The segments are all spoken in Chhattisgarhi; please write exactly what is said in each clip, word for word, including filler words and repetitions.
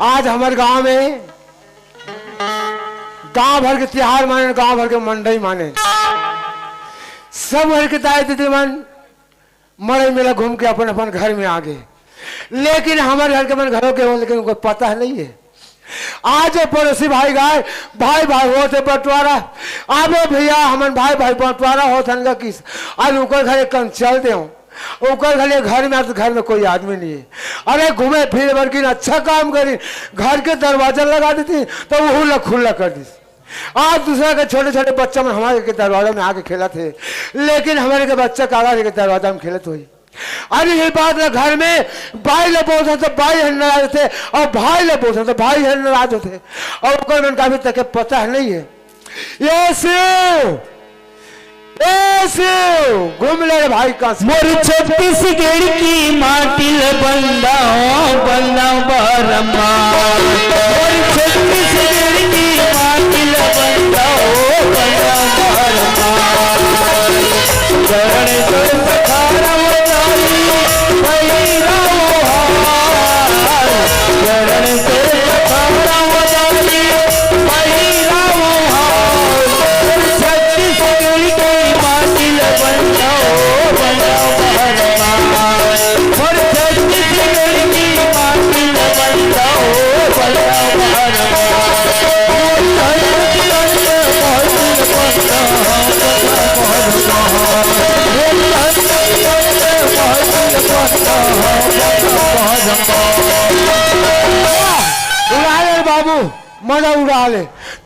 आज हमर गांव में गांव भर के तिहार माने, गांव भर के मंडई माने, सब घर के दाई दीदी मन मड़ई मेला घूम के अपन अपन घर में आ गे, लेकिन हमर घर के मन घरो के हो, लेकिन उनको पता नहीं है। आज पड़ोसी भाई गाय, भाई भाई होत हे बंटवारा। आबो भैया, हमन भाई भाई बंटवारा होत हन गा किस, आज उकर घरे कन चल देव। उकर घरे घर में, आज घर में कोई आदमी नहीं है। अरे घूमे फिरे बर गिन, अच्छा काम करी, घर के दरवाजा लगा देती तो वहू ला खुला कर दी। आज दूसरा के छोटे छोटे बच्चा मन हमारे के दरवाजा में आके खेलत हे, लेकिन हमारे के बच्चा काला के दरवाजा में खेलत होई। अरे ये बात ना, घर में बाई ला बोलथन तो बाई हर नाराज होथे, और भाई ला बोलथन तो भाई हर नाराज होथे, और ओकर मन का अभी तक के पता नहीं है। ये शिव, ए शिव, घूम ले रे भाई का। मोर छत्तीसगढ़ की माटी ल बंदा, बंदा बारम्बार। मोर छत्तीसगढ़ की माटी ल बंदा, बंदा बारम्बार। चरण जोर पखारा उतारी, भैरव हार। चरण जोर पखारा उतारी, भैरव हार। मोर छत्तीसगढ़ की माटी ल बंदा, बंदा बारम्बार। मोर छत्तीसगढ़ की माटी ल बंदा, बंदा बारम्बार। मोर छत्तीसगढ़ की माटी ल बंदा, बंदा बारम्बार। मोर छत्तीसगढ़ की माटी ल बंदा, बंदा बारम्बार। उड़ा ले बाबू, मजा उड़ा ले।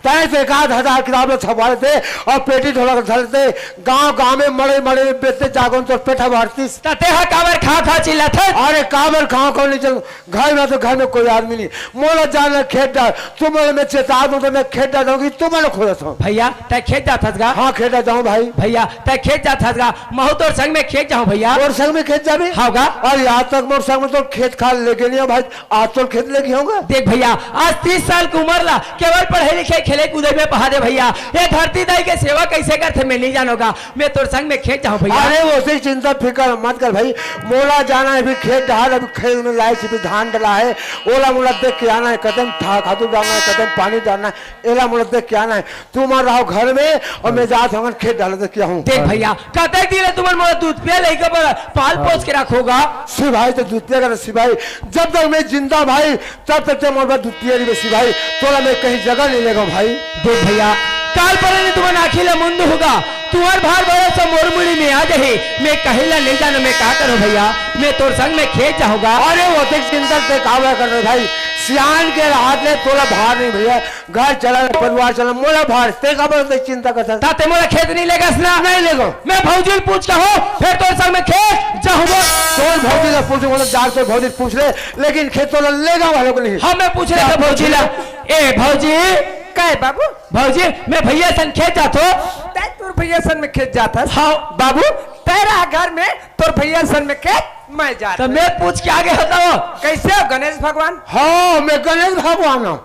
तैं तो एक आध हजार किताब ल छपवा लेते और पेटी ढोलक धर लेते, गांव गांव में मड़ई मड़ई में बेचते, जागो न तोर पेट भरतिस। त तेहा काबर खांव खांव चिल्लाथस? अरे काबर खांव खांव नहीं चल, घर में तो घर में कोई आदमी नहीं। मोला जाना खेत डार, तुमन ल मैं चेता दूं तो मैं खेत डार दूंगी, तुमन ल खोजत हंव। भैया, तैं खेत जाथस गा? हाँ, खेत डार जाऊं भाई। भैया, तैं खेत जाथस गा? महूं तोर संग में खेत जाहूं भैया। तोर संग में खेत जाबे? हाँ गा। अरे आज तक मोर संग में तोर खेत खार लेगे नहीं हंव भाई, आज तोर खेत लेगे हंव गा। देख भैया, आज तीस साल के उमर ला केवल पढ़े लिखे, खेले कूदे में बहा दे भैया। ये धरती दाई के सेवा कैसे करथे मैं नहीं जानों गा। मैं तोर संग में खेत जाहूं भैया। अरे ओसे चिंता फिकर मत कर भाई, मोला जाना हे अभी खेत डहर, अभी खेत में लाए छिपी धान डला हे, ओला मोला देख के आना हे, कतेक ठा-, खातू डालना हे, कतेक पानी डालना हे, एला मोला देख के आना हे। तुमन रहो घर में और मैं जात हंव खेत डाले देख के आहूं। देख भैया, कतेक दिन ले तुमन मोला दूध पिया लइका बर पाल पोस के रखोगा। शिव भाई तो दूध पिया कर शिव भाई, जब तक मैं जिंदा भाई तब तक ते मोर बर दूध पिया रहिबे शिव भाई, तोला मैं कहीं जगह नहीं लेगो भाई। देख भैया, काल परे ने तुमन आँखी ला मुंद होगा, तुंहर भार भरोसा मोर मुड़ी में आ जाही। मैं कहीं ला नहीं जानों, मैं का करों भैया, मैं तोर संग में खेत जाहूं गा। अरे ओतेक चिंता ते काबर कर रहे भाई, सियान के हाथ ले तोला भार नहीं भैया, घर चला, परिवार चला, मोला भार, ते काबर ओतेक चिंता करथस? ता ते मोला खेत नहीं लेगस ना? नहीं लेगो। मैं भौजी ल पूछ के आहूं, फिर तोर संग में खेत जाहूं गा। तोर भौजी ला पूछूं, मतलब, जा तोर भौजी ल पूछ ले, लेकिन खेत तोला लेगा वालों को नहीं। हाँ, मैं पूछ रहा था भौजी ला। ए भौजी। काय बाबू? भौजी, मैं भैया संग खेत जाथों। तैं तोर भैया संग में खेत जाथस? हाँ। बाबू, तैं रहा घर में, तोर भैया संग में खेत मैं जात तो हंव। मैं पूछ के आगे होता हूँ। कैसे हो गणेश भगवान? हाँ, मैं गणेश भगवान हूँ।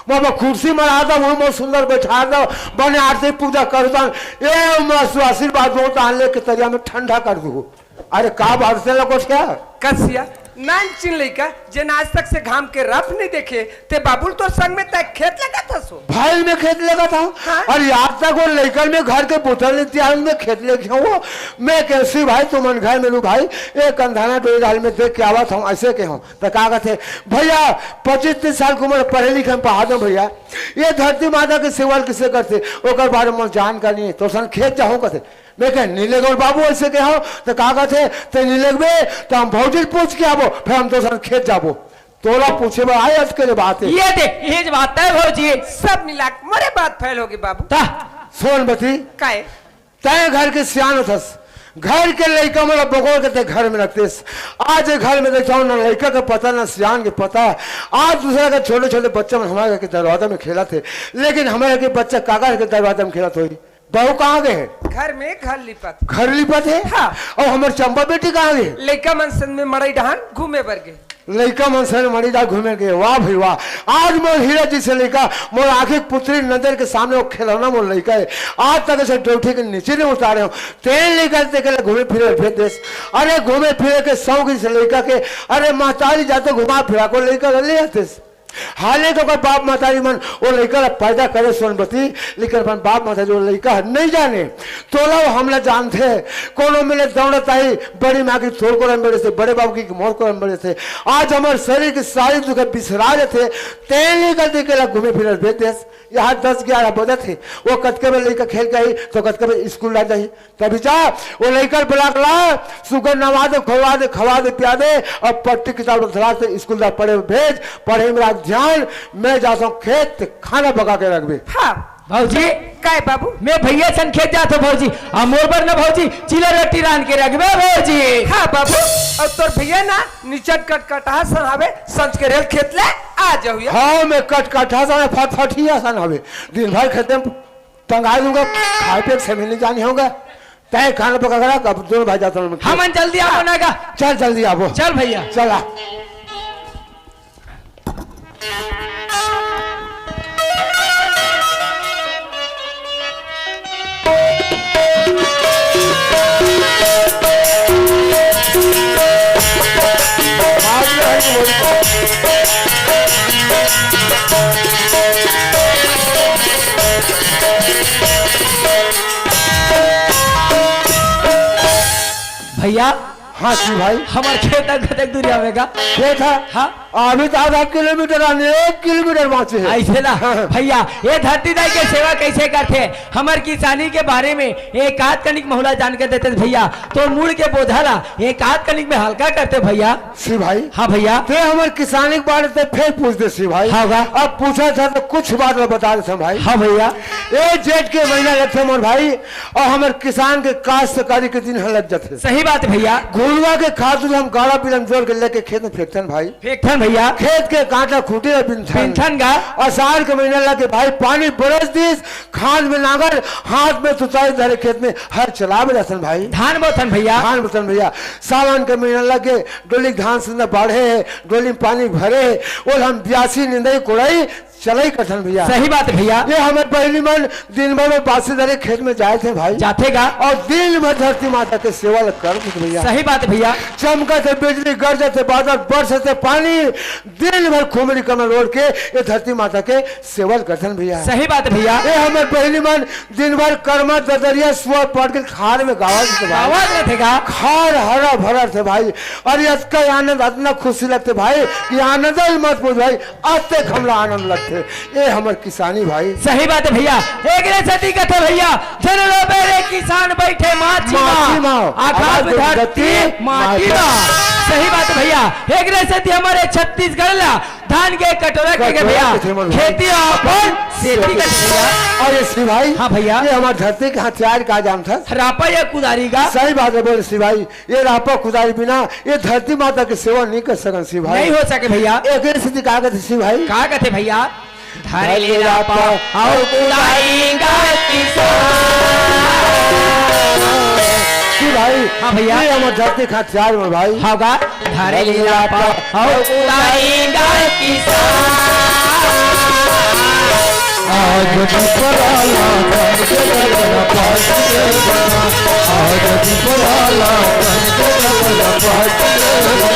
बाबा कुर्सी में रहा था, वही बहुत सुंदर बैठा था, बने आरती पूजा करता। ए, मस्त आशीर्वाद दो, तान लेके तरिया में ठंडा कर दू। अरे का बात से लगो क्या? कसिया, नानचिन लइका, जेन आज तक से घाम के रफ नहीं देखे, ते बाबू ल तोर संग में तैं खेत लगाथस हो? भाई मैं खेत लगाथंव। हाँ। अरे आज तक वो लइकन में घर के बोतल नहीं दिया, मैं खेत लेगे हंव। मैं कहे, "शिव भाई, तुमन घर में लू भाई, एक अंधाना डोई डाल में देख के आवत हंव," ऐसे कहे हंव। त का कहथे, "भैया, पच्चीस तीस साल के उम्र, पढ़े लिखे में पढ़ा दो भैया, ये धरती माता के सेवा ल किसे करथे, ओकर बारे में जानकारी नहीं है, तोर संग खेत जाहूं," कहथे। मैं कहे, "नहीं लेगो बाबू, ऐसे कहे हंव।" त का कहथे, "ते नहीं लेगबे, त हम भौजी ल पूछ के आबो, फिर हम तोर संग खेत जाबो।" तोला पूछे बर आए अटके रे बात हे। ये दे, ये जो बात है भौजी। सब मिला के मोरे बात फैल होगी बाबू। ता। सोनबती। काय? तैं घर के सियान होथस, घर के लइका मन ला बगोर के तैं घर में रखतेस। आज ये घर में देखथंव, ना लइका के पता, ना सियान के पता। आज दूसरा के छोटे-छोटे बच्चा मन हमारे घर के दरवाजा में खेलत हे, लेकिन हमारे घर के बच्चा काकर घर के दरवाजा में खेलत होही? बहू कहाँ गे हे? घर में घर लिपत। घर लिपत हे? हाँ। अउ हमर चंपा बेटी कहाँ गे हे? लइका मन संग में मड़ई डहान घूमे बर गे। लइका मन संग मड़ई डहान घूमे गे। वाह भाई वाह। आज मोर हीरा जइसे लइका, मोर आँखी के पुतरी नजर के सामने वो खिलौना मोर लइका हे। आज तक ऐसे डौठी के नीचे नहीं उतारे हंव। तें लइका तें के घूमे फिरे भेज देस। अरे घूमे फिरे के शौक इस लइका के। अरे महतारी जाथे घुमा फिरा के लइका ल ले आतेस। हाले तो ओकर बाप महतारी मन ओ लइका ला पैदा करे सोनबती, लेकिन अपन बाप महतारी ओ लइका ह नइ जाने। तोला अउ हमला जानथे, कोनो मेर ले दौड़त आही, बड़ी माँ के तोर कोरा म बड़े से, बड़े बाबू के मोर कोरा म बड़े से। आज हमर शरीर के सारी दुख बिसरा जथे, तेन लइका देखे ला घूमे फिरे भेज देस। यहाँ दस ग्यारह बजत हे, ओ कतके बजे लइका खेल के आही, तो कतके बजे स्कूल ला जाही। तभी जा, ओ लइका बुला के ला, सुगर नवा दे, खवा दे, खवा दे, पिया दे, अउ पट्टी किताब धरा के स्कूल ला पढ़े भेज, पढ़े में राख ध्यान, मैं जाथंव खेत, खाना पका के रखबे। हाँ। भौजी। काय बाबू? मैं भैया सन खेत जाथंव भौजी, अउ मोर बर न भौजी, चीला रोटी रांध के रखबे भौजी। हाँ बाबू, अउ तोर भैया ना निचट कटकटहा सन हवे, संझ के रेल खेत ले आ जाहू या। हाँ, मैं कटकटहा सन, फटफटिया सन हवे, दिन भर खेते में टंगा दूंगा, खाए पिए के समय नहीं जानी होगा। तय खाना पका के रख, अब दोनों भाई जाता हूँ मैं। हमन जल्दी आबो ना गा। चल, जल्दी आबो। चल भैया। चल आ। भैया। हाँ जी भाई। हमर खेत ह कतेक दूरी आवेगा? खेत ह? हाँ। अभी तो आधा किलोमीटर आने, एक किलोमीटर बाँचे हे। अइसे ना। हाँ। भैया, ये धरती दाई के सेवा कइसे करथे? हमर किसानी के बारे में एक आध कनिक महू ला जान के देते भैया, तो मुड़ के बोझा ला एक आध कनिक में हल्का करते भैया। शिव भाई। हाँ भैया। ते हमर किसानी के बारे ते फेर पूछ दे शिव भाई। हाँ बा। अब पूछा था तो कुछ बात ला बता देते भाई। हाँ भैया। ए जेठ के महीना लगथे मोर भाई, अउ हमर किसान के काश्तकारी के दिन ह लग जाथे। सही बात भैया। घुलवा के खाद उद हम गाड़ा बिलम जोर के लेके खेत में फेंकथन भाई। फेंकथन भैया। खेत के कांटा खूंटी ला बिनथन। बिनथन गा। अषाढ़ के महीना लगे भाई, पानी बरस दिस, खाद में नांगर, हाथ में सुतारी धरे खेत में हर चलावे जाथन भाई। धान बोथन भैया। धान बोथन भैया। सावन के महीना लगे, डोली के धान संदा बाढ़े हे, डोली में पानी भरे हे, ओला हम बियासी निंदई कोड़ई चलई कथन भैया। सही बात भैया। ये हमर बहिनी मन दिन भर में बासी धरे खेत में जाए थे भाई। जाथे गा। अउ दिन भर धरती माता के सेवा ल करत थे भैया। सही बात भैया। चमकत हे बिजली, गरजत हे बादल, बरसत हे पानी, दिन भर खुमरी कमर ओढ़ के ये धरती माता के सेवा ल करथन भैया। सही बात भैया। ये हमर बहिनी मन दिन भर करमा ददरिया सुआ पाट के खार में गावा देथे भाई। गावा देथे गा। खार हरा भरा थे भाई। अरे अतका आनंद, अतना खुशी लगथे भाई कि आनंद ही मत पूछ भाई। अतेक हमला आनंद लगथे, ए हमर किसानी भाई। सही बात हे भैया, एकरे सेती कथे भैया, "धन लो बेरे किसान बइठे माची मा, माची मा, आकाश आकाश धरती धरती माटी माटी मा।" मा। सही बात हे भैया, एकरे सेती हमर छत्तीसगढ़ ला धान के कटोरा के कटोरा भैया, के थे मन भाई। खेती अपन सेती कथे भैया। अरे शिव भाई, हाँ भैया। ये हमर धरती के हथियार का जानथस? रापा या कुदारी का? सही बात हे, बोल शिव भाई, ये रापा कुदारी बिना ये धरती माता के सेवा नहीं कर सकन शिव भाई। नहीं हो सके भैया। एकरे सेती का कथे शिव भाई? का कथे भैया? धरे ले रापा अउ कुदारी का किसान। शिव भाई, हाँ भैया। ये हमर धरती का हथियार में भाई। हाँ गा, धरे ले रापा अउ कुदारी का किसान। आज पिपराला बन के गगन पाट के बना, आज पिपराला बन के गगन पाट के बना।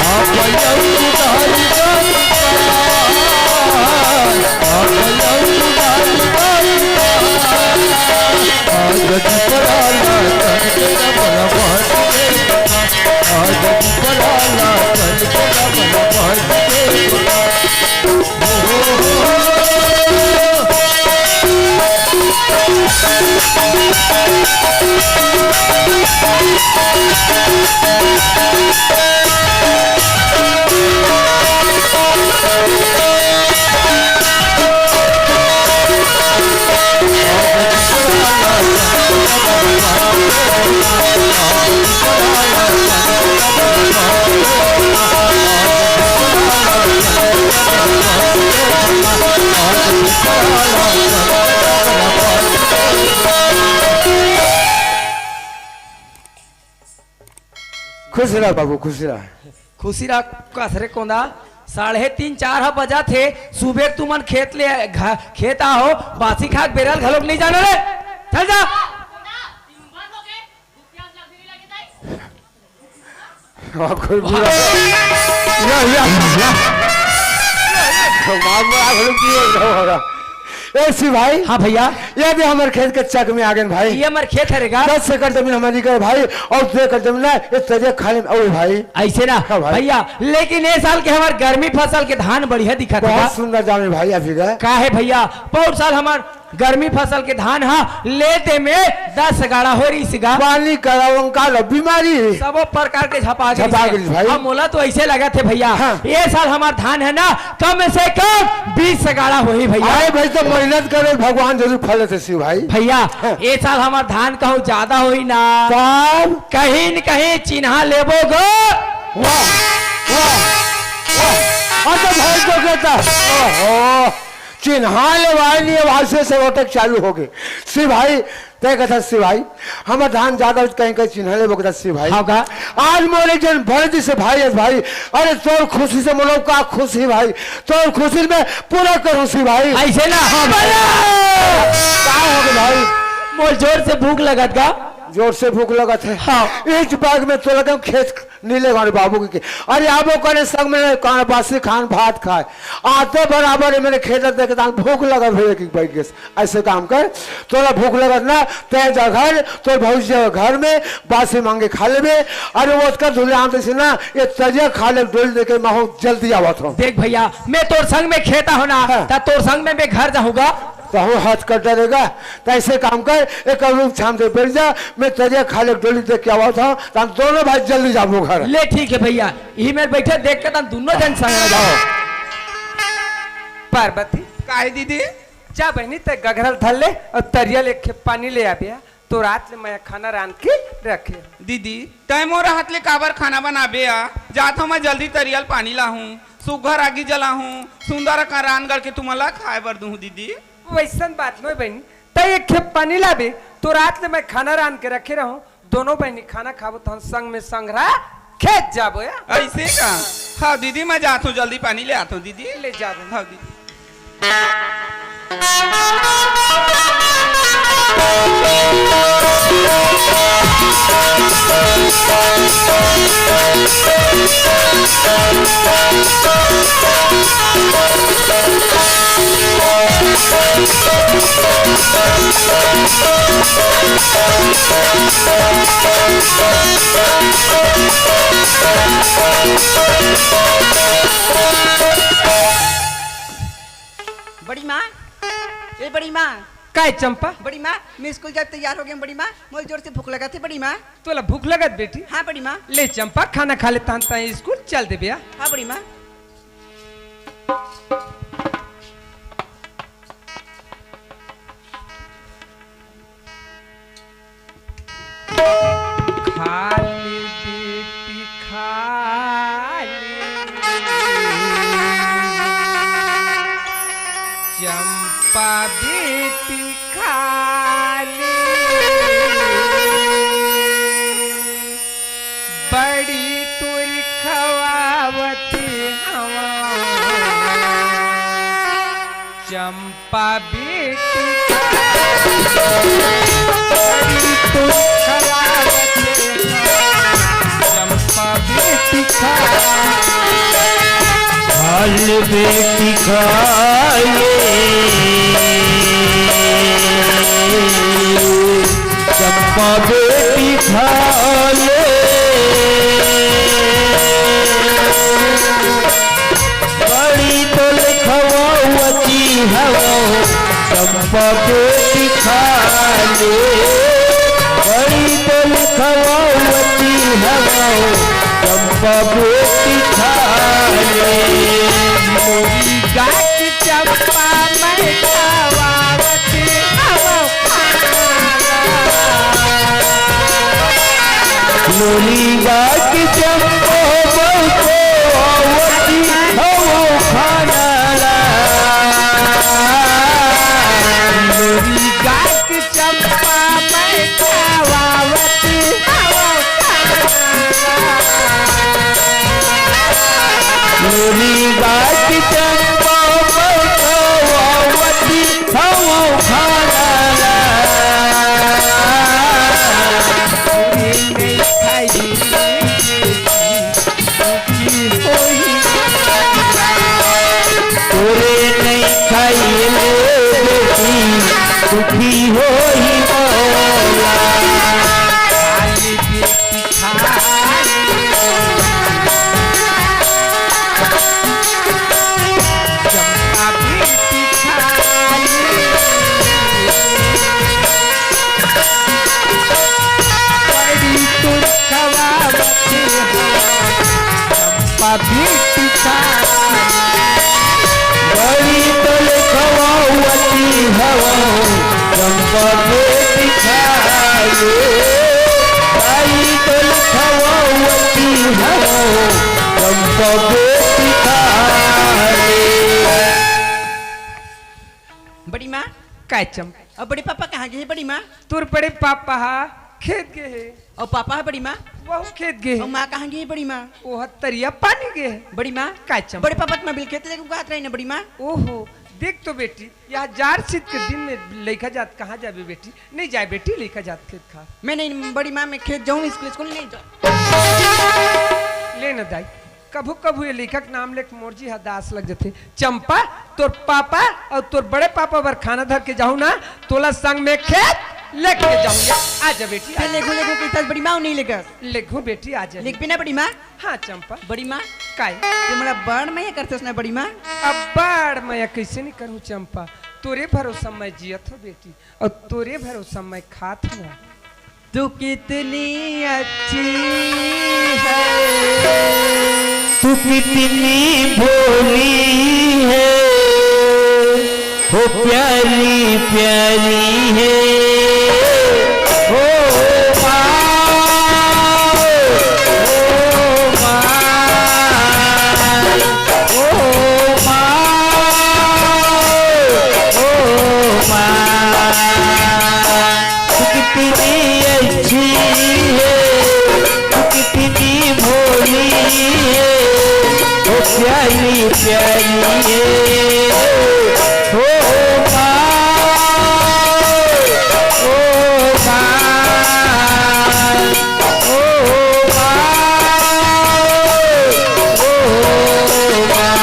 आप यऊ उधारी गरीबान, आप यऊ उधारी गरीबान। आज पिपराला बन के गगन पाट के बना, आज पिपराला बन के गगन पाट के बना। खुश रह बाबू, खुश रह। खुशी रह। कस रे कोंदा, साढ़े तीन, चार ह बजत हे, सुबेर तुमन खेत ले घ-, खेत आहो, बासी खाक बेरल घलोक नहीं जानो रे। चल जा। हाँ, कोई बुरा। या, या, या। भगवान में आग लग गई है, होगा। ए शिव भाई। हाँ भैया। ये भी हमारे खेत के चक में आ गए भाई। ये हमारे खेत है रे का? दस एकड़ जमीन हमारी गए भाई, और दो एकड़ जमीन ना, ये तरिया खाली में, ओ भाई। ऐसे ना हाँ भाई। भैया, लेकिन ये साल के हमारे गर्मी फसल के धान बढ़िया दिखत है बहुत का? सुंदर जामे भाई अभी का। का है भैया, बहुत साल हमार गर्मी फसल के धान हा लेते में दस गाड़ा हो रही सिगा। पानी करावं का लो बीमारी। सबो प्रकार के झपा गई झपा सिगा। गई भाई। अब मोला तो ऐसे लगा थे भैया, हाँ। ये साल हमार धान है ना, कम से कम बीस गाड़ा होही भैया। अरे भाई, तो मेहनत करे, भगवान जरूर फल देथे शिव भाई। भैया, हाँ। ये साल हमार धान कहूँ ज्यादा होही ना। तब? कहीं न कहीं चिन्हा लेबो गो। वाह, वाह, वाह। अच्छा भाई, तो कहता, ओहो, चिन्हा लेवाए नहीं, अब आज से रोटक चालू हो गए। शिव भाई, तय कथा शिव भाई, हम धान ज्यादा होत कहीं कहीं चिन्हा लेबो कथा शिव भाई। हाँ का? आज मोर एक जन भर दिस भाई, अस भाई, अरे तोर खुशी से मोला का खुशी भाई, तोर खुशी में पूरा करूँ शिव भाई। ऐसे ना? हाँ भाई। का हो गए भाई? मोर जोर से भूख लगत का? जोर से भूख लगत है। हाँ। इस बाग में तो लगा खेत नीले गांव बाबू के। अरे आबो करे संग में कान बासी खान भात खाए। आते बराबर ये मेरे खेत देखे तान भूख लगा भैया की बैठ गए। ऐसे काम कर, तोला भूख लगत ना, तय जा घर, तोर भौजी घर में बासी मांगे खा लेबे। अरे वो उसका धुले आते से ना, ये तरिया खा ले डोल दे के मैं हूँ जल्दी आवत हूँ। देख भैया, मैं तोर संग में खेता हो ना, हाँ। ता तोर संग में मैं घर जाऊंगा। तो हम हाथ कर डरेगा, तो ऐसे काम कर, एक रूम छाम से बैठ जा, मैं तरिया खा ले डोली देख के आवत हूँ, तो हम दोनों भाई जल्दी जाबो घर। ले ठीक है भैया, यही मेरे बैठे देख के तुम दोनों जन संग में जाओ। पार्वती। काहे दीदी? जा बहनी, ते गघरल धर ले और तरिया ले खे-, पानी ले आबे, तो रात ले मैं खाना रांध के रखे। दीदी, तै मोर हाथ ले काबर खाना बनाबे आ? जात हूँ मैं जल्दी तरिया ले पानी लाहूँ, सुघर आगी जलाहूँ, सुंदर अकन रांध गढ़ के तुमन ला खाए बर दूहूँ दीदी। वैसन बात नोय बहनी, तै एक खेप पानी लाबे, तो रात ले मैं खाना रांध के रखे रहूँ, दोनों बहनी खाना खाबो, तहन संग में संघरा खेत जाबो या। ऐसे का? हाँ दीदी, मैं जात हूँ, जल्दी पानी ले आत हूँ दीदी। ले जा बहनी। हाँ दीदी। बड़ी माँ, ए बड़ी माँ। काय चंपा? बड़ी माँ, मैं स्कूल जाब तैयार हो गया बड़ी माँ। मोला जोर से भूख लगत हे बड़ी माँ। तोला भूख लगत बेटी? हाँ बड़ी माँ। ले चंपा, खाना खा ले, तहन तैं स्कूल चल देबे आ। हाँ बड़ी माँ। खा ले बेटी खा ले, चंपा बेटी खा ले, बड़ी तोर खवावत हवा। चंपा बेटी खा ले, बड़ी तोर खवावत हवा। चंपा बेटी खा ले, खा ले बेटी खा ले, चंपा बेटी खा ले। बड़ी तोल खवावती हवो, चंपा बेटी खा ले। बड़ी तोल खवावती हवो, चंपा बेटी खा ले। मोरी गाय की चंपा मैं खवावती हवो। लोली गाय के चंपो बहुतो आवती हवो खाना ला। लोली गाय के चंपा मैं खवावती हवो खाना ला। लोली गाय के चंपो बहुतो आवती हवो खाना ला। तोरे नइ खाइले बेटी, दुखी होही मोला। खाली बेटी खाली, चंपा बेटी खाली। बड़ी तोर खवावत हवँ, चंपा बेटी खाली। बड़ी तोर खवावत हवँ, चंपा बेटी खाली। बड़ी तोर खवावत हवँ, चंपा बेटी खाली। बड़ी माँ। काय चंपा? अउ बड़े पापा कहाँ गे हे बड़ी माँ? तोर बड़े पापा हा खेत गे हे। अउ पापा हा बड़ी माँ? वहू खेत गे हे। अउ माँ कहाँ गे हे बड़ी माँ? ओह तरिया पानी गे हे। बड़ी माँ? काय चंपा? बड़े पापा त मैं बिल खेत लेके उगात रही ना बड़ी माँ। ओहो, देख तो बेटी, यह जाड़ शीत के दिन में लइका जात कहाँ जाबे बेटी? नइ जाय बेटी, लइका जात खेत खार। मैं नहीं बड़ी माँ, मैं खेत जाऊँ, स्कूल, स्कूल नहीं जाऊँ। ले न दाई, कभू कभू ये लइका के नाम लेके मोर जी हा दास लग जथे। चंपा, तोर पापा अउ तोर बड़े पापा बर खाना धर के जाहूँ ना, तोला संग में खेत लेके जाहूँ। या, आ जा बेटी, आ ते जा। लेगू, लेगू कहिथस बड़ी माँ, नहीं लेगस। लेगू बेटी, आ जा। लेगबे ना बड़ी माँ? हाँ चंपा। बड़ी माँ। काय? ते मोला बड़ मया करथस ना बड़ी माँ? अब बड़ मया कइसे नहीं करहूँ चंपा, तोरे भरोसा मैं जियत हँव बेटी, अउ तोरे भरोसा मैं खात हँव ना। तू कितनी अच्छी है। तू कितनी भोली है, हो प्यारी प्यारी है। ओ माँ, ओ माँ, ओ माँ, ओ माँ। तू कितनी अच्छी है, तू कितनी भोली है, ओ प्यारी प्यारी है। ओ माँ, ओ माँ, ओ माँ, ओ माँ।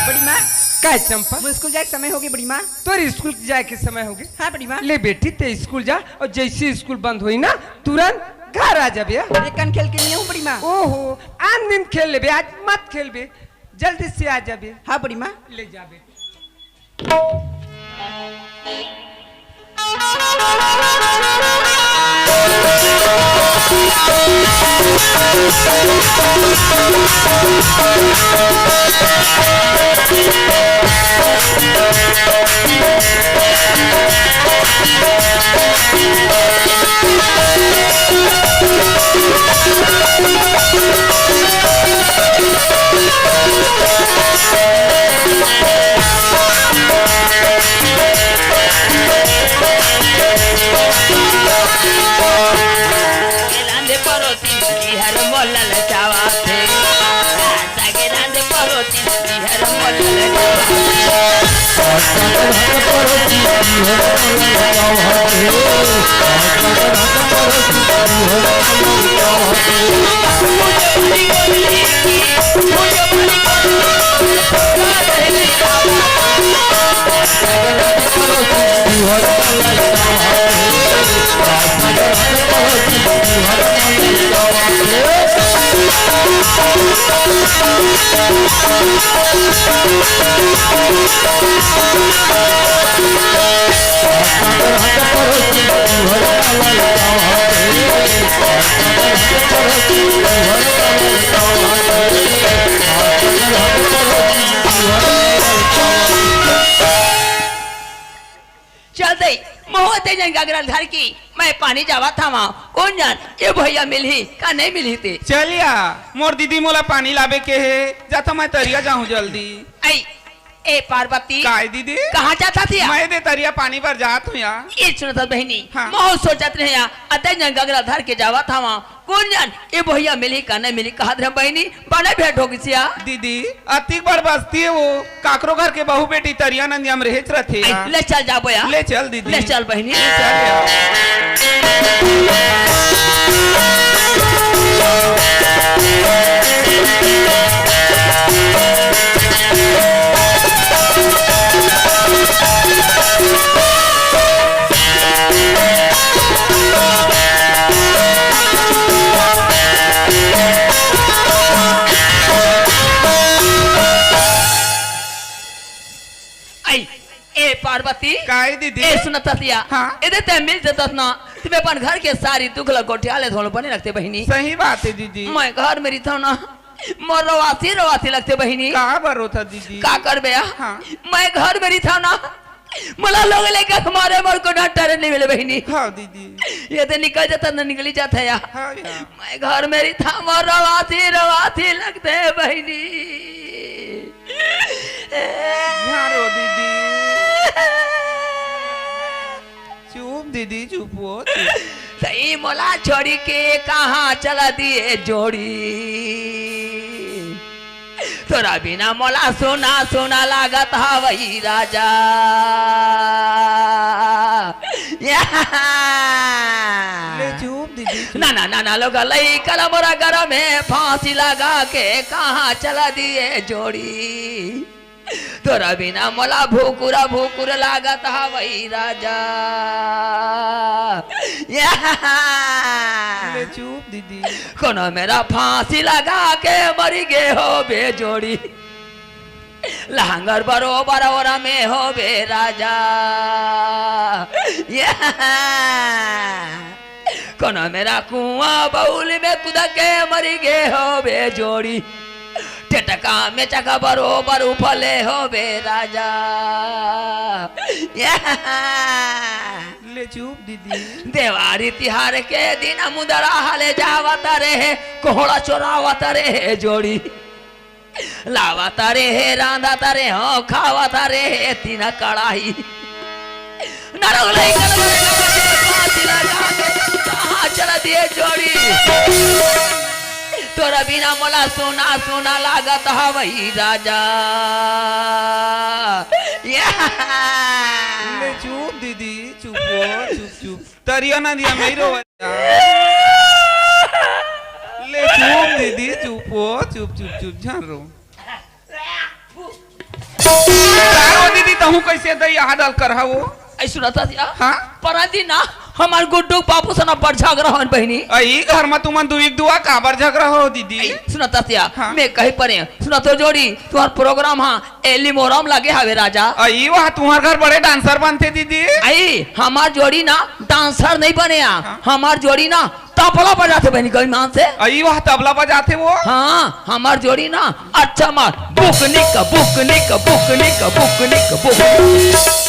बड़ी माँ। काय चंपा? मोर स्कूल जाए के समय होगे बड़ी माँ। तोर स्कूल जाए के समय होगे? हाँ बड़ी माँ। ले बेटी, ते स्कूल जा, अउ जइसे स्कूल बंद होही ना, तुरंत घर आ जाबे। एकान खेल के नहीं आऊँ बड़ी माँ। ओहो, आन दिन खेल लेबे, आज मत खेलबे, जल्दी से आ जाबे। हाँ बड़ी माँ। ले जा बेटी। रांधे परोसी हर मोला लचावा थे। सगे रांधे परोसी हर मोला लचावा थे। चल दई, महूँ अतेक जन गगरा ल धर के मैं पानी जावत हवं। कोन जन ए भैया मिलही का नहीं मिलही ते? चल या, मोर दीदी मोला पानी लाबे के हे, जाथंव मैं तरिया जाहूँ जल्दी। अई, ए पार्वती। काय दीदी? कहाँ जात हस या? मैं दे तरिया पानी बर जात हूँ या। ए सुनत हस बहिनी, हाँ। महूँ सोचत रहेंव या, अतेक जन गगरा ल धर के जावत हवं। कोन जन ए भैया मिलही का नहीं मिलही, कहत रहे बहिनी, बने भेंट हो गिस या। दीदी, अतिक बड़ बस्ती हे वो, काकरो घर के बहू बेटी तरिया नंदिया म रहेच रथे या। आई, ले चल जाबो या। ले चल दीदी। ले चल बहिनी। ले चल या। पार्वती। काय दीदी? ए, सुनत हस या? हाँ। एदे तैं मिल जतस ना, त मैं अपन घर के सारी दुख ल गोठिया ले धोल बने रखते बहिनी। सही बात हे दीदी। मैं घर में रहिथंव ना, मोर रवासी रवासी लगथे बहिनी। का बर होथा दीदी? का करबे या? हाँ। मैं घर में रहिथंव ना, मोला लोग लेके मारे, मोर कोनो डर नइ मिले बहिनी। हाँ दीदी। एदे निकल जाथंव ना, निकली जाथंव या। हाँ या। मैं घर में रहिथंव, मोर रवासी रवासी लगथे बहिनी। हाँ रो दीदी। चुप दीदी, चुप हो, चुप। तैं मोला छोड़ी के कहाँ चला दिए जोड़ी। तोर बिना मोला सुना सुना लागत हवई राजा। या। ले चुप दीदी, चुप। ना, ना, ना, ना, लोग लइका ला मोर घर में फांसी लगा के कहाँ चला दिए जोड़ी। तोर बिना मोला भुकुर भुकुर लागत हवई राजा। या। ले चुप दीदी। कोनो मेर फांसी लगा के मरी गे होबे जोड़ी। लंगर बरोबर ओरा में होबे राजा। या। कोनो मेर कुआं बउली में कूद के मरी गे होबे जोड़ी। टेटका में चका बरोबर उफले होबे राजा। या। ले चुप दीदी। देवारी तिहार के दिन मुंदरा हले जावत रहे, कोहड़ा चोरावत रहे जोड़ी। लावत रहे, रांधत रहे, हो खावत रहे, तीन कड़ाही। नरक लइका ला मोर घर में फांसी लगा के कहाँ चला दिए जोड़ी। तोर बिना मोला सुना सुना लागत हवई राजा। या। ले चुप दीदी, चुप हो, चुप, चुप। तरिया नदिया में ही रोवा। ले चुप दीदी, चुप हो, चुप, चुप, चुप, झन रो। का रो दीदी, तहूँ कइसे दई आहा डल कर हवो? ऐ सुनत हस या? हाँ? परन दिन ना, हमर गुड्डू बाबू से ना बड़ झगरा होन बहिनी। अई घर में तुमन दुई दुआ काबर झगरा हो दीदी? ऐ सुनत हस या? हाँ। मैं कहे परे, सुनत हो जोड़ी, तुम्हार प्रोग्राम हा, एली मोरम लगे हवे राजा। अई वाह, तुम्हार घर बड़े डांसर बनथे दीदी। अई, हमार जोड़ी ना डांसर नहीं बने आ, हाँ। हमार जोड़ी ना तबला बजाथे बहिनी गई मान से। अई वाह, तबला बजाथे वो। हाँ, हमार जोड़ी ना अच्छा मार बुकनिक, बुकनिक, बुकनिक, बुकनिक, बुकनिक।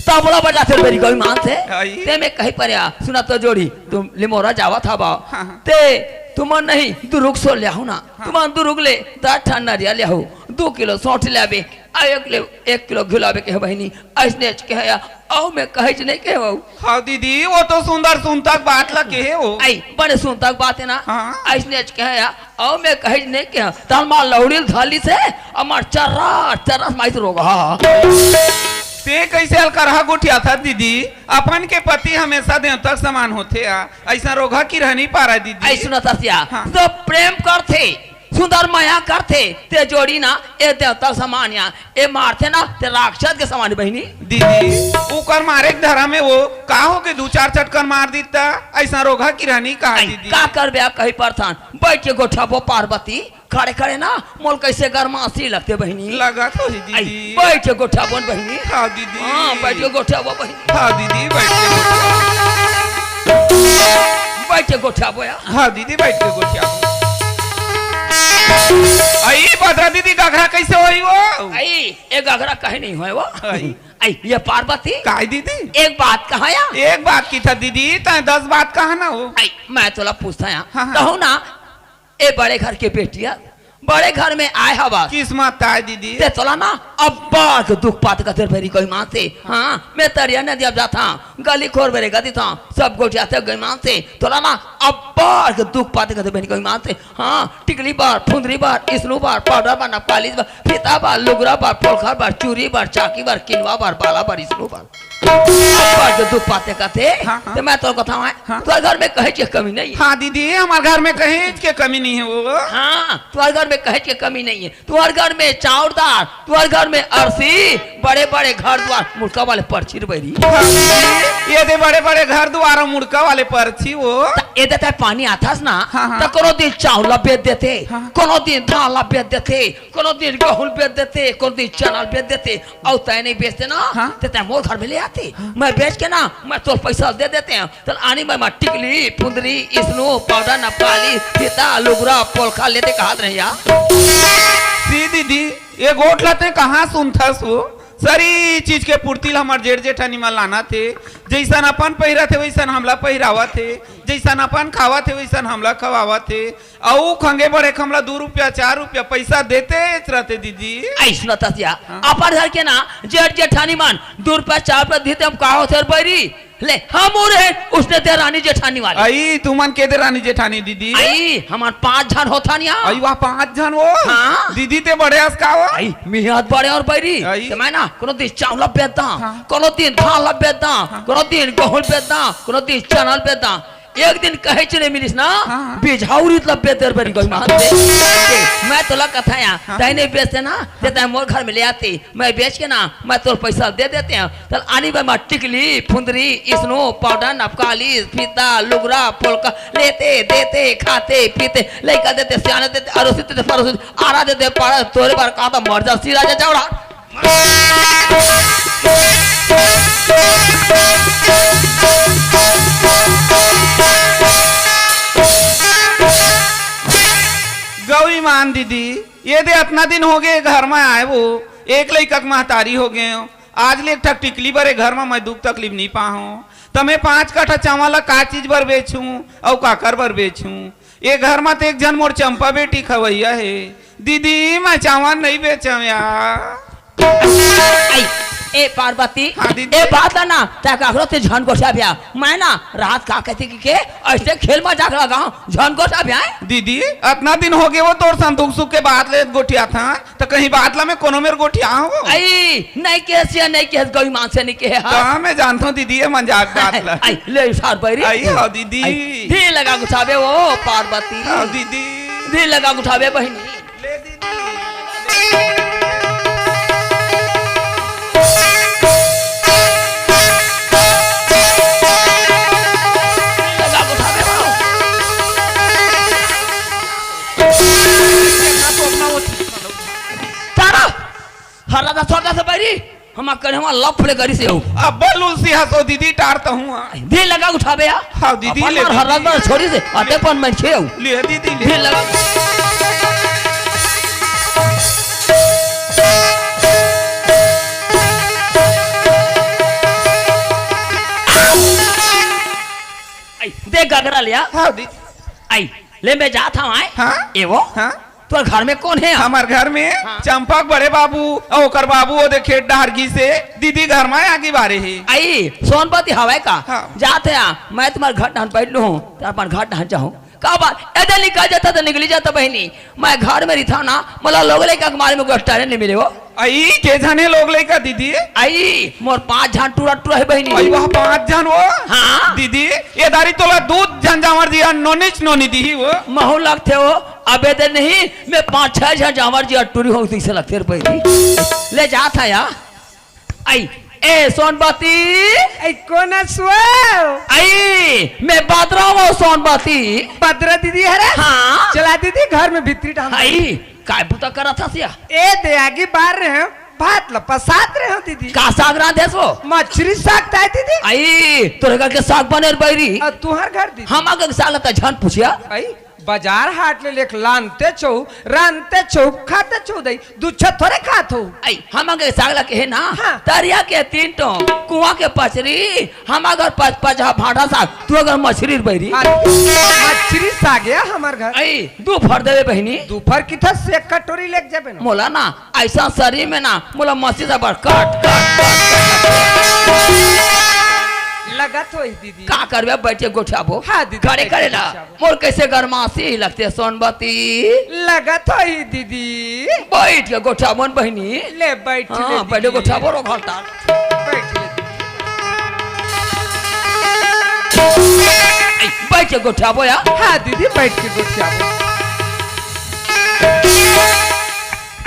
तबला बजाथे बहिनी गई मान से। अई। ते मैं कही पर या, सुनत हो जोड़ी, तुम लिमोरा जावत हवा। हाँ, हाँ। ते तुमन नहीं दुरुग सो ल्याहू ना। हाँ। तुमन दुरुग ले दस ठन नरिया ल्याहू, दो किलो सौंठ ल्याबे, आ एक ले, एक किलो घिलाबे के बहिनी, अइसने कहे या, अउ मैं कहिच नहीं कहे हूँ। हाँ दीदी, वो तो सुंदर सुनता बात ला कहे हो। आई, बड़े सुनता बात है ना। हाँ। अइसने कहे या, अउ मैं कहिच नहीं कहे, तहन मार लौड़ी थाली से, अमार चर्रा, चर्रा माई से रोगा। ते कैसे अलकरहा गोठियाथस दीदी? अपन के पति हमेशा देवता के समान होथे आ, ऐसा रोगा की रहनी पारा दीदी। आई सुनत हस या, हाँ। सब प्रेम करथे, सुंदर मया करथे, ते जोड़ी ना, ए देवता के समान या, ए मारथे ना, ते राक्षस के समान बहिनी। दीदी, ओकर मारे के धरम हे वो, का हो के दू चार चटकन मार दीता, ऐसा रोगा की रहनी कहा आई, दीदी। का करबे आ कही परथन, बैठ के गोठियाबो पार्वती, खड़े खड़े ना, मोला कैसे गरमासी लगथे बहिनी। लगत होही आई, दीदी। बैठ के गोठियाबो न बहिनी। हाँ दीदी। हाँ, बैठ के गोठियाबो बहिनी। हाँ दीदी, बैठ के गोठियाबो। बैठ के गोठियाबो या। हाँ दीदी, बैठ के गोठियाबो। आई, बता दीदी, घघरा कैसे होही वो? आई, ए घघरा कहीं नहीं होय वो। आई। आई, ये पार्वती। काय दीदी? एक बात कहा या? एक बात किथस दीदी, तैं दस बात कहा ना वो। आई, मैं तोला पूछथंव या। हाँ, हाँ। कहूँ ना, ए बड़े घर के बेटी या, बड़े घर में आय हवस। किस्मत आय दीदी। ते तोला ना अब्बड़ के दुख पाथे कथे बहिनी गई मान से। हाँ, मैं तरिया नदिया जाथंव, गली खोर बेरे गदी था, सब गोठियाथे गई मान से। तोला ना अब्बड़ के दुख पाथे कथे बहिनी गई मान से। हाँ, टिकली बर, फुंदरी बर, इसनू बर, पाउडर बर, नपकालिस बर, फीता बर, लुगरा बर, पोलखर बर, चूरी बर, चाकी बर, किनवा बर, बाला बर, इसनू बर। अब्बड़ के दुख पाथे कथे, हाँ, हाँ। ते मैं तोर कथंव, हाँ। तोर घर में कहीं के कमी नहीं हे। हाँ दीदी, हमार घर में कहीं के कमी नहीं हे वो। हाँ, तोर घर में कहीं के कमी नहीं हे। तोर घर में चाउर दार, तोर घर में अरसी, बड़े बड़े घर दुवार, मुड़का वाले परछी रे बहिनी। हाँ दीदी, ये दे बड़े बड़े घर दुवार अउ मुड़का वाले परछी वो। त ए ते तैं पानी आथस ना, हाँ, हाँ। त कोनो दिन चावल ला बेच देते, हाँ। कोनो दिन धान ला बेच देते, कोनो दिन गहूं बेच देते, कोनो दिन चना ला बेच देते, अउ तैं नइ बेचते ना, हाँ। ते तैं मोर घर में ले आते। हाँ। मैं बेच के ना, मैं तोर पैसा दे देते हैं। चल आनी मैं, मैं टिकली, फुंदरी, इसनू, पाउडर, नपकाली, फीता, लुगरा, पोलखा लेते कहत रहे यार। सी दीदी, ये गोठ ला तैं कहाँ सुनथस हो? सरी चीज के पूर्ति ला हमर जेठ जेठानी मन लानथे। जइसन अपन पहिरथे, वइसन हमला पहिरावथे। जइसन अपन खावथे, वइसन हमला खवावथे। अउ खंगे बड़े हमला दू रुपया, चार रुपया पैसा देतेच रहिथे दीदी। अइसना तसिया, हाँ। अपन घर के ना जेठ जेठानी मन दू रुपया, चार रुपया देथे, हम का होथे बइरी? ले, हम वो रहे, उसने दे रानी जेठानी वाले। अई, तुमन के दे रानी जेठानी दीदी? अई, हमन पांच झन होथन या। अई, वाह, पांच झन हो? हाँ। दीदी ते बड़े अस का हो? अई, मियाद बड़े अउ बइरी। अई। ते मैं ना, कोनो दिन चावल बेचता, हाँ। कोनो दिन धान ला बेचता, हाँ। कोनो दिन गहूं बेचता, कोनो दिन चना बेचता। एक दिन कहेच नइ मिलिस ना, हाँ, हाँ। बिझौरी ला बेच देर बइरी गई मान दे। मैं तोला कथा या, हाँ। तैं नइ बेचते ना, ते तैं मोर घर में ले आते। मैं बेच के ना, मैं तोर पैसा दे देते हैं। चल आनी बे, मैं टिकली, फुंदरी, इसनू, पाउडर, नपकाली, फीता, लुगरा, पोलखा लेते, देते, खाते, पीते, लइका देते, सियाने देते, अरोसी देते, परोसी देते, आरा देते, पारा, तोरे बर का त मर जा, सिरा जा, जावड़ा। गौरी मान दीदी, ये दे अतना दिन होगे घर में आए वो, एक लइका के महतारी होगे हो। आज ले एक ठक टिकली बर ए घर म मैं दुख तकलीफ नइ पाहूं। त मैं पांच कट्ठा चावल ला का चीज बर बेचूं अउ काकर बर बेचूं? ए घर म त एक झन मोर चंपा बेटी खवइया हे। दीदी, मैं चावल नइ बेचंव यार। आई, ए पार्वती, हाँ दीदी। ए बात ला ना, तैं काकरो से झन गोठियाबे। मैं ना रात का कहिथे कि के अइसे खेल मजाक लगावं, झन गोठियाबे। दीदी, अतना दिन होगे वो तोर संग दुख सुख के बात ले गोठियाथन। त कहीं बात ला मैं कोनो मेर गोठियाहूं? अई, नइ केहेस या नइ केहेस, गौरी मान से नइ केहे हा। त मैं जानथंव दीदी, ये मजाक बात ला। अई, ले सार बइरी। अई, हव दीदी। अई, धीर लगा गोठियाबे वो पार्वती। हव दीदी। धीर लगा गोठियाबे बहिनी। ले दीदी। धीर लगा गोठियाबे वो। तारा, हल्ला दा छोड़ दे से बइरी, हम करे हम लफ ले करिस हे। अब्बे लुलसी हस ओ दीदी, टारत हंव। धीर लगा गोठियाबे या। हव दीदी, अपन ले मार दीदी। हल्ला दा छोड़ी से, अते पन मैं छे हूं। ले दीदी, ले। धीर लगा। आई, दे गगरा ले आ। हव दीदी। आई, ले मैं जात हंव, आय। हाँ? ए वो? हाँ? तोर घर में कोन हे? हमर घर में हाँ। चंपा के बड़े बाबू अउ ओकर बाबू ओ दे खेत डहर गिस हे। दीदी घर में आगी बारे हे। आई, सोनपति हवय का? हाँ। जात हे, आ, मैं तुम्हर घर डहन बइठ लूहूं, त अपन घर डहन जाहूं। का बात? ए दे निकल जाता त निकली जाता बहिनी। मैं घर में रहिथंव ना, मोला लोग लइका के मारे में कोई अटारे नइ मिले हो। अई, के झन हे लोग लइका दीदी? अई, मोर पांच झन टूरा टूरा हे बहिनी। अई, वाह, पांच झन हो? हाँ। दीदी, ए दारी तोला दू झन जांवर जी नोनीच नोनी दिही हो। महूं लगथे हो, अबे दे नहीं, मैं पांच छह झन जांवर जी टूरी हों, तइसे लगथे रे बहिनी। ले जात हंव या। अई, ए सोनपति। अई, कोन हस वो? अई, मैं बदरा हंव सोनपति। बदरा दीदी हरे? हाँ। चला दीदी, घर में भीतरी डाल। अई, काय बुता करत हस या? ए दे आगी बार रहेंव, भात ला पसात रहेंव दीदी। का साग रांधे हस वो? मछरी साग ताय दीदी। अई, तोरे घर के साग बने रे बइरी। अउ तुंहर घर दीदी? हमर घर के साग ला त झन पूछिया। अई, बजार हाट ले लेके लानतेच हंव, रांधतेच हंव, खातेच हंव दई, दूछा थोरे खात हंव। अई, हमर घर के साग ला केहे ना, हाँ। तरिया के तीन ठो, कुआं के पचरी, हमर घर पच-, पचहा भांटा साग, तुंहर घर मछरी रे बइरी। हाँ, मछरी साग हे हमर घर। अई, दू फर देबे बहिनी। दू फर किथे से एक कटोरी लेके जाबे ना। मोला ना, अइसन सरीर में ना, मोला मछरी साग बर कट, कट, कट, कट। लगत होही दीदी। का करबे, बइठ के गोठियाबो। हाँ दीदी, करे, बइठ के करे ला। गोठियाबो। मोर कइसे गरमासी लगथे सोनपति। लगत होही दीदी। बइठ के गोठियाबो न बहिनी। ले बइठ हाँ, ले बइठ के दीदी। गोठियाबो रो घंटा। बइठ ले दीदी। ए, बइठ के गोठियाबो या। हाँ दीदी, बइठ के गोठियाबो।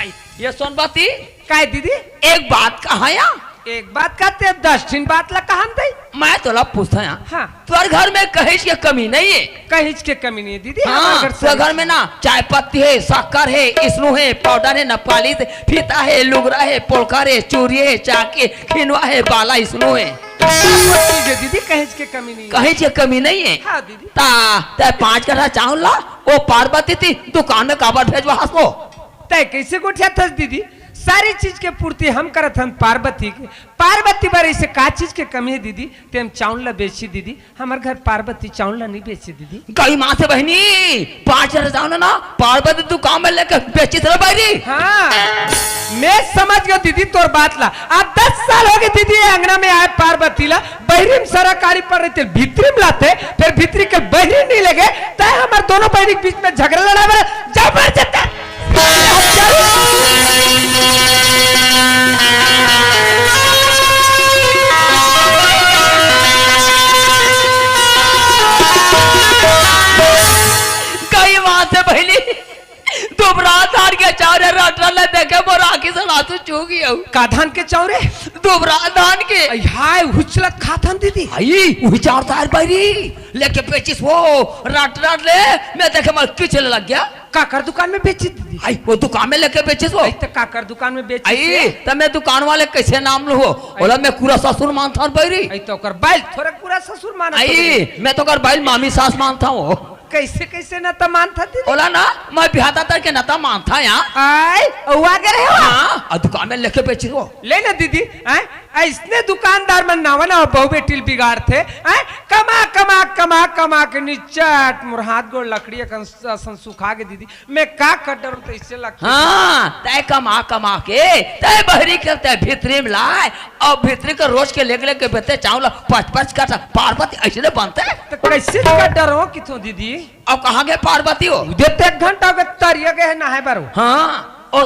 ए, ये सोनपति। काय दीदी? एक बात कहा या? एक बात कहते, दस ठिन बात ला कहन दे। मैं तोला पूछथंव यार। हाँ। तोर घर में कहीच के कमी नहीं है? कहीच के कमी नहीं है दीदी, हाँ, हमारे घर तोर घर में ना चाय पत्ती है, शक्कर है, इसनू है, पाउडर है, नपालिश है, फीता है, लुगरा है, पोलकर है, चूरी है, चाकी है, खिनवा है, बाला इसनू है। सब चीज है दीदी, कहीच के कमी नहीं है। कहीच के कमी नहीं है? हाँ दीदी। ता, ते पाँच कट्ठा चाँउर ला, ओ पार्वती ती दुकान में काबर भेजवाहस वो? तैं कइसे गोठियाथस दीदी? सारी चीज के पूर्ति हम करत हन पार्वती के। पार्वती बर अइसे का चीज के कमी है दीदी? तेम चाँउर ला बेची दीदी, हमर घर पार्वती चाँउर ला नहीं बेची दीदी। गई माँ से बहिनी, पाँच हजार चाँउर ना, पार्वती दुकान में लेके बेचिस रे बहिरी। हाँ, मैं समझ गयो दीदी तोर बात ला। आज दस साल हो गए दीदी, ये अंगना में आए पार्वती ला, बहिरी में सारा काड़ी पड़ रही थी, भीतरी में लाते, फिर भीतरी के बहिरी नहीं लगे, तैं हमर दोनों बहिरी के बीच में झगड़ा लड़ा बड़ा जबरदस्त। कई बात है बहिनी, दुबरा धान के चाँउर रटरा ले देखे मोर आँखी से आँसू चूहू गयो। का धान के चाँउर? दुबरा धान के। आई हाय, उछलत खाथन दीदी। आई, उही चाँउर तार बहिरी लेके बेचिस वो, रटरा ले, मैं देखे मोर किचले लग गया। काकर दुकान में बेचिस दीदी? आई, वो दुकान में लेके बेचिस वो। आई, तो काकर दुकान में बेचिस आई, वो? तो मैं दुकान वाले कइसे नाम लूँ हो? आई। ओला मैं कूरा ससुर मानथंव बहिरी। आई, तो ओकर बाइल थोड़ा कूरा ससुर मानत आई, हो। मैं तो ओकर बाइल मामी सास मानथंव वो। कइसे, कइसे नता मानथस दीदी? ओला ना, मैं बिहाता तर के नता मानथंव यार। आई, अउ आगे रहे हो? हाँ, अउ दुकान में लेके बेचिस वो। ले ना दीदी, हैं? अइसने दुकानदार मन नावा नावा बहू बेटी ल बिगाड़थे, हैं? कमा, कमा, कमा, कमा के निचट मोर हाथ गोड़ लकड़ी अकन असन सुखा गे दीदी। मैं का कर डरूं तो इससे लगता है। हाँ, तैं कमा, कमा के, तैं बहिरी के, तैं भीतरी में लाए, अउ भीतरी के रोज के लेके, लेके बेचथे चाँउर ला, पाँच, पाँच कट्ठा, पार्वती अइसने बनथे? तो कइसे कर डरूं किथों दीदी? अब कहाँ गए पार्वती हो? उधर तो एक घंटा हो गया, तरिया गए है नहाए बर। हाँ, अउ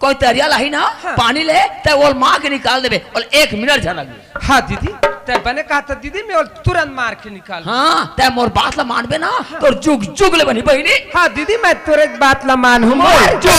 कोई तरिया लाही ना, हाँ। पानी ले, तैं ओला मार के निकाल देबे, अउ एक मिनट झन लगही। हाँ दीदी, तैं बने कहथस दीदी, मैं ओला तुरंत मार के निकाल। हाँ, तैं मोर बात ला मानबे ना, हाँ। तोर जुग जुग ले बनही बहिनी। हाँ दीदी, मैं तोर बात ला मानहूँ, मोर मोर जुग।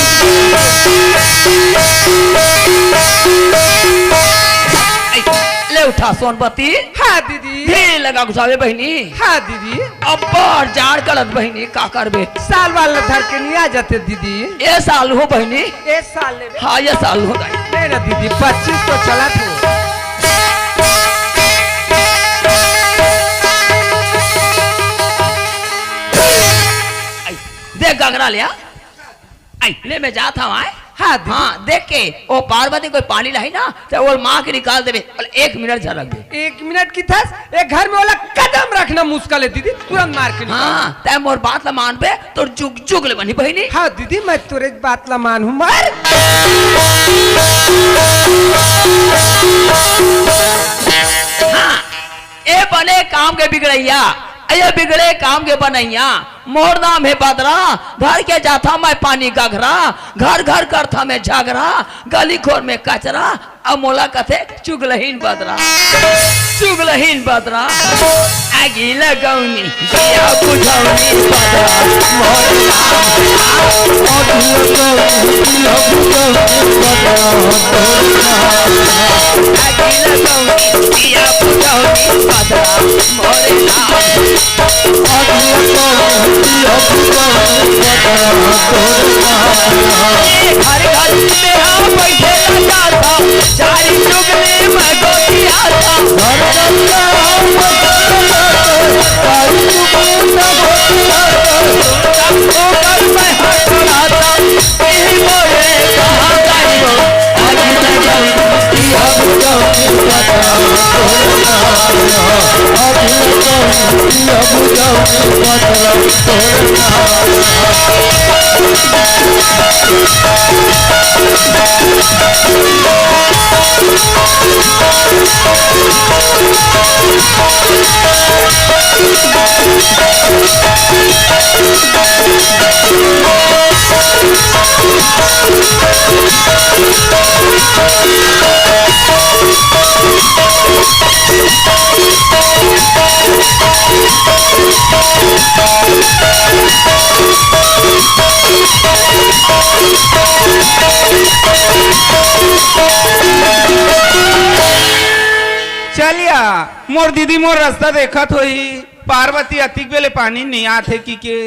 ले उठा सोनपत्ती। हाँ दीदी। धीरे लगा घुसावे बहिनी। हाँ दीदी। अब्बड़ जाड़ गलत बहिनी, का करबे? साल वाल धर के नहीं आ जाते दीदी। ये साल हो बहिनी। ये साल ले। हाँ, ये साल हो गई। नहीं ना दीदी, पच्चीस तो चला तू। आई, देख गगरा लिया। आई, ले मैं जात हंव, आय। हाँ, दीदी। हाँ, देख के, ओ पार्वती कोई पानी लाही ना, त ओला मार के निकाल देबे, अउ एक मिनट झन रखबे। एक मिनट किथस, ए घर में ओला कदम रखना मुश्किल है दीदी, तुरंत मार के निकाल। हाँ, तैं मोर बात ला मानबे, तोर जुग जुग ले बनही बहिनी। हाँ दीदी, मैं तोरे बात ला मानहूँ, मार। हाँ, ए बने काम के बिगड़इया, ए बिगड़े काम के बनइया। मोर नाम हे बदरा, भर के जाथंव मैं पानी गगरा, घर घर करथंव मैं झगरा, गली खोर में कचरा, अउ मोला कथे चुगलहीन बदरा, चुगलहीन बदरा। आगी लगौनी, दिया बुझौनी बदरा, मोर नाम हे आगी लगौनी, दिया बुझौनी बदरा, मोर नाम हे घर घर में आ बैठे ला जाता, चारी चुगली में गोतियाता। घर घर में आ बैठे ला जाता, चारी चुगली में गोतियाता। सबको घर में हाथ चढ़ाता, यही बोले कहाँ गई हो? चलिया, मोर दीदी मोर रस्ता देखत होही, पार्वती अतिक बेले पानी नइ आत हे कहिके।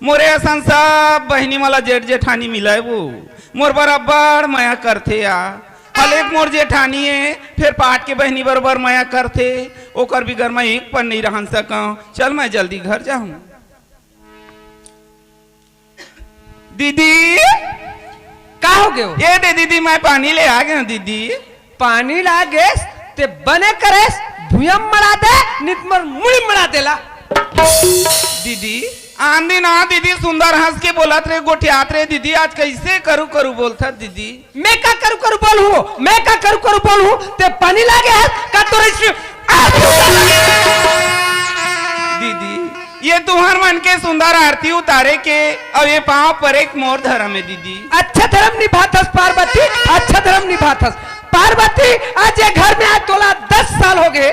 मोरे असन सब बहिनी मन ला जेठ जेठानी मिलय वो, मोर बर अब्बड़ मया करथे या। हलेक मोर जेठानी ए, फेर पाट के बहिनी बरोबर मया करथे, ओकर बिगर मैं एक पन नइ रहन सकंव। चल मैं जल्दी घर जाहूं। दीदी, का हो गयो? ए दे दीदी, मैं पानी ले आ गया दीदी। पानी ला गेस, ते बने करेस, भुयम मड़ा दे, नित मोर मुड़ी मड़ा देला। दीदी, आन दिन आ दीदी सुंदर हंस के बोलत रहे, गोठियात रहे दीदी, आज कैसे करू करू बोलत दीदी? मैं का करू करू बोलहूं? मैं का करू करू बोलहूं? ते पानी लागे हस का तोर इस दीदी, ये तुंहर मन के सुंदर आरती उतारे के, अउ ये पांव परे के मोर धरम हे दीदी। अच्छा धरम निभाथस पार्वती, अच्छा धरम निभाथस। पार्वती, आज ये घर में आज तोला दस साल हो गए,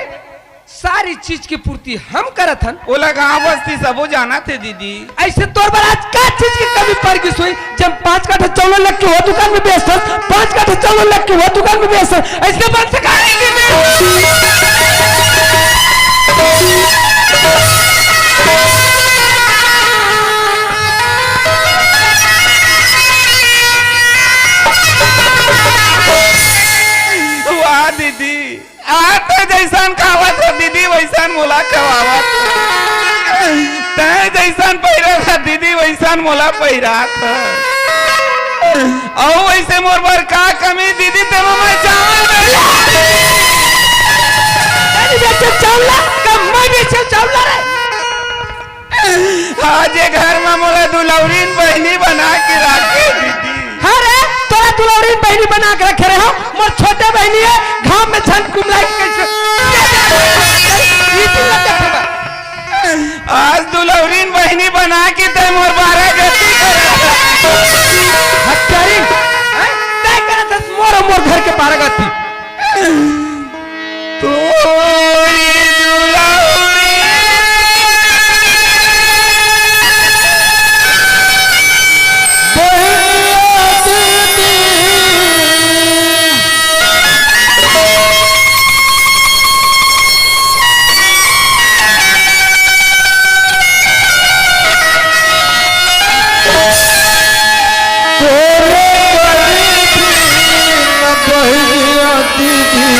सारी चीज की पूर्ति हम करत हन। ओला गांव बस्ती सबो जानत हे दीदी। अइसे तोर बर आज का चीज की कमी पड़ गिस होही? जब पांच काठा चावल लग के वो दुकान में बेचथस, पांच काठा चावल लग के वो दुकान में बेचथस, अइसे बन सका है दीदी? वाह दीदी, आ, तैं जइसन खावत हो दीदी, वइसन मोला खवावत हो। तैं जइसन पहिरत हो दीदी, वइसन मोला पहिरात हो। अउ वइसे मोर बर का कमी दीदी, तेमा मैं चावल नहीं। अरे बेचे चावला, कब मैं बेचे चावला रे? आज ये घर में मोला दुलौरीन बहिनी बना के राखे दीदी। हाँ रे, तोला दुलौरीन बहिनी बना के रखे रहे हो। मोर छोटे बहिनी हे, घाम में झन कुमलाई के कैसे। ये दिन लग गया। आज दुलौरीन बहिनी बना के तैं मोर बारह गति करे। हत्यारी, हैं? तैं करत हस मोर, मोर घर के बारह गति। तोरी दुलौरी बहिनिया दीदी। तोरे गरीबी न बहिनिया दीदी,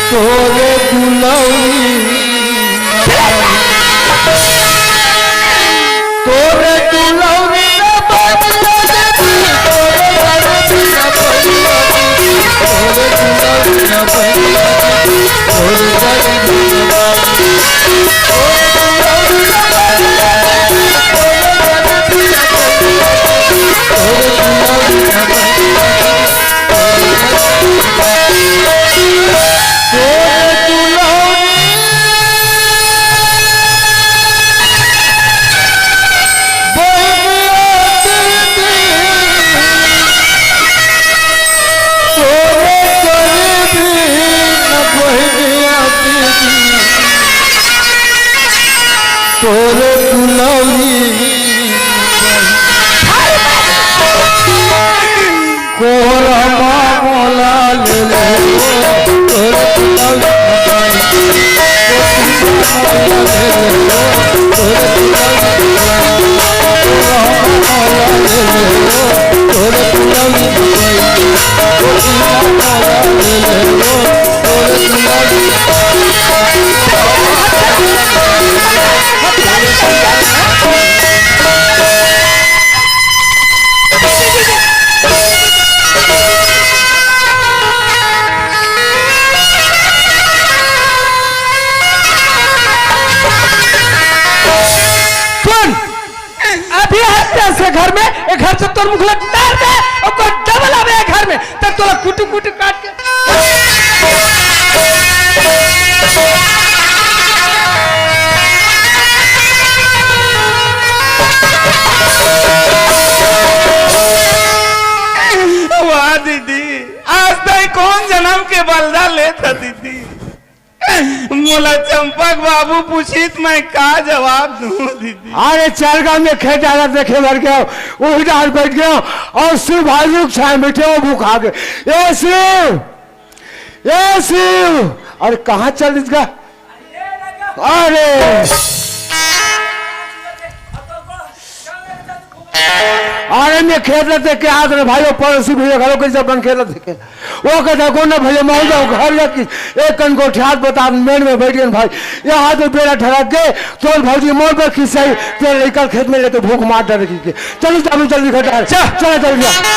तोरे दुलौरी न बहिनिया, तोरे दुलौरी न बहिनिया दीदी, तोरे गरीबी न बहिनिया दीदी, तोरे दुलौरी न बहिनिया दीदी, तोरे गरीबी न बहिनिया दीदी। तोरे दुलौरी कोरमा मोला ले ले, तोरे दुलौरी सुन, अभी हत्या से घर में, ए घर से तोर मुखला तार दे, अउ कोई डबल आवे ए घर में, तब तोला कुटु कुटु काट के। वाह दीदी, आज तैं कोन जनम के बलदा लेत ह दीदी? मोला चंपक बाबू पूछित, मैं का जवाब दूं दीदी? अरे चरगा में खेत डाला देखे बर गया, वही डाल बैठ गया अउ शिव भाई रुख छाए बैठे हो भूखा के। ए शिव, ए शिव, अरे कहाँ चल दिस गा? अरे, अरे मैं खेत ल देख के आत रहेंव भाई, वो पड़ोसी भैया घलो कइसे अपन खेत ल देख के। वो कहत हे, "कोन ना भैया, मैं जाऊँ घर जाके एक कन गोठियात बतात मेड़ में बैठ गेन भाई।" यहाँ तो बेरा ठरक के, तोर भौजी मोर बर खिसियाही, तें लइका ल खेत में लेके भूख मार डरे कहिके। चलो, चलो, जल्दी घर जा। चल। चलो, चलो, चलो।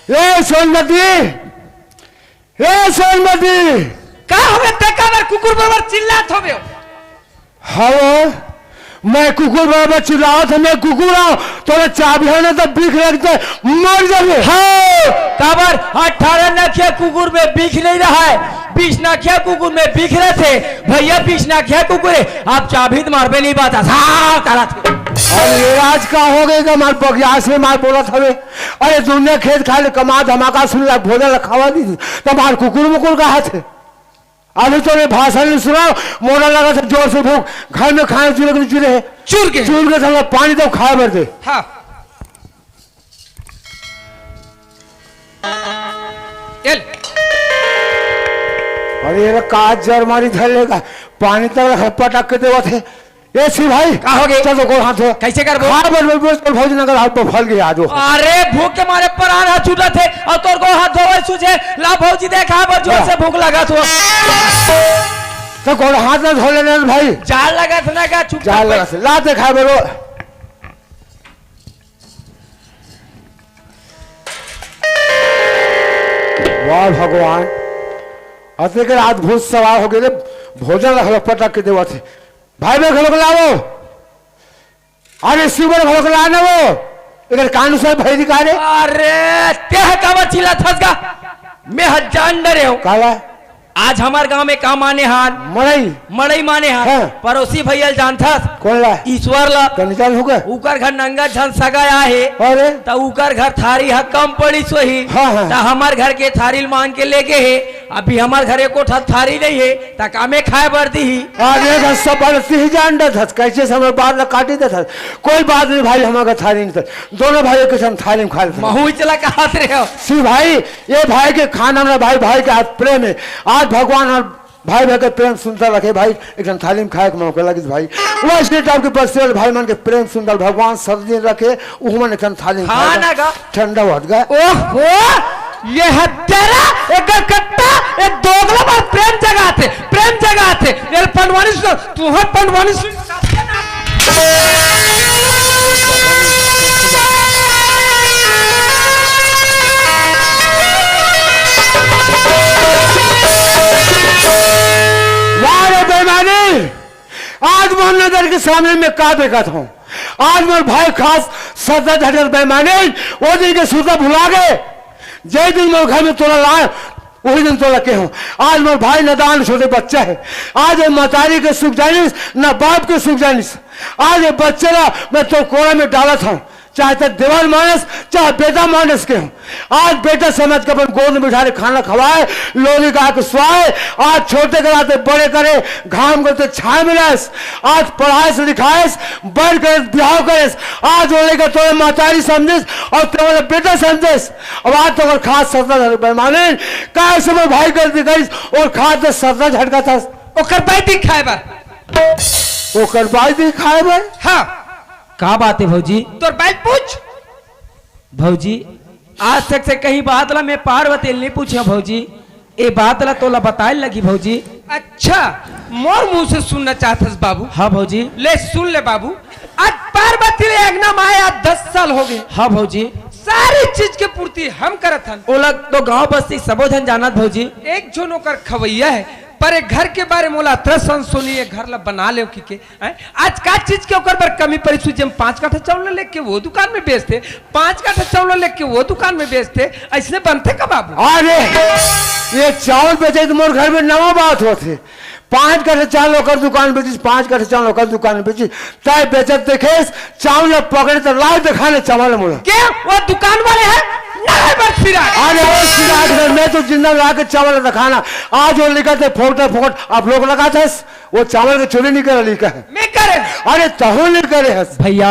ए सोनमती, ए सोनमती। का हवे, तें काबर कुकुर बरोबर चिल्लात हवे? हव, मैं कुकुर बरोबर चिल्लावत हँव, मैं कुकुर आँव, तोला चाबही ना त बिख लगथे, मर जाबे। हव, काबर अठारह नखिया कुकुर में बिख नइ रहय, बीस नखिया कुकुर में बिख रहिथे। भैया बीस नखिया कुकुर हे, अब चाबही त मरबे नइ पात, हाँ करत हे। अरे ये आज का होगे गा, मार बगियास में मार बोलत हवे। अरे दुनिया खेत खाए ले कमा धमा के सुन ला, भोजन ला खवा दिस, त मार कुकुर मुकुर कहत हे। अभी तो मैं भाषण नइ सुनावँव, मोला लगथे जोर से भूख, घर में खाना चूल्हा के चूल्हे हे। चूर के। चूर के साला पानी दे खाए बर दे। हाँ। ये ले। अरे ये का जर मारी धर लेगा, पानी तक पटक के देवत हे। ए शिव भाई, का होगे? चल तो गोड़ हाथ धो। कइसे करबो? हाँ, बस, बस, बस, बस, भौजी नगर हाथ पर फल गया आज वो। अरे, भूख के मारे परान ह छूटत हे, अउ तोर गोड़ हाथ धोवई सूझे। ला भौजी दे खाए बर जोर से भूख लगत हे। त गोड़ हाथ ना धो लेना भाई। जाड़ लगत हे ना का, चुप जाड़ कर लगत हे। ला दे खाए बर वो। वाह भगवान, अतेक रात भूत सवार होगे रे, भोजन रख लो पटक के देवत हे। भाई बहन घलो ला वो। अरे शिव बहन घलो ला ना वो। एकर कान से भई दिखा रे। अरे, तें ह काबर चिल्लात हस गा? मैं ह जान डरे हँव। काला? आज हमर गांव में का माने हन? मड़ई। मड़ई माने हन। हाँ। पड़ोसी भैया ल जानथस? कोन ला? ईश्वर ला। कनिकाल होगा? उकर घर नंगा झन सगा आए हे। अरे। त उकर घर थारी ह कम पड़िस होही। हाँ, हाँ। त हमर घर के थारी ल मांग के लेगे हे। अभी हमर घर एको ठन थारी नइ हे। त का में खाए बर दिही? अरे, त सब बात तिही जान डरथस। कइसे समय बात ला काटी देथस। कोई बात नहीं भाई, हमर घर थारी नइ हे। दोनों भाई एक संग थारी में खा लेथन। महूँ चला कहत रहेंव। शिव भाई, ये भाई के खाना में भाई, भाई के हाथ प्रेम हे। आज भगवान अउ भाई, भाई के प्रेम सुंदर रखे भाई, एक ठन थाली में खाए के मौका लगिस भाई। वइसने टाइप के बस्ती वाले भाई मन के प्रेम सुंदर भगवान सब दिन रखे, उहू मन एक ठन थाली में हाँ खाए ना गा। ठंडा होत गा। ओहो, ये हत्यारा, एक गलकट्टा, एक दोगला बार प्रेम जगाथे, प्रेम जगाथे। ये पंडवानी सुन, तुहर पंडवानी सुन। वाह रे बेईमानी! आज मोर नजर के सामने में का देखत हँव? आज मोर भाई खास सरधा झटक बेईमानी, वो दिन के सुरता भुला गे। जे दिन मोर घर में तोला लाए, उही दिन तोला केहेंव। आज मोर भाई नदान छोटे बच्चा हे। आज ये मतारी के सुख जानिस, ना बाप के सुख जानिस। आज ये बच्चे ला मैं तोर कोरा में डालत हँव। चाहे त देवर मानस, चाहे बेटा मानस केहेंव। आज बेटा समझ के अपन गोद में बिठा के खाना खवाए, लोली गा के सुवाए। आज छोटे करा ते बड़े करे, घाम करते छाँय मिलाएस। आज पढ़ाएस लिखाएस, बड़ करेस बिहाव करेस। आज वो लइका तोला मतारी समझेस अउ तें ओला बेटा समझेस। अब आज तो ओकर खास सरधा झटक बेईमानी, काहे से मोर भाई गलती करिस, ओकर खास सरधा झटकत हस। ओकर बाई दिही खाए बर। ओकर बाई दिही खाए बर? हाँ। का बात हे भौजी? तोर बाई पूछ। भौजी, आज तक से कहीं बात ला मैं पार्वती ले नइ पूछेंव भौजी। ए बात ला तोला बताए लगही भौजी। अच्छा, मोर मुँह से सुनना चाहत हस बाबू? हाँ भौजी। ले सुन ले बाबू, आज पार्वती ले अंगना में आए आज दस साल होगे। हाँ भौजी। सारी चीज के पूर्ति हम करत हन। ओला तो गाँव बस्ती सबो झन जानत भौजी। एक झन ओकर खवइया हे, पर ए घर के बारे में ओला अतरा सनसोनी, ए घर ला बना लेव कहिके। हैं? आज का चीज के ओकर बर कमी पड़िस होही, जेन पाँच काठा चाउर ला लेके वो दुकान में बेचथे, पाँच काठा चाउर ला लेके वो दुकान में बेचथे, अइसने बनथे का बाबू? अरे, ये चाउर बेचे त मोर घर में नवा बात होथे। पाँच काठा चाउर ओकर दुकान बेचिस, पाँच काठा चाउर ओकर दुकान बेचिस, तैं बेचत देखेस, चाउर ला पकड़े त लाव देखा ले चाउर ला मोला। के? वो दुकान वाले हे? ना अरे ओ सिराग, मैं तो जिंदा ला के चावल रखाना। आज वो लिखा थे फोकट फोकट, आप लोग लगा थे, वो चावल के चोरी नहीं कर लिखा है। मैं करे। अरे तहु नहीं करे हस। भैया,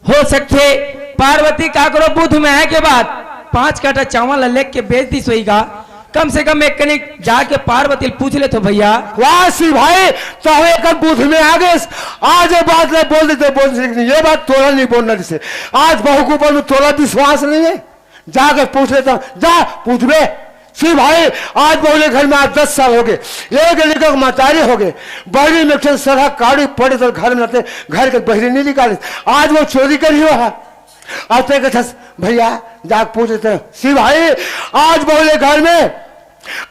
हो सकथे पार्वती काकरो बुध में आए के बाद पाँच काठा चावल ला लेके बेच दिस होही गा। कम से कम एक कनिक जाके पार्वती ल पूछ लेथो भैया। वाह शिव भाई, तहु एक बुध में आ गए। आज ये बात ला बोल देते, बोल देते, ये बात तोला नहीं बोलना जैसे। आज बहू के ऊपर में तोला विश्वास नहीं है। जाके पूछ लेता हूँ, जा पूछबे। शिव भाई, आज बहू ले घर में आज दस साल हो गए, एक लड़का के महतारी हो गए, बहरी में एक ठन सरहा काड़ी पड़े तो घर में रहते, घर के बहरी नहीं निकाले। आज वो चोरी करी हो है। आज तो कहता, भैया, जाके पूछ लेते हैं। शिव भाई, आज बहू ले घर में,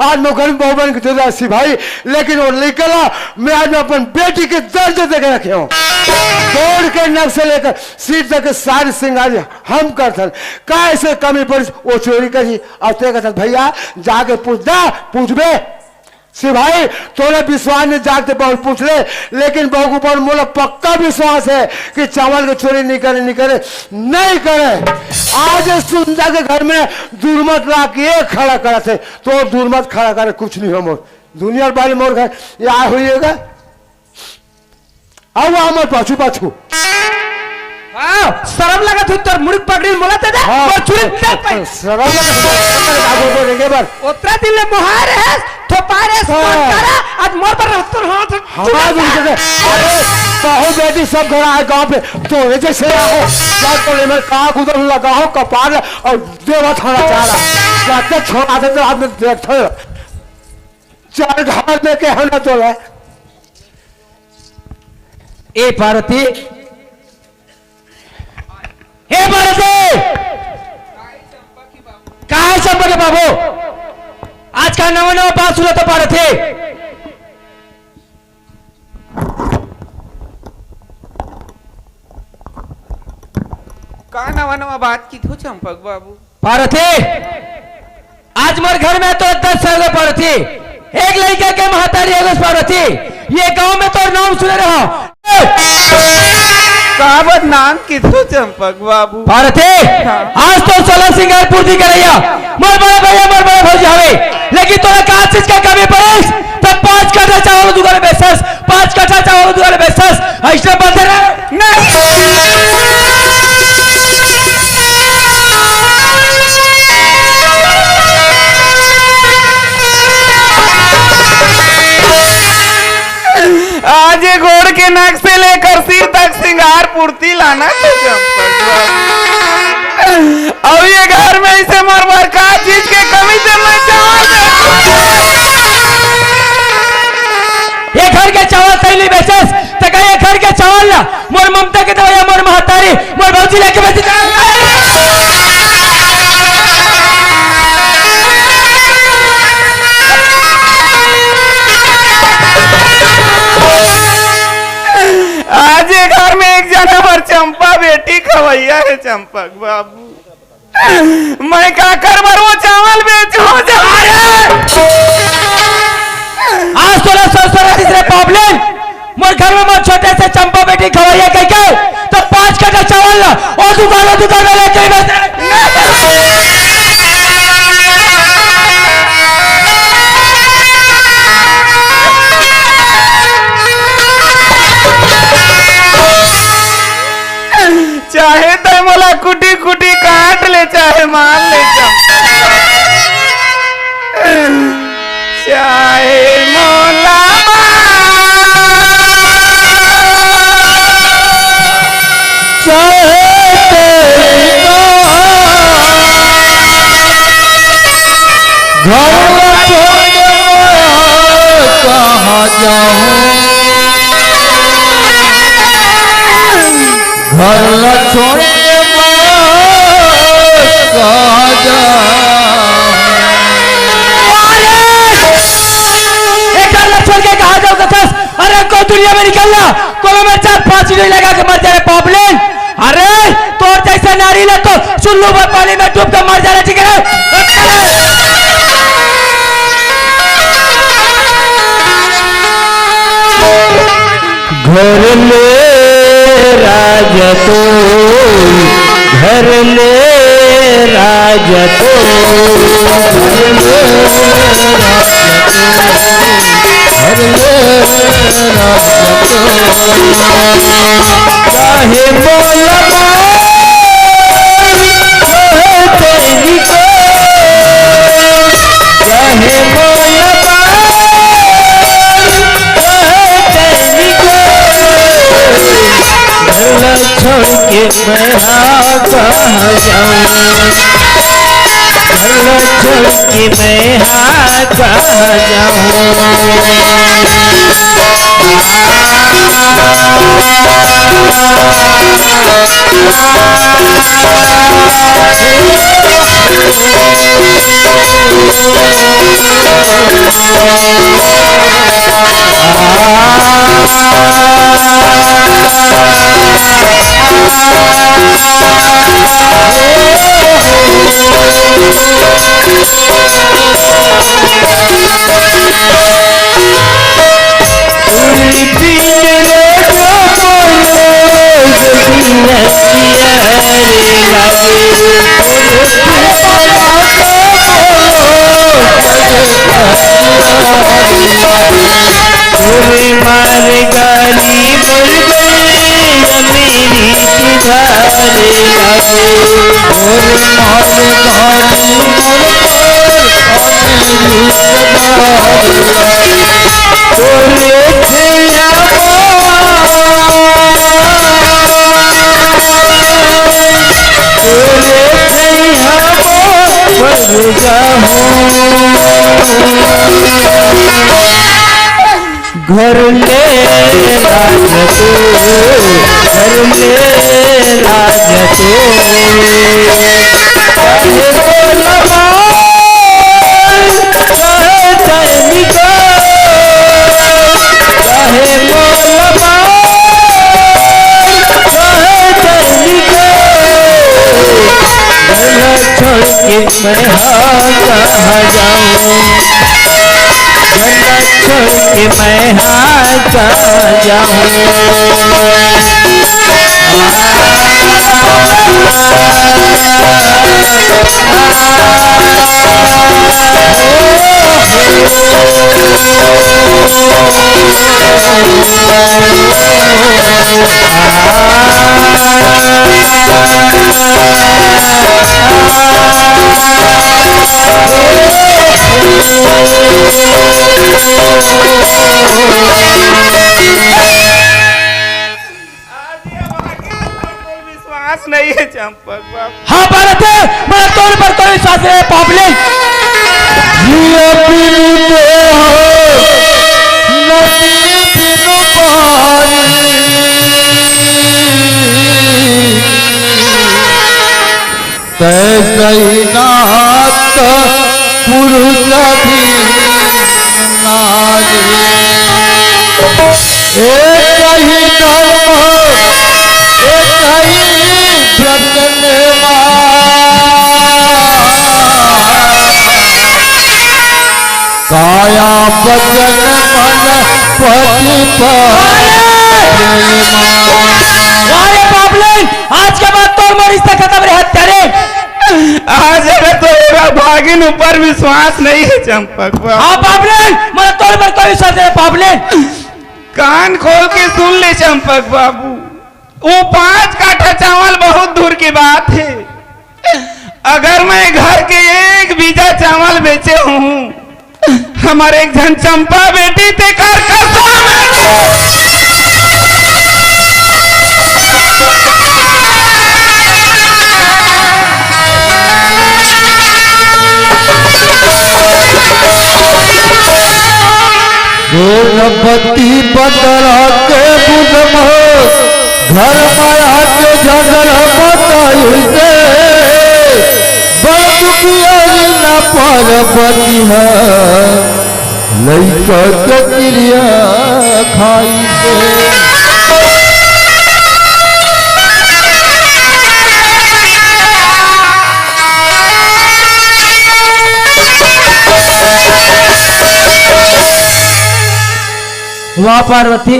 आज मैं घर में बहू बन के दे रहा शिव भाई, लेकिन वो लड़का ला मैं आज मैं अपन बेटी के दर्ज दे के रखे हूँ। दौड़ के नक से लेकर सिर तक के सारे श्रृंगार हम करथन। का ऐसे कमी पड़ी, वो चोरी करी? और ते कहत, भैया, जाके पूछ, जा, पूछबे। शिव भाई, तोला विश्वास नहीं, जाके बहुत पूछ ले, लेकिन बहू के ऊपर मोला पक्का विश्वास है कि चावल के चोरी नहीं करे, नहीं करे, नहीं करे। आज सुंदर के घर में दुर्मत ला के खड़ा करत है, तो दुर्मत खड़ा करे कुछ नहीं हो मोर। दुनिया वाले मोर घर ये आए हुई है। अउ हमर पाछू पाछू। हाँ, शरम लगत हो तोर मुड़ी पकड़ी मोला ते दे, हाँ। तोर चुरी ते पे। शरम लगत हो, शरम लगत हो, आगो को रेंगे बर। ओतरा दिन ले मोहार है, थोपार है, हाँ। कौन करा, आज मोर पर रहत हो, हाँ, तो हमार चुरा दिन के, अरे, बहू बेटी सब घर आए गाँव पे, तो ये जैसे आए, क्या तो ले मैं का गुदर लगा हो, कपार और देवा थाना चाह रहा। जाते छोड़ा देते, आपने देखते हो। चार घर में के हम ना तो है। ए पार्वती, ए पार्वती, कहाँ है चंपा के बाबू? आज का नवा नवा बात सुना तो पार्वती। का नवा नवा बात की थो चंपक बाबू? पार्वती, आज मोर घर में तो दस साल ले पार्वती, एक लड़का के महतारी हो गइस पार्वती, ये गांव में तोर नाम सुने रहा। का बदनाम किथो चंपक बाबू? पार्वती, हाँ। आज तो सोलह श्रृंगार पूर्ति करैया, मोर बड़े भैया, मोर बड़े भौजी हवे, लेकिन तोला का चीज का कमी पड़े, तो पाँच कट्ठा चावल दुकान बेचस, पाँच कट्ठा चावल दुकान बेचस, ऐसे बंद रहे। आज ये गोड़ के नक से लेकर सिर तक श्रृंगार पूर्ति लाना तो चंपक बाबू। अब ये घर में इसे मोर बर का चीज के कमी से मैं चावल ये घर के चावल तैं नहीं बेचस, त का ये घर के चावल ला मोर ममता के दवैया, मोर महतारी, मोर भौजी लेके बेच दे। आज ये घर में एक जना बर चंपा बेटी खवैया है चंपक बाबू। मैं का करबर वो चावल बेचहूं जा। आज तोला सरसरा तीसरे पाबलेन मोर घर में मोर छोटे से चंपा बेटी खवैया कह के तो पाँच कट्ठा चावल ला ओ दुकान ओ दुकान में लेके ही बेच। चाहे तैं मोला कुटी कुटी काट ले, चाहे मार ले, चाहे मोला मार। चाहे तैं घर ला छोड़ के मैं कहाँ जाऊं? घर ला छोड़ के मैं कहाँ जाऊं? अरे! ए घर ला छोड़ के कहाँ जाऊं कथस? अरे को दुनिया में निकल ला, कोनो में चार पांच नहीं लगा के मर जाए पाबलेन। अरे तोर जैसे नारी ला तो चुल्लू भर पानी में डूब के मर जाना चाहिए रे। घर ले राजा तो घर ले राज तो, हर ले राज तो, हर ले राज तो। चाहे बोल मार, चाहे तैनिको, चाहे बोल मार, चाहे तैनिको, घर ला छोड़ के मैं हा कहाँ जाऊँ, घर ला छोड़ के मैं हा कहाँ जाऊँ। तोरे मार गारी मोर गैया मेरी किधर लागे। तोरे मार गारी मोर गैया मेरी किधर लागे। तोरे छैया तोरे छैया मर जाहूँ। घर ले राज तो, घर ले राज तो। चाहे बोल मार, चाहे तैनिको, चाहे बोल मार, चाहे तैनिको, घर छोड़ के मैं हा कहाँ जाऊँ, घर छोड़ के मैं हा कहाँ जाऊँ। आज ये भाग्य बिल्कुल विश्वास नहीं है चंपक बाबू। हाँ, भारत है, मैं तोर पर कोई विश्वास नहीं है, पापलेन। जिया बिनु देह, नदी बिनु पानी। तैसै नाथ पुरुष भी नारी। एक ही धर्म, एक ही व्रत नेमा। काया वचन मन पति पर प्रेमा। वाह रे बाबलेन, आज के बाद तोर मोर रिश्ता खत्म रे हत्यारे। आज अगर तो एला भागिन ऊपर विश्वास नहीं है चंपक बाबू। हाँ बाबलेन, मोला तोर पर कोई विश्वास नहीं बाबलेन। कान खोल के सुन ले चंपक बाबू, वो पाँच काठा चावल बहुत दूर की बात है। अगर मैं घर के एक बीघा चावल बेचे हूँ, हमर एक झन चंपा बेटी तेकर कसम। सोनपति बदरा के बुध में घर माया के झगड़ा बताई से बंद किया न पार्वती है। लइका के क्रिया खाई से। वाह पार्वती,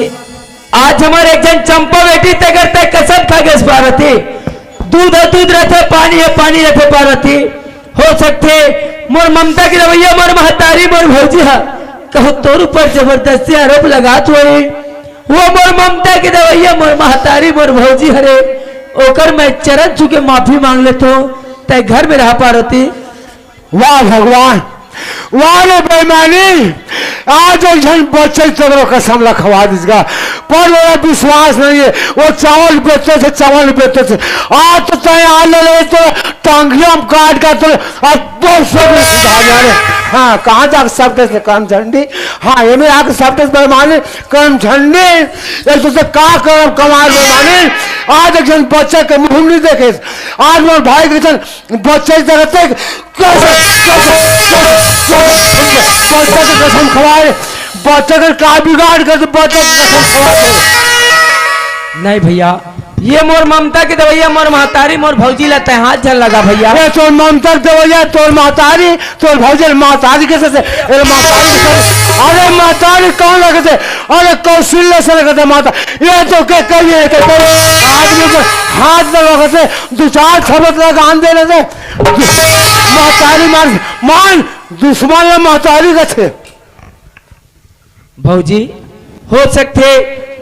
आज हमर एक झन चंपा बेटी तेकर तैं कसम खा गेस पार्वती। दूध ह दूध रथे, पानी ह पानी रथे पार्वती। हो सकथे मोर ममता के दवइया मोर महतारी मोर भौजी ह कहूँ तोर ऊपर जबरदस्ती आरोप लगात होही। वो मोर ममता के दवइया मोर महतारी मोर भौजी हरे, ओकर मैं चरण छू के माफी मांग लेथों। तैं घर में रह पार्वती। वाह भगवान, वाह रे बेईमानी। आज एक झन बच्चे तगरो कसम ला खवा दिस गा, पर मेरा विश्वास नहीं है। वो चावल बेचते थे, चावल बेचते थे। आज तो तैं आ ले, ले तो टांगिया में काट का तो अब बहुत सब सुधार जा रहे। हाँ, कहाँ जाके सब देश में करम झंडी। हाँ, ये में आके सब देश बेईमानी करम झंडी। एक दूसरे का करम कमाल बेईमानी। आज एक झन बच्चे के मुंह नहीं देखे। आज मोर भाई के झन बच्चे जगते कसम, कसम, कसम, कसम, बच्चा के कसम खवाए, बच्चा के का बिगाड़ कर दे, बच्चा के कसम खवाए। नहीं भैया, ये मोर ममता के दवइया मोर महतारी मोर भौजी ला तैं हाथ झन लगा भैया। ये तोर ममता के दवइया तोर महतारी, तोर भौजी ला महतारी के से, ए महतारी के से, अरे महतारी कौन लगे थे? अरे कौशल्य से लगे थे माता। ये तो के कहिए के तो आदमी के हाथ लगा के दू चार थपत लगा आन देने से महतारी मार, मान दुश्मन ला महतारी कथे। भौजी, हो सकथे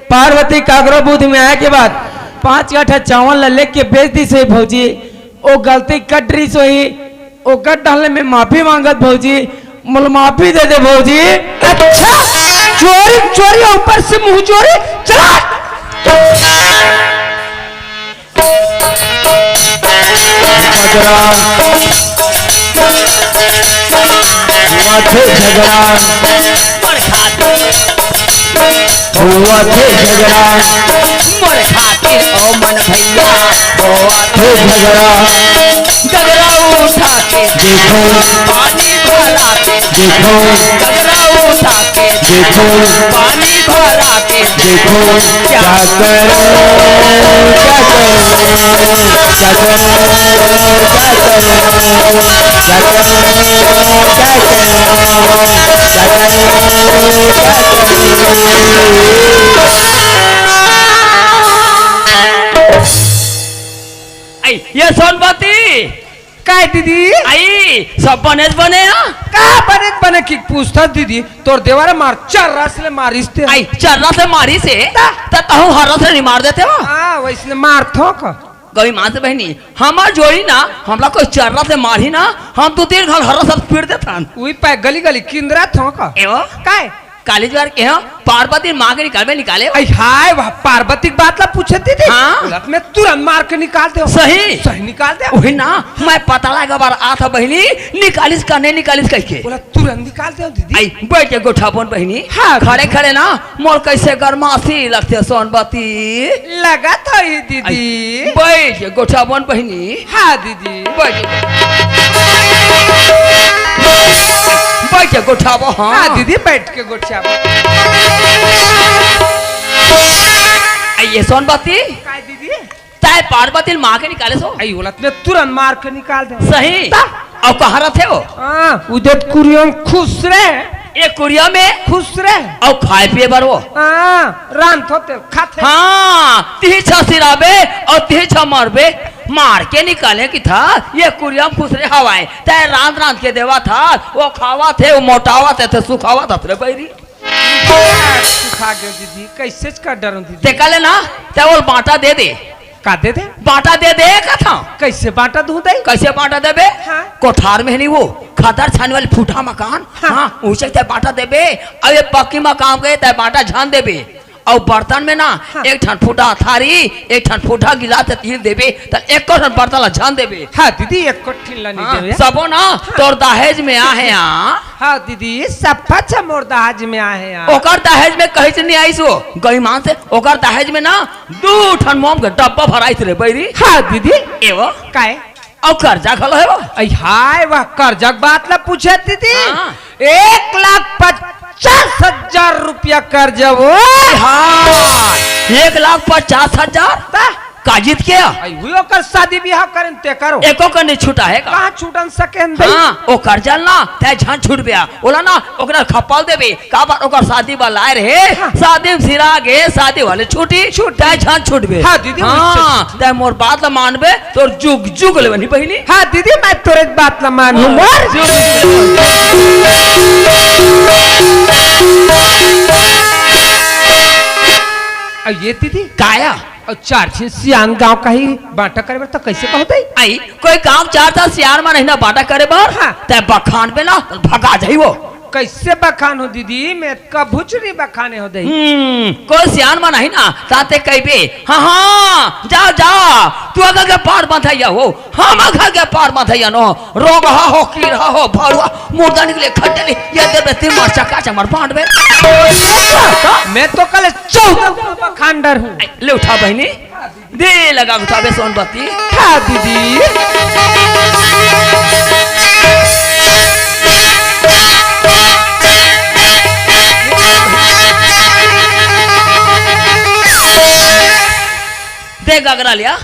पार्वती काकरो बुद्धि में आए के बाद पाँच कट्ठा चावल ला लेके बेच दिस होही भौजी, ओ गलती कट रहिस होही, ओकर डाले में माफी मांगत भौजी, मोला माफी दे दे भौजी। अच्छा, चोरी चोरी ऊपर से मुंह चोरी, चला। झगड़ा, हुआ थे झगड़ा, हुआ थे झगड़ा, मोर खातिर ओ मन भैया, हुआ थे झगड़ा। गगरा उठा के देखो, पानी भरा के देखो, गगरा उठा के देखो, पानी भरा के देखो, क्या करो, क्या करो, क्या करो, क्या करो, क्या करो, क्या करो, क्या करो, क्या करो। आई, ये सोनपति। काय दीदी? आई, सब बने बने, हाँ? का बने बने की पूछता दीदी? तोर देवर मार चर्रा से ले मारिस ते। आई, चर्रा से मारिस हे? ता? त तहूँ हर्रा से नहीं मार देते हो? हाँ, वैसने मार थोक। गौरी माँ से बहिनी, हमर जोड़ी ना, हमला कोई चर्रा से मारही ना, हम तो तीन घन हर्रा से पीट देथन। उही पै गली गली किंदरा थोक। एवो? काय? काली ज्वार के हो, पार्वती माँ के निकालबे निकाले हो। आई हाय, वाह, पार्वती के बात ला पूछे दीदी। हाँ। बोलत में तुरंत मार के निकाल दे हो। सही। सही निकाल दे हो। वही ना, मैं पता लगा बार आ था बहिनी, निकालिस का नहीं निकालिस कह के। बोला तुरंत निकाल दे हो दीदी। आई, बैठ के गोठा बोन बहिनी। हाँ, खड़े दीदी। खड़े ना, मोर कैसे गरमासी लगते सोनबती। लगा तो ही दीदी। आई, बैठ के गोठा बोन बहिनी। हाँ दीदी। बैठ। बैठ के गोठाबो, हाँ। हाँ दीदी, बैठ के गोठाबो। आ, ये सोनबती? काय दीदी? तैं पार्वती माँ के निकाले सो? आई बोलत में तुरंत मार के निकाल दे। सही? ता? अउ कहाँ रथे हो? हाँ, उदय कुरियम खुश रहे। ये कुरिया में? खुश रहे। अउ खाए पिए बर हो? हाँ, रांध होते खाथे। हाँ, तिही छा सिराबे अउ तिही छा मरबे। मार के निकाले कि था, ये कुरिया में खुसरे हवाए, तैं रांध रांध के देवा था, वो खावा थे, वो मोटावा थे, थे सुखावा था, रे बैरी। सुखा गयो दीदी, कैसे कर डरो दीदी? ते कले ना, ते बोल बांटा दे दे। का दे दे? बांटा दे दे, का था? कैसे बांटा दूं दे? कैसे बांटा देबे? हाँ। कोठार में नहीं वो, खदर छाने वाली फूटा मकान, हाँ। हाँ, उसे ते बांटा देबे, अब ये पक्की मकान गए, ते बांटा झान देबे। अउ बर्तन में ना, हाँ। एक ठन फूटा थारी, एक ठन फूटा गिलास तिल देबे, त एको ठन बर्तन ला झन देबे। हाँ दीदी, एको ठिन ला नहीं हाँ, देबे। सबो ना, हाँ। तोर दहेज में आहे, हाँ। हाँ दीदी, सब पच मोर दहेज में आहे, हाँ। ओकर दहेज में कहीं से नहीं आइस वो, गईमान से, ओकर दहेज में ना, दू ठन मोम के डब्बा भराइस रे बैरी। हाँ दीदी। एवो? काय? अउ कर्जा घलो हे वो। आई हाय, वाह, कर्जा के बात ला पूछे दीदी। हाँ। एक लाख पचास हजार रुपया कर्जा वो। हाँ, एक लाख पचास हजार? ता? का जीत के? आई हुई ओकर शादी बिहाव करेन ते करो। एको कन नहीं छूटा हे का? कहाँ छूटन सके हन दई? हाँ, ओकर जल ना, तै झन छूटबे। ओला ना, ओकरा खपल देबे। काबर ओकर शादी बर लाए रहे, हाँ। शादी में सिरा गे, शादी वाले छूटी, छूटी। तै झन छूटबे। हाँ, दीदी, हाँ, निश्चित। तै मोर बात ला मानबे, तोर जुग जुग ले बनी बहिनी। हाँ, दीदी, मैं तोरे बात ला मानहूँ, हाँ, मोर। जुग जुग ले बनी। आ, ये दीदी? काया? अउ चार झिन सियान गाँव कही बाँटा करे बर त कइसे कहो दई? आई, कोई गाँव चार झन सियान मन नहीं ना बाँटा करे बर? हाँ। तै बखानबे ना, त भगा जाही वो। कइसे बखानहूँ दीदी? मैं कभूच नहीं बखाने हों दई। हम्म, कोई सियान मन नहीं ना, त तै कहिबे, हाँ, हाँ, जा, जा, तू अगर के पार बंधइया हो, हम अगर के पार बंधइया नो, रोगहा हो, कीरहा हो, भरुआ, मुर्दा निकले, खट्टे नहीं, ये दे बे तीन मार चका चमर बाँट बे। मैं तो कल चौदह बखान डरहूँ। ले उठा बहिनी, दे लगा उठाबे सोनपति। हाँ दीदी। दे गगरा लिया।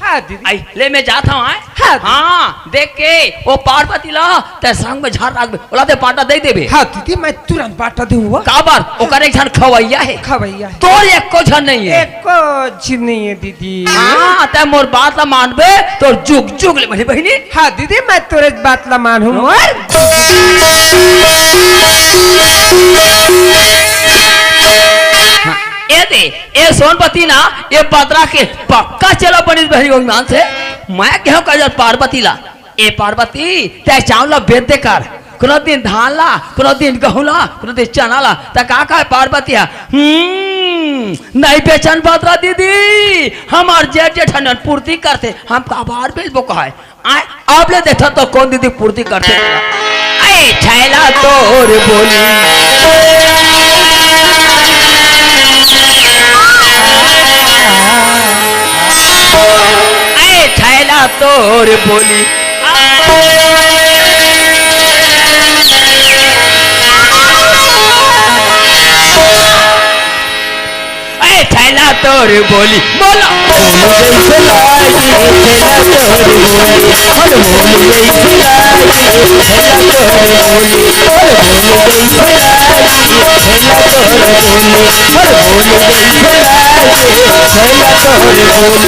हाँ दीदी। आई, ले मैं जात हूँ, आय? हाँ दीदी। हाँ, देख के, वो पार्वती ला, तै संग में झन राखबे, ओला तै बाँटा दे देबे। हाँ दीदी, मैं तुरंत बाँटा दूंगा। काबर? ओकर एक झन खवैया हे। खवैया हे। तोर एको झन नहीं हे। एको झन नहीं हे दीदी। हाँ, तै मोर बात ला मानबे, तोर जुग जुग ले बनी बहिनी। हाँ दीदी, मैं तोरे बात ला मानहूँ मोर। हाँ, ए दे, ए सोनपति ना, ए बदरा के पक्का चेला बनिस बहिनी अभिमान से। मैं केहेंव का जर पार्वती ला, ए पार्वती, तै चाँव ला बेच दे कर, कोनो दिन धान ला, कोनो दिन गहूँ ला, कोनो दिन चना ला, त का कहे पार्वती ह, हम्म, नहीं बेचन बदरा दीदी, हमर जेठ जेठानी पूर्ति करथे, हम काबर बेचबो कहे। आय, अब ले देखा तो कोन दीदी पूर्ति करथे। ऐ छैला तोर बोली, ऐ छैला तोर बोली। ए छैला तोर बोली, बोला। बोल जैसे लागी, छैला तोर बोली। अरे बोल जैसे लागी, छैला तोर बोली। अरे बोल जैसे लागी, छैला तोर बोली। अरे बोल जैसे लागी, छैला तोर बोली।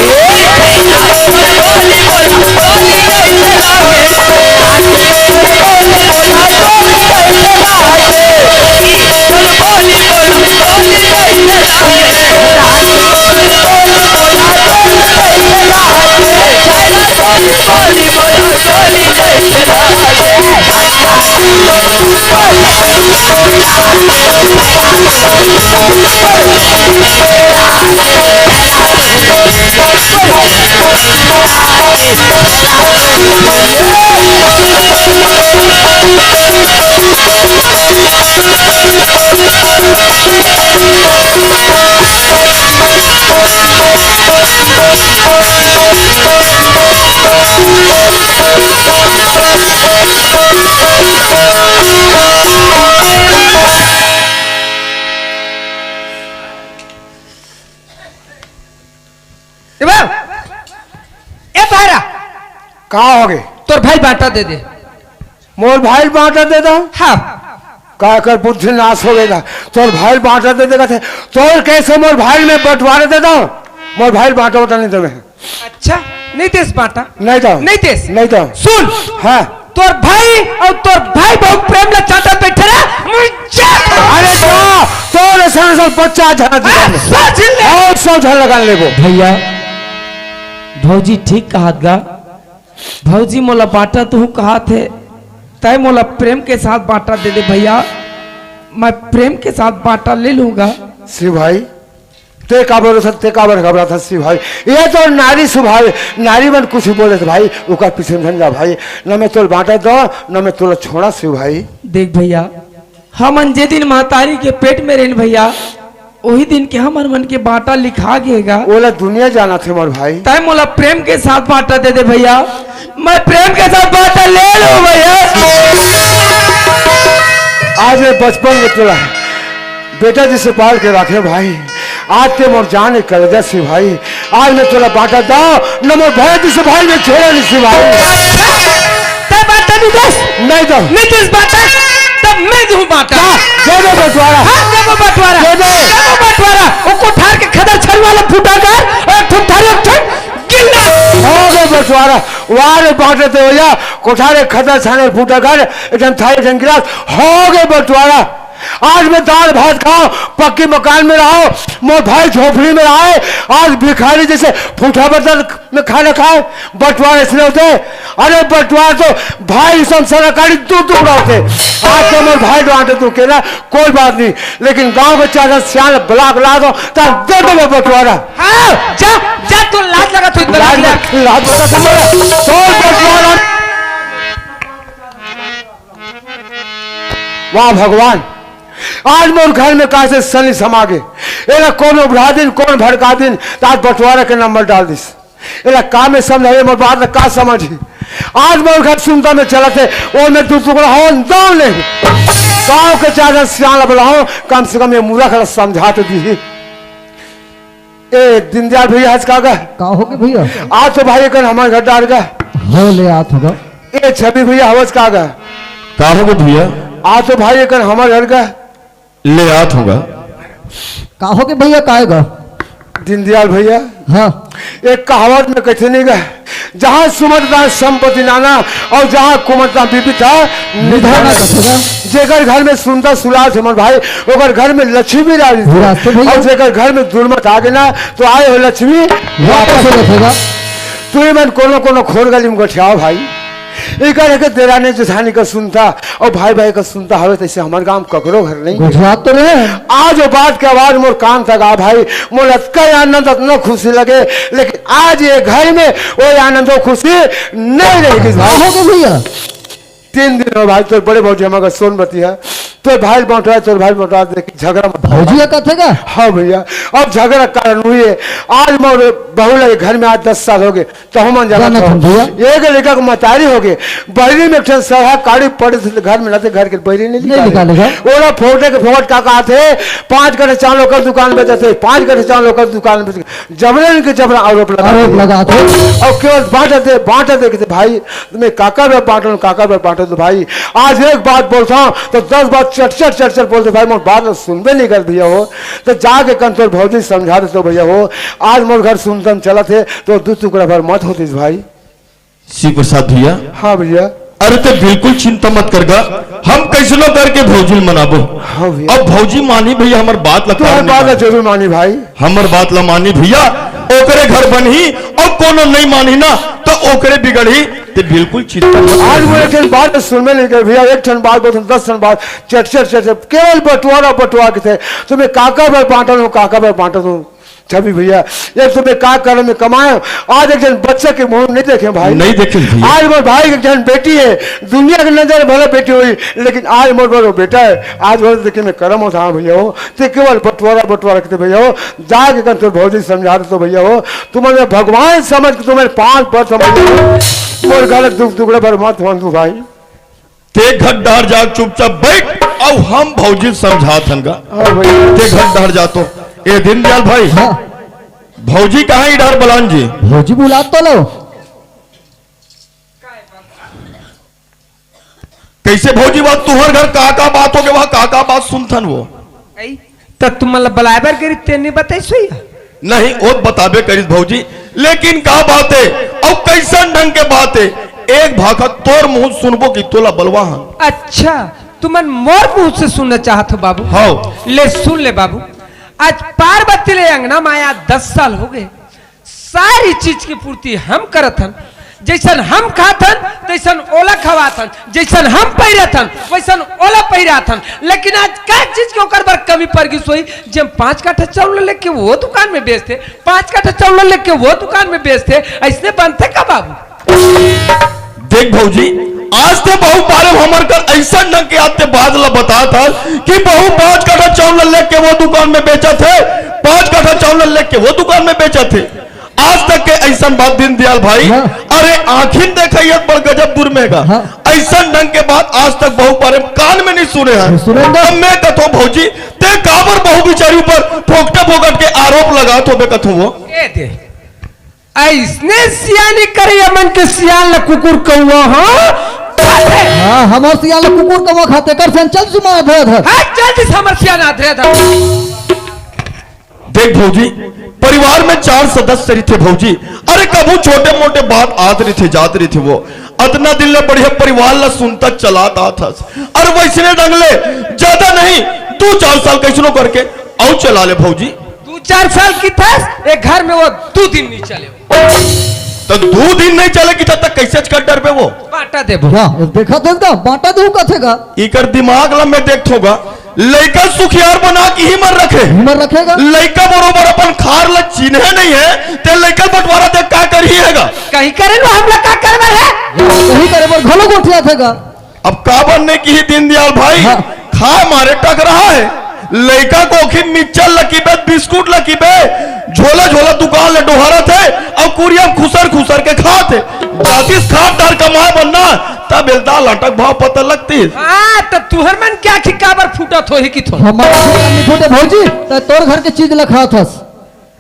ए बा, ए बहरा। का हो गे? तोर भाई बांटा दे दे। मोर भाई बांटा दे दो? हाँ। का कर बुद्धि नाश हो गई ना? तोर भाई बांटा दे देगा थे। तोर कैसे मोर भाई में बंटवारा दे दो? मोर भाई बांटा वाटा नहीं दे मैं। अच्छा, नहीं देस बांटा? नहीं दो। नहीं देस? नहीं दो। सुन। हाँ। तोर भाई अउ तोर भाई बहुत प्रेम ला चाहता बैठे रहा। मुझे अरे जा, तोर ऐसा ऐसा बच्चा झन हाँ, दिखा। सोच ले। और सौ झन लगा लेबो। भैया, भौजी ठीक कहत गा। भौजी मोला बांटा तू कहत हे, तय मोला प्रेम के साथ बांटा दे दे भैया, मैं प्रेम के साथ बांटा ले लूंगा। शिव भाई, ते काबर रोथस, ते काबर घबराथस शिव भाई? ये तो नारी स्वभाव हे, नारी मन कुछ बोले तो भाई, ओकर पीछे में झन जा भाई, न मैं तोला बांटा दो, न मैं तोला छोड़ा शिव भाई। देख भैया, हमन जे दिन महतारी के पेट में रहेन भैया, ओही दिन के हमर मन के बांटा लिखा गे गा। ओला दुनिया जानथे मोर भाई। तय मोला प्रेम के साथ बांटा दे दे भैया, मैं प्रेम के साथ बांटा ले लूं भैया। आज मैं बचपन में तोला बेटा जैसे पाल के राखे भाई, आज ते मोर जान निकल जा सिपाही, आज मैं तोला बांटा दाव, न मोर भय दिस भाई, मैं छोड़े नहीं सिपाही। तै बांटा नहीं दस। नहीं दो। नहीं दस बांटा, तब मैं दूं बांटा। हाँ, दे दे बंटवारा। हाँ, दे दो बंटवारा। दे दे। दे दो बंटवारा। वो कोठार के खदर छन वाला फूटा कर, और ठुक थारी एक ठुक गिल्ला। हो गए बंटवारा। वाह रे बांटे तो भैया, कोठार के खदर छन वाला फूटा कर, एकदम थारी एक ठन गिलास, हो गए बंटवारा। आज मैं दाल भात खाओ, पक्की मकान में रहो, मोर भाई झोपड़ी में रहे, आज भिखारी जैसे फूटा बर्तन में खाना खाए, बंटवारा इसलिए होते। अरे बंटवारा तो भाई संसार का दू टुकड़ा होते। आज तो मोर भाई बांटे तू केला, कोई बात नहीं, लेकिन गांव के चार सियान बलाक ला दो, तब दे दो बंटवारा। हाँ, जा, जा, तू लाज लगा, तू लाज लगा। लाज लगा, तू मरा। तो बंटवारा। वाह भगवान, आज मोर घर में कासे सनी समा गे। एला कौन उभरा दिन, कौन भड़का दिन, त आज बंटवारा के नंबर डाल दिस। एला का में समझावे, मोर बात ला का समझही? आज मोर घर सुनता में चलत हे, वो में दू टुकड़ा हो, दो नहीं। गांव के चार सियान बुलाओ, कम से कम ये मूर्ख ला समझा तो दी। ए, दीनदयाल भैया, हंस का गा? का हो गे भैया? आज तो भाई एकन हमर घर डार गा। हो ले आत होगा। ए, छवि भैया, हवस का गा? का हो गे भैया? आज तो भाई एकन हमर घर गा। ले आत होगा। का हो गे भैया, काय गा? दीनदयाल भैया। हाँ। एक कहावत में कहते नहीं गा, जहाँ सुमत तहाँ संपत्ति नाना और जहाँ कुमत तहाँ विपत निधाना। निधाना कथेगा। जेकर घर में सुनता सुलास हमर भाई, ओकर घर में लक्ष्मी राज। विराज तो भैया। और जेकर घर में दुर्मत आ गे ना, तो आए हो लक्ष्मी वापस वापस। हो जाएगा। तू ही मन कोनो कोनो खोर गली में गोठियाओ भाई। इकर के देरानी जेठानी का सुनता और भाई भाई का सुनता हवे, तैसे हमर गांव ककरो घर नहीं। गोठियात तो रहे। आज वो बात के आवाज मोर कान तक आ भाई, मोर अतका आनंद, अतना खुशी लगे, लेकिन आज ये घर में वो आनंद, वो खुशी नहीं रहेगी भाई। का हो गे भैया? तीन दिन हो भाई, तोर बड़े भौजी हमर घर सोनबती है, तोर भाई बंटवारा, तोर भाई बंटवारा देख के झगड़ा मत। भौजी ये कथे का? हाँ भैया, अब झगड़ा कारण हुई है। आज मोर बहू लगे घर में आज दस साल हो गए, तो हम जाना जानत था। हन भैया। एक लड़का के मतारी हो गए, बहरी में एक ठन सरहा काड़ी पड़े थे, घर में रहते, घर के बहरी नहीं नहीं निकाले। निकालेगा। ओला फोटे के फोकट का कहा थे, पाँच कट्ठा चावल ओकर दुकान में जाते, पाँच कट्ठा चावल ओकर दुकान में, जबरन के जबरन आरोप लगा आरोप दिए। लगा थे। और केवल बांट दे, बांट दे, कहते भाई, मैं काका बर बांटो, काका बर बांटो तो भाई, आज एक बात बोलता हूँ तो दस बात चट चट चट चट बोलते भाई, मोर बात ला सुनबे नहीं कर भैया हो, तो जाके कन तोर भौजी समझा देतो भैया हो। आज मोर घर सुनतन चलत हे तो दू टुकड़ा भर मत होतीस भाई। शिव प्रसाद भैया। हाँ भैया। अरे ते बिल्कुल चिंता मत कर गा, हम कैसनो करके भौजी ल मनाबो। हाँ भैया। अब भौजी मानी भैया हमर बात ला, तो हर बात ला जरूर मानी भाई। हमर बात ला मानी भैया, ओकरे घर बनही, अउ कोनो नहीं मानही ना, तो ओकरे बिगड़ही, ते बिल्कुल चिंता मत आज कर। वो एक ठन बात सुन में लेकर भैया, एक ठन बात बोलते, दस ठन बात, चट, चट, चट, चट, केवल बंटवारा, बंटवारा के थे। तुम्हें काका बर बांटन हो, काका बर बांटन हो। छवि भैया, ये तुम्हें का करम में कमाए हो? आज एक जन बच्चा के मुंह नहीं देखे भाई। नहीं देखे भैया। आज मोर भाई के एक जन बेटी है, दुनिया के नजर भले बेटी हुई, लेकिन आज मोर बर वो बेटा है। आज वो देखे में करम होता, हाँ भैया हो, ते केवल बंटवारा, बंटवारा के थे भैया हो। जाके कन तोर भौजी समझा दे तो भैया हो, तुम्हें भगवान समझ के तुम्हें पांच बार समझ लो। मोर गलत दुख टुकड़े पर मत होन तू भाई। ते घर डहर जाके चुपचाप बैठ, अउ हम भौजी समझात हन गा। हाँ भैया। ते घर डहर जातो। ए दीनदयाल भाई, हाँ। भौजी कहाँ इधर बलान जी? भौजी बुलात तो लो। कैसे भौजी बात, तुहर घर का का बात हो गया, वहाँ का का बात सुनथन वो? आई, त तुमन ला बलाए बर गिरी, ते नहीं बताइस भैया? नहीं, वो बताबे करिस भौजी, लेकिन का बात है, अउ कैसन ढंग के बात है, एक भाखा तोर मुंह सुनबो कि तोला बलवा हन। अच्छा, तुमन मोर मुंह से सुनना चाहत हो बाबू? हाँ। ले सुन ले बाबू, आज पार्वती ले अंगना में आया दस साल हो गए, सारी चीज की पूर्ति हम करत हन। जैसन हम खात हन, तैसन ओला खवात हन। जैसन हम पहिरत हन, वैसन ओला पहिरात हन। लेकिन आज का चीज के ओकर बर कमी पड़ गई सोई? जे हम पाँच काठा चावल लेके वो दुकान में बेचते, पाँच काठा चावल लेके वो दुकान में बेचते, ऐसने बनते का बाबू? देख भौजी, आज ते बहू पारे हमर कर ऐसा न के आते बात ला बतात हस कि बहू पाँच काठा चावल लेके वो दुकान में बेचत हे, पाँच काठा चावल लेके वो दुकान में बेचत हे। आज तक के अइसन बात दीनदयाल भाई, हाँ। अरे आँखिन देखा ये बड़ गजब दुर्मेगा। हाँ। अइसन ढंग के बात आज तक बहू पारे कान में नहीं सुने हन। नहीं सुने हन। अब मैं कथों भौजी, तें काबर बहू बिचारी ऊपर फोकटा फोकट के आरोप लगात होबे कथों वो। ए दे। अइसने सियानी करइया मन के सियान ल कुकुर कौवा, हाँ? हाँ, हमर सियान ल कुकुर कौवा खाथे, कर सियान चल सुमा आधे आधे। हाँ, चल दिस हमर सियान आधे आधे। देख भौजी, परिवार में चार सदस्य रहिथे भौजी, अरे कभू छोटे मोटे बात आत रहिथे, जात रहिथे वो। अतना दिन ले बढ़िया परिवार ल सुनता चलात आत हस, अरे वइसने ढंग ले ज्यादा नहीं, दू चार साल कइसनो करके अउ चला ले भौजी। दू चार साल किथस, ए घर में वो दू दिन नहीं चले। त दू दिन नहीं चले किथस, त कइसे कर डरबे वो? बांटा देबो। का? देखत हस गा, बांटा देहूं कथे गा। इकर दिमाग ल मैं देखथों गा, लइका सुखियार बना के ही मर रखे। ही मर रखेगा। लइका बरोबर अपन खार ल चिन्हे नहीं हे, तें लइका बंटवारा दे का करही हे गा? कहीं करे लो, हमला का करना है? कहीं करे बर घलो गोठियाथे गा। अब काबर नहीं किही दीनदयाल भाई, हाँ। खाए मारे टकराहा हे। लइका कोखी मिक्सचर ल किबे, बिस्कुट ल किबे, झोला झोला दुकान ले डोहरत हे, अउ कुरिया म खुसर खुसर के खात हे। जातिस खाट डार कमाए बर ना, तब एलदा लाटक भाव पता लगतिस। हाँ, त तुहर मन के आँखी काबर फूटत होही किथों? हमर आँखी काबर नहीं फूटे भौजी, त तोर घर के चीज ल खात हस।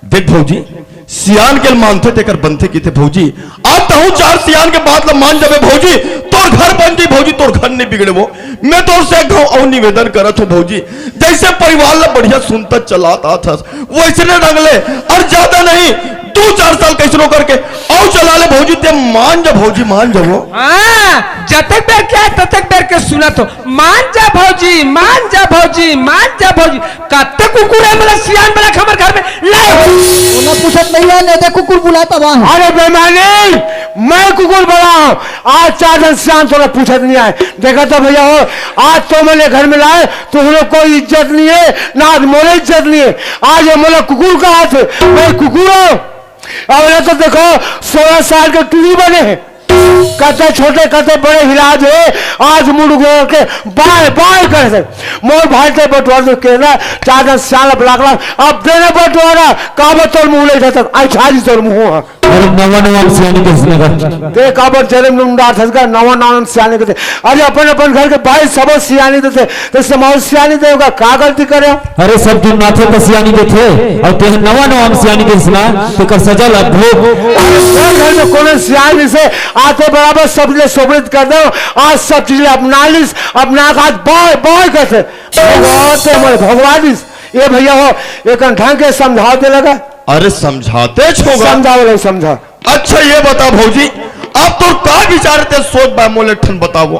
देख भौजी, सियान के मानथे तेकर बनथे किथे भौजी। आज तहूं चार सियान के बात ल मान जाबे भौजी, तोर घर बन जाही भौजी, तोर घर नहीं बिगड़े वो। मैं तोर से एक घाव अउ निवेदन करत हों भौजी, जइसे परिवार ल बढ़िया सुनता चलात आत हस, वइसने ढंग ले, अउ ज्यादा नहीं, दू चार साल कइसनो करके अउ चला ले भौजी, तें मान जा भौजी, मान जा वो। हाँ, जतेक बेर के आए, ततेक बेर के सुनत हों। मान जा भौजी, मान जा भौजी, मान जा भौजी। कत्ते कुकुर हे, मतलब सियान बना के हमर घर में लाए हो। ओला पूछत नहीं हे, नहीं दे कुकुर बुलाता वहाँ। अरे बेईमानी, मैं कुकुर बना हूँ। आज चार झन सियान तोला पूछत नहीं आए। देखा तो भैया हो, आज तो मैंने घर में लाए, तो हम लोग कोई इज्जत नहीं है, ना आज मोला इज्जत नहीं है। आज ये मोला कुकुर कहा थे, मैं कुकुर हूँ। अब ये तो देखो, सोलह साल के टूरी बने हैं। कते छोटे, कते बड़े हिला दे, आज मुड़ गोड़ के बाय बाय कर दे। मोर भाई ते बंटवारा दे के ना, चार दस साल अब लागला, अब देने बंटवारा, काबर तोर मुंह ले जाता, आई छाजी तोर मुंह हा। अरे नवा नवा हम सियानी कहिस ना गा। ते काबर जन्म नंबर डार थस गा, नवा नवा हम सियानी कहिस। अरे अपन अपन घर के भाई सब सियानी देथे, ते समाज सियानी देव गा, का गलती करे? अरे सब दिन नाथे त सियानी देथे, अउ तेह नवा नवा म सियानी कहिस ना, तेकर सजा ला भोग। अरे तोर घर में कोनो सियान नहीं से, आते बराबर सब ले सोबरित कर दो, आज सब चीज ले अपना लिस, अपना का आज बाय बाय करथे। भगवान ते मोर भगवान लिस। ए भैया हो, एक ढंग के समझाव ते लगा। अरे समझाते छोगा। समझाव ले समझा। अच्छा ये बता भौजी, अब तोर का विचार हे ते सोच बा मोले ठन बतावो।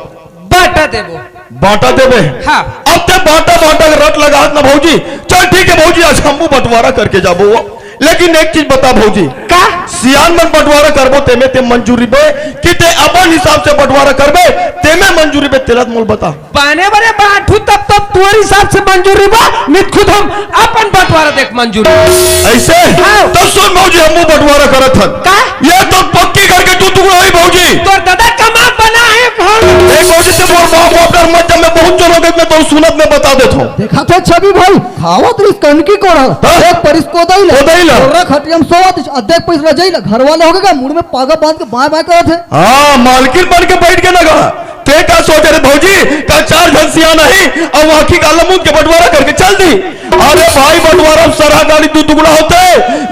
बांटा देबो। बांटा देबे? हाँ। अब ते बांटा बांटा के रट लगात ना भौजी। चल ठीक हे भौजी, आज हमू बंटवारा करके जाबो वो। लेकिन एक चीज बता भौजी। का? सियान मन बंटवारा करबो तेमे ते मंजूर रहिबे कि ते अपन हिसाब से बंटवारा करबे तेमे मंजूर रहिबे, तेला मोल बता। बांटे बरे बांटहूं तब तो तोर हिसाब से मंजूर रहिबो, नित खुद हम अपन बंटवारा देख मंजूर। अइसे? हाँ। तो सुन भौजी, हमू बंटवारा करत हन। का? ये तो पक्की घर के दू टुकड़ा होही भौजी। तोर दादा कमा बना हे भौजी। ए भौजी, ते मोर बाप बाप डर मत जा, मैं बहुत जोर हो गए, मैं तो सुनत में बता देत हूँ। देखा थे छवि भाई, खावत रिस कनकी कोड़ा। हाँ। एक परिस कोदई ला। कोदई ला। कोर्रा खटिया म सोवत रिस, अद्देक परिस रजई ला। घर वाले हो गए का, मुड़ में पागा बांध के बाय बाय करत हे। हाँ, मालकिन बन के बैठ के ना गा। ते का सोच रे भौजी, का चार झन सियान आही, अउ आँखी काला मूंद के बंटवारा करके चल दी। अरे भाई, बंटवारा म सरहा गाड़ी दू टुकड़ा होथे,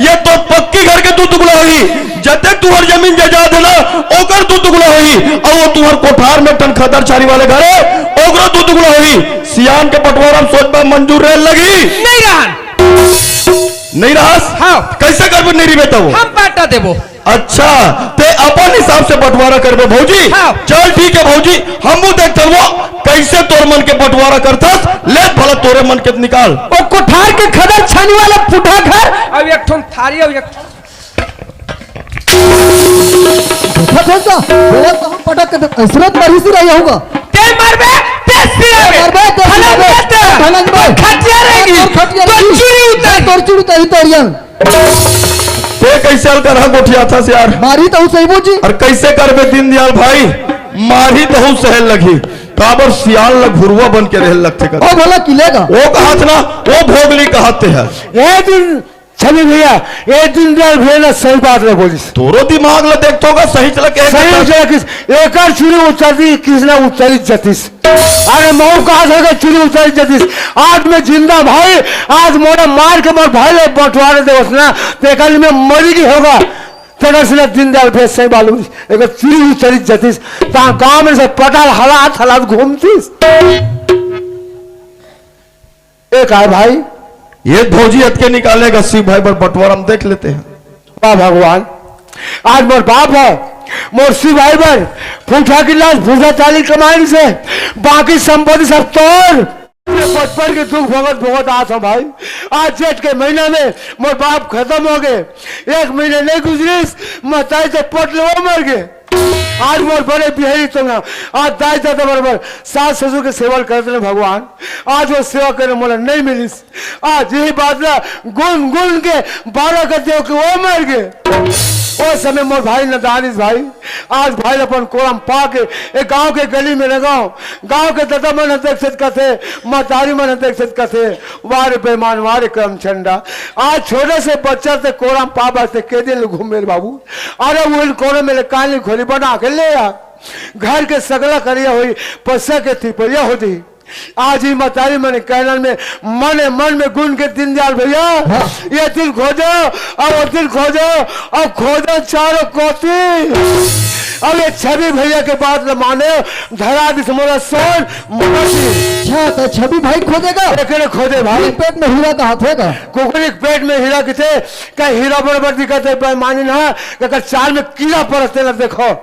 ये तो पक्की घर के दू टुकड़ा होही। जतेक तुहर जमीन जायदाद हे ना, ओकर दू टुकड़ा होही, अउ वो तुहर कोठार में ठन खदर छानी वाले घर हे, ओकरो दू टुकड़ा होही। सियान के बंटवारा म सोच बा मंजूर रहे लगही। नहीं रहन। नहीं रहस? हाँ। कइसे करबे नहीं रहिबे तब? हम बांटा देबो। अच्छा, ते अपन हिसाब से बंटवारा करबे भौजी? हाँ। चल ठीक हे भौजी, हमू देखथन वो कइसे तोर मन के बंटवारा करथस, ले भला तोरे मन के निकाल। ओ कोठार के खदर छानी वाला फूटा घर, अउ एक ठन थारी, अउ एक ठन देखा थे का? बोला तो हम पटक के दे-, असरत मरीसी रही होगा। ते मरबे, ते सियाबे। मरबे, ते फलन सियाबे। ते ते। फलन बे। खटिया रहेगी। तोर खटिया तो रहेगी। चूड़ी उतारी। तोर चूड़ी उतारी, तोरियन। ते कइसे अलकरहा गोठियाथस यार? मारही तहूं सही बूझी। अउ कइसे करबे दीनदयाल भाई? मारही तहूं सहल लगही। काबर सियान ल घुरुवा बन के रहे लगथे कर। ओ भला किलेगा। ओ कहत ना, ओ भोगली कहत हे। ए दिन छवि भैया, ए दीनदयाल भैया ना सही बात ना बोलिस। तोरो दिमाग ला देखत होगा, सही चला के सही चला किस, एकर चुरी उतरती, किस ना उतरी जतिस। अरे मऊ कहा था कि चुरी उतरी जतिस। आज मैं जिंदा भाई, आज मोरा मार के मोर भाई ले बंटवारे देवस ना, तेकर में मरी की होगा। तेकर से ना दीनदयाल भैया सही बात बोलिस, एकर चुरी उतरी जतिस। ता गांव में से पटाल हलात हलात घूमतिस। ए काय भाई? ये भौजी अतके निकालेगा, शिव भाई बर बंटवारा हम देख लेते हैं। वाह भगवान, आज मोर बाप है, मोर शिव भाई बर फूटा गिलास, फूटा चाली कमाई से, बाकी संपत्ति सब तोर। ये बचपन के दुख भोगत भोगत आत हूँ भाई। आज जेठ के महीना में मोर बाप खत्म हो गए, एक महीना नहीं गुजरिस, मताई तो पट लेवा मर गए। आज मोर बड़े बिहारी तो ना, आज दाई दादा बराबर सास ससुर के सेवा करते ने भगवान, आज वो सेवा करे मोला नहीं मिलिस। आज यही बात ला गुन गुन के बारह कर देव के वो मर गए। ओ समय मोर भाई नदानिस भाई, आज भाई अपन कोरम पा के एक गांव के गली में लगाओ, गांव के दादा मन देख सत कथे, मतारी मन देख सत कथे, वारे बेईमान, वारे करम चंडा। आज छोटे से बच्चा से कोरम पा बस के दिन घूमे रे बाबू। अरे उन कोने में काली घोड़ी बना के ले आ। घर के सगला करिया हुई, पसा के तिपरिया हो दी। आज ही मतारी मने कहलन में, मने मन में गुन के दीनदयाल भैया, हाँ। ये दिन खोजो, अब वो दिन खोजो, अब खोजो चारों कोती। अब ये छवि भैया के बात न माने, धरा दिस मोला सोन, मोती। अच्छा, तो छवि भाई खोदेगा? एकरे खोदे भाई। ये पेट में हीरा का हाथ होगा? कुकरी के पेट में हीरा किथे, का हीरा बराबर दिखत है, बेईमानी ना, का चाल में कीड़ा परत हे ना देखो।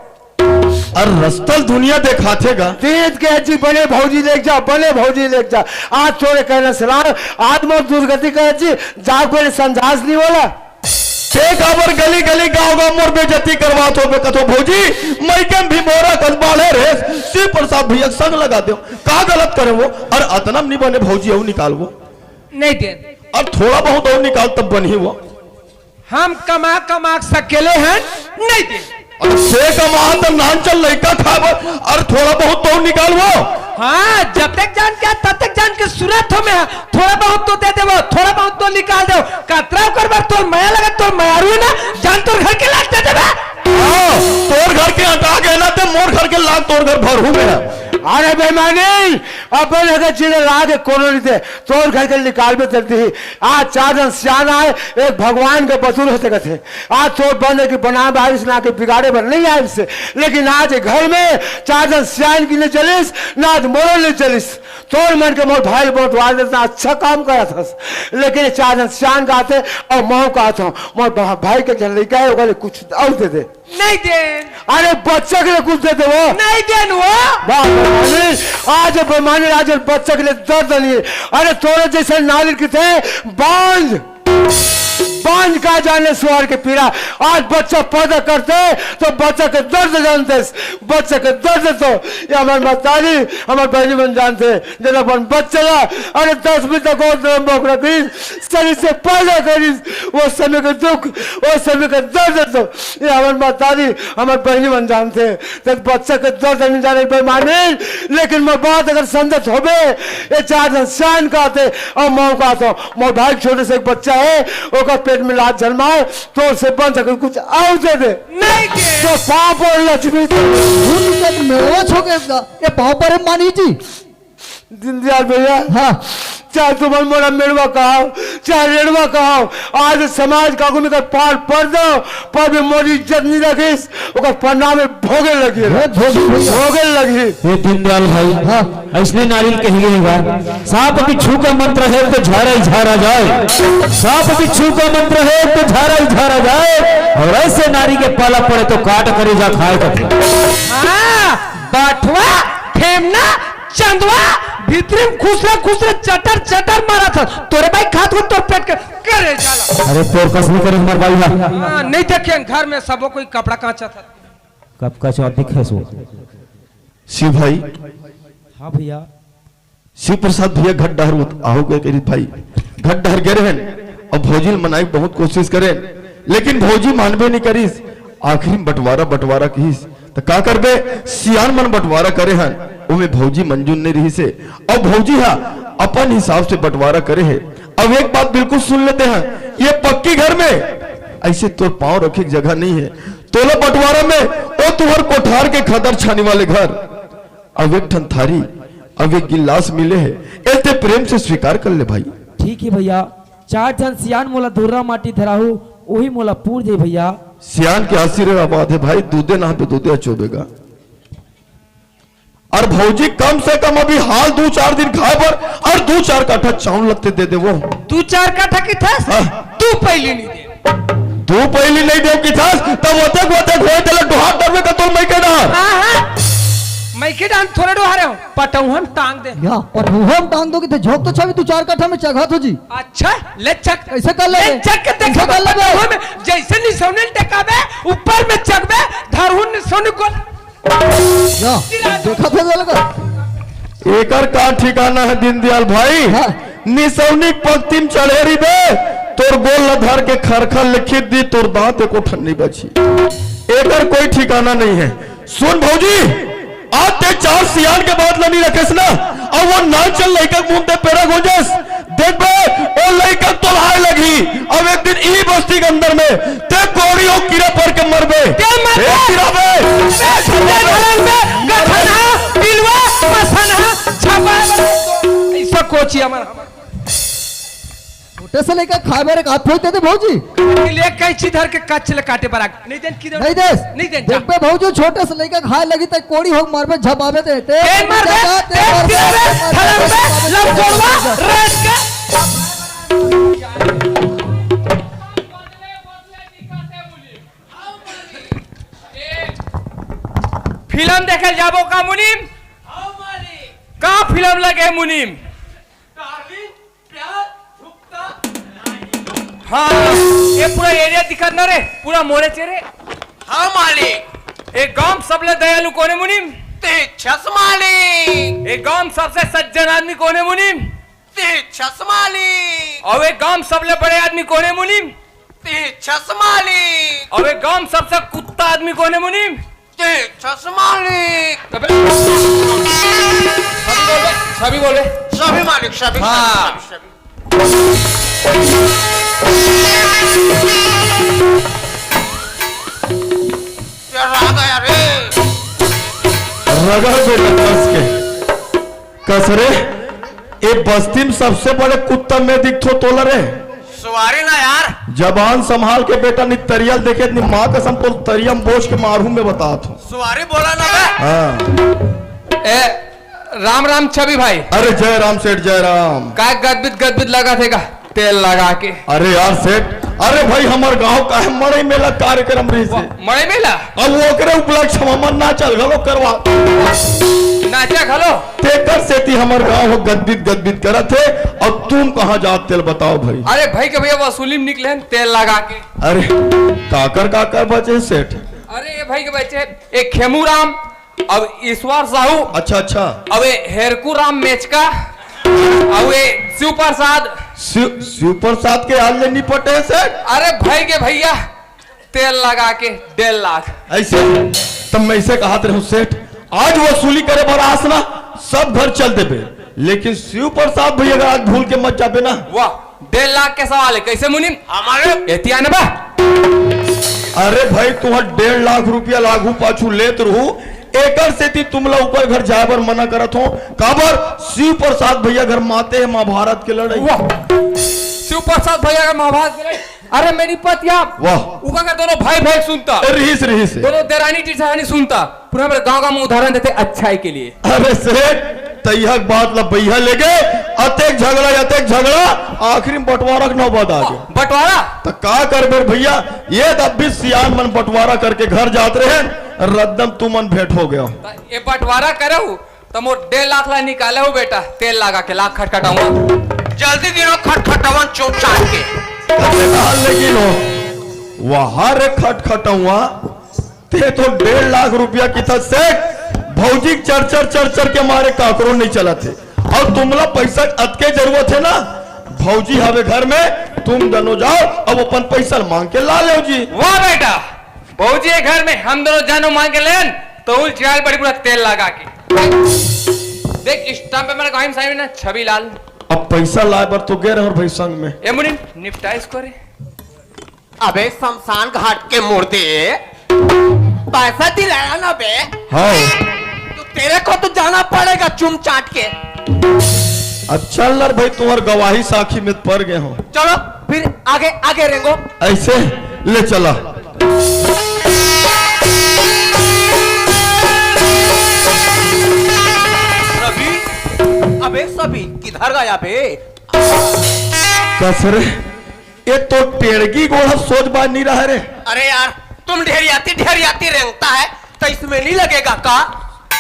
अरे रस्तल दुनिया देखाथे गा। तीत के जी बने भौजी लेके जा, बने भौजी लेके जा। आज तोरे कहना सलाह, आज मोर दुर्गति कहे जी, जाग बने संझास नहीं होला। ते काबर गली गली गांव गांव मोर बेइज्जती करवात होबे कथो भौजी, मइके में भी मोरा कस बाढ़े रे, शिव प्रसाद भैया के संग लगा देव। का गलत करे वो? अरे अतना में नहीं बने भौजी, अउ निकाल वो। नहीं दे। अब थोड़ा बहुत अउ निकाल तब बनी वो। हम कमा कमा के सकेले हन, नहीं दे। अरे से कमा त नान चल लइका खाब, अरे थोड़ा बहुत तो निकाल वो। हाँ, जब तक जान के, तब तक जान के सुरत हो में, थोड़ा बहुत तो दे देवो, थोड़ा बहुत तो निकाल देवो। कतरा ओकर बर तोर मया लगत, तोर मयारू हे ना, जान तोर घर के लाग दे देबे। हाँ, तोर घर के हटा के ना, ते मोर घर के लाग तोर घर भर हूँ मैं। अरे बेईमानी, अपन अगर चीज लागे कोनो नहीं दे, तोर घर के निकाल में जल्दी ही। आज चार जन सियान आए, एक भगवान के बतूर होते कथे। आज तोर बंद है कि बना बारिश ना के बिगाड़े बर नहीं आए से, लेकिन आज घर में चार जन सियान की नहीं चलिस, ना आज मोरो नहीं चलिस। तोर मन के मोर भाई बंटवार देता, अच्छा काम करा था, लेकिन ये चार जन सियान का आते और मऊ का आता हूँ, मोर भा-, भाई के जन लेके आए, ओकरे कुछ और दे दे। नहीं देन। अरे बच्चा के लिए कुछ दे दे वो। नहीं देन वो। वाह, बेईमानी। आज बेईमानी, आज बच्चा के लिए दर्द नहीं। अरे तोरे जैसे नारी किथे बांझ, बांझ का जाने सुअर के पीड़ा। आज बच्चा पैदा करते तो बच्चा के दर्द जानते, बच्चा के दर्द तो ये हमारे मतारी, हमारे बहनी मन जानते। जब अपन बच्चा ला, अरे दसवीं तक और बोकरा करीस, सही से पैदा करीस, वो समय के दुख, वो समय के दर्द तो ये हमर मतारी, हमर बहनी मन जानते। तब बच्चा के दर्द नहीं जाने बेईमानी, लेकिन मोर बात अगर समझत होबे, ये चार जन सियान का आते और मऊ का आते। मोर भाई छोटे से एक बच्चा है, ओकर पेट में लात जन्मा है, तो उससे बन सके कुछ और दे दे। नहीं दे। तो पाँव पर लक्ष्मी। भूत के मेवा छो के ये पाँव पर मानी जी। दीनदयाल भैया, हाँ। चाहे तुमन मोला मेड़वा कहाओ, चाहे रेड़वा कहाओ, आज समाज का आगू में कर पार पड़ दो, पर भी मोरी इज्जत नहीं रखिस, ओकर प्रणाम में भोगे लगी। हे भोगी भैया। भोगे लगी। ये दीनदयाल भाई, हाँ। अइसने नारी ल कही गई बा, सांप बिच्छू का मंत्र है तो झारा ही झारा जाए, सांप बिच्छू का मंत्र है तो झारा ही झारा जाए, और ऐसे नारी के पाला पड़े तो काट करेजा खाए तो। हाँ, बाठवा, ठेमना, चंदवा, भीतरी में खुसरे खुसरे चटर चटर मारा था। तोरे भाई खात हो तोर पेट के करे जाला। अरे तोर कस नहीं करे हमार भाई ना। हाँ, नहीं देखे घर में सबो कोई कपड़ा कांचा था। कब का चौथ दिखे सो। शिव भाई। हाँ भैया। शिव प्रसाद भैया घट डहर उत-, आहो गए करिस भाई। घट डहर गए रहन, अब भौजी ल मनाई बहुत कोशिश करे, लेकिन भौजी मानबे नहीं करिस। आखिरी में बंटवारा, बंटवारा किहिस, त का करबे, सियान मन बंटवारा करे हन, ओमे भौजी मंजूर नहीं रहिसे। अब भौजी हा अपन हिसाब से बंटवारा करे हे। अब एक बात बिल्कुल सुन लेते हैं, ये पक्की घर में ऐसे तोर पाँव रखे के जगह नहीं है। तोला बंटवारा में ओ तुहर कोठार के खदर छानी वाले घर, अब एक ठन थारी, अब एक गिलास मिले है, एते प्रेम से स्वीकार कर ले भाई। ठीक है भैया, चार झन सियान मोला धुर्रा माटी धराहू, वही मोला पूर दे भैया। सियान के आशीर्वाद है भाई, दूधे नहाबे दूधे चोबेगा। और भौजी कम से कम अभी हाल दू चार दिन खाए बर और दू चार काठा चाउर लगते दे दे वो। दू चार काठा किथस? हाँ। दू पहली नहीं दे। दू पहली नहीं देव किथस, तब ओतेक ओतेक होए तेला डोहार डरबे का तोर मइके डार। हाँ, हाँ। मइके डार थोड़े डोहारे हो, पटौहन टांग दे। या, पटौहन टांग दो कि ते झोंक तो छावी दू चार काठा में चघत हो जी। अच्छा, ले चक। कैसे कर ले? ले चक के देख कैसे कर ले बे? पटौहन में जैसे निसौनी ल टेकाबे, ऊपर में चकबे, धरहून निसौनी गोल। या, देखा था लगा। एकर का ठिकाना है दीनदयाल भाई? हाँ। निसौनी पंक्ति में चढ़े रहिबे, तोर गोल ल धर के खरखर लिखित दी, तोर दांत एको ठन नहीं बची। एकर कोई ठिकाना नहीं है। सुन भौजी, आज ते चार सियान के बात ल नहीं रखेस ना, अब वो नाचल लइका के मुंह ते पेरा गोंजेस, देखबे, ओ लइका तोल्हाए लगही। अब एक दिन ई बस्ती के अंदर में ते कोड़ी हो कीरा पर के मरबे। ते मरबे। ए कीरा बे। ए छुट्टे घरन में गठनहा, पिलवा, मसनहा, छपा। ऐसा कोची हमारा। छोटे से लइका खाए बर एक हाथ फोड़ देते भौजी। के लिए कैंची धर के कच्छ ले काटे बर आ। नहीं देन किधर? नहीं देस। नहीं देन, जा। देखबे भौजी, छोटे से लइका खाए लगी त कोड़ी हो मरबे, झपाबे ते। ते तेल मार दे, जा, जा, तेल तेल मार दे, तेल मार दे, तेल मार दे, तेल मार दे, तेल मार दे, लंगोटवा, रेत के। फिल्म देखे जाबो का मुनीम? का फिल्म लगे मुनीम? हाँ, ये पूरा एरिया दिखत ना रे, पूरा मोरे चेरे। हाँ मालिक। ए गांव सबले दयालु कोने मुनीम? ते छस मालिक। ए गांव सबसे सज्जन आदमी कोने मुनीम? ते छस मालिक। अउ ए गांव सबले बड़े आदमी कोने मुनीम? ते छस मालिक। अउ ए गांव सबसे कुत्ता आदमी कोने मुनीम? ते छस मालिक। अबे, सभी बोल बे, सभी बोल बे। सभी मालिक, सभी, हाँ। सभी, सभी। यार, आ गया रे। रगड़ बेटा कस के। कस रे, ए बस्ती में सबसे बड़े कुत्ता मैं दिखथों तोला रे। सुवारी ना यार। जबान संभाल के बेटा, नी तरिया ल देखे, नी माँ कसम तोर तरिया में बोझ के मारहूं मैं बताथों। सुवारी बोला ना बे। हाँ। ए, राम राम छवि भाई। अरे जय राम सेठ, जय राम। का गदबिद गदबिद लगा थे का? तेल लगा के। अरे यार सेठ, अरे भाई हमर गांव का है मड़ई मेला कार्यक्रम रहिसे। वाह, मड़ई मेला? अब ओकरे उपलक्ष्य में हमन नाचा घलो करवा। नाचा घलो? तेकर सेती हमर गांव ह गदबिद गदबिद करत हे। अब तुम कहाँ जात तेल बताओ भाई। अरे भाई के भैया वसूली में निकले हैं तेल लगा के। अरे काकर काकर बचे सेठ? अरे ये भाई के बचे एक खेमू राम, अब ईश्वर साहू। अच्छा, अच्छा। अब ये हेरकू राम मेचका, अब ये शिव प्रसाद। शिव, शिव प्रसाद के हाल ले नहीं पटे सेठ। अरे भाई के भैया, तेल लगा के डेढ़ लाख। ऐसे तब मैं इसे कहत रहूं सेठ, आज वसूली करे बर आस ना, सब घर चल देबे, लेकिन शिव प्रसाद भैया अगर आज भूल के मत जाबे ना। वाह, डेढ़ लाख के सवाल है, कैसे मुनीम? हमारे एतिया न बा। अरे भाई, तुहर डेढ़ लाख रुपया लागू पाछू लेत रहू, एकर सेती तुमला ऊपर घर जाए बर मना करत हो। काबर? शिव प्रसाद भैया घर माते है महाभारत के लड़ाई। वाह, शिव प्रसाद भैया का महाभारत के लड़ाई। अरे मेरी पतिया, वाह। उका का दोनों भाई भाई सुनता। ए, रहीस, रहीस। दोनों देरानी जेठानी सुनता। पूरा मेरे गांव का मैं उदाहरण देते अच्छाई के लिए। अरे सेठ, तैहक बात ला बइहा लेगे, अतेक झगड़ा, अतेक झगड़ा, आखिरी में बंटवारा के नौबत आ गए। बंटवारा? तो का करबे भैया, ये तब भी सियान मन बंटवारा करके घर जात रहे, रद्दम तुमन भेंट हो गया। तो ये बंटवारा करे हो, त मोर डेढ़ लाख ला निकाले हो बेटा, तेल लगा के लाख खटखटाऊंगा। जल्दी गिनो खटखटावन चौचार के। अरे कहाँ ले गिनो? वहां रे खटखटाऊंगा। ते तो डेढ़ लाख रुपया किथस सेठ, भौजी चर चर चर चर के मारे काकरो नहीं चलत हे। और तुमला पैसा अतके जरूरत हे ना, भौजी हवे घर में, तुम दनो जाओ, अब अपन पैसा मांग के ला लेव जी। वाह बेटा, भौजी है घर में, हम दोनों जानो मांग के लेन, तो उल चिराल बड़ी पूरा तेल लगा के। देख, स्टाम्प पे मेरे गाड़ी में साइन है ना, छवि लाल। अब पैसा लाए बर तो गए रहे भाई संग में। ए मुनीम, निपटा इसको रे। अबे शमशान घाट के मुर्दे, पैसा दिलाया ना बे? हाँ। तो तेरे को तो जाना पड़ेगा चुम चाट के। अच्छा लर भाई, तुम्हार गवाही साखी में पड़ गए हो। चलो फिर आगे, आगे रेंगो। ऐसे ले चला। रवि, अबे सभी किधर गया बे? कस रे, ये तो टेड़गी गोड़ा सोच बात नहीं रहा रे। अरे यार, तुम ढेरियाती ढेरियाती रेंगता है तो इसमें नहीं लगेगा का?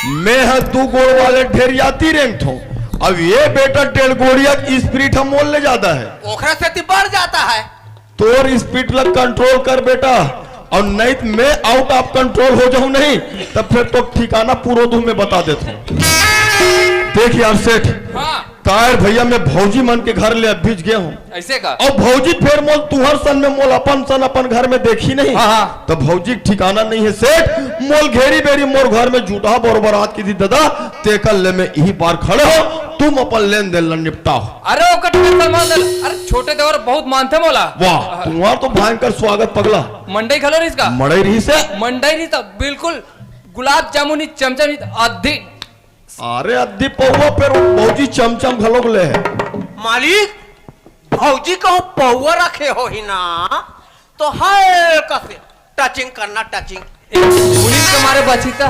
मैं ह दू गोड़ वाले ढेरियाती रेंगत हूँ, अब ये बेटा टेड़गोड़िया की स्पीड हम मोल ले जाता है। ओखरा से ती बढ़ जाता है। तोर स्पीड ला कंट्रोल कर बेटा, और नहीं तो मैं आउट ऑफ कंट्रोल हो जाऊं नहीं, तब फिर तो ठिकाना पूरा दू मैं बता देता हूँ। देख यार सेठ, हाँ। कायर भैया, मैं भौजी मन के घर ले अभी गए हूँ। ऐसे का? और भौजी फेर मोल तुहर सन में मोल अपन सन अपन घर में देखी नहीं। हाँ, हाँ। तो भौजी के ठिकाना नहीं है सेठ, मोल घेरी बेरी मोर घर में जूठा बरोबर आत की थी दादा, तेकर ले मैं यही पार खड़े हो, तुम अपन लेन देन ला निपटाओ। अरे ओकर टेंशन मत ले। अरे छोटे देवर बहुत मानथे मोला। वाह, तुम्हार तो भयंकर स्वागत पगला। मंडई घलो रहिस का? मड़ई रहिस हे। मंडई रहिस त बिल्कुल गुलाब जामुन ही चमचम ही अद्धी। अरे अद्धी पौवा पे भौजी चमचम घलोक ले हे। मालिक, भौजी कहूँ पौवा रखे होही ना, तो हल्का से टचिंग करना, टचिंग। ए, मुनीम के मारे बची त।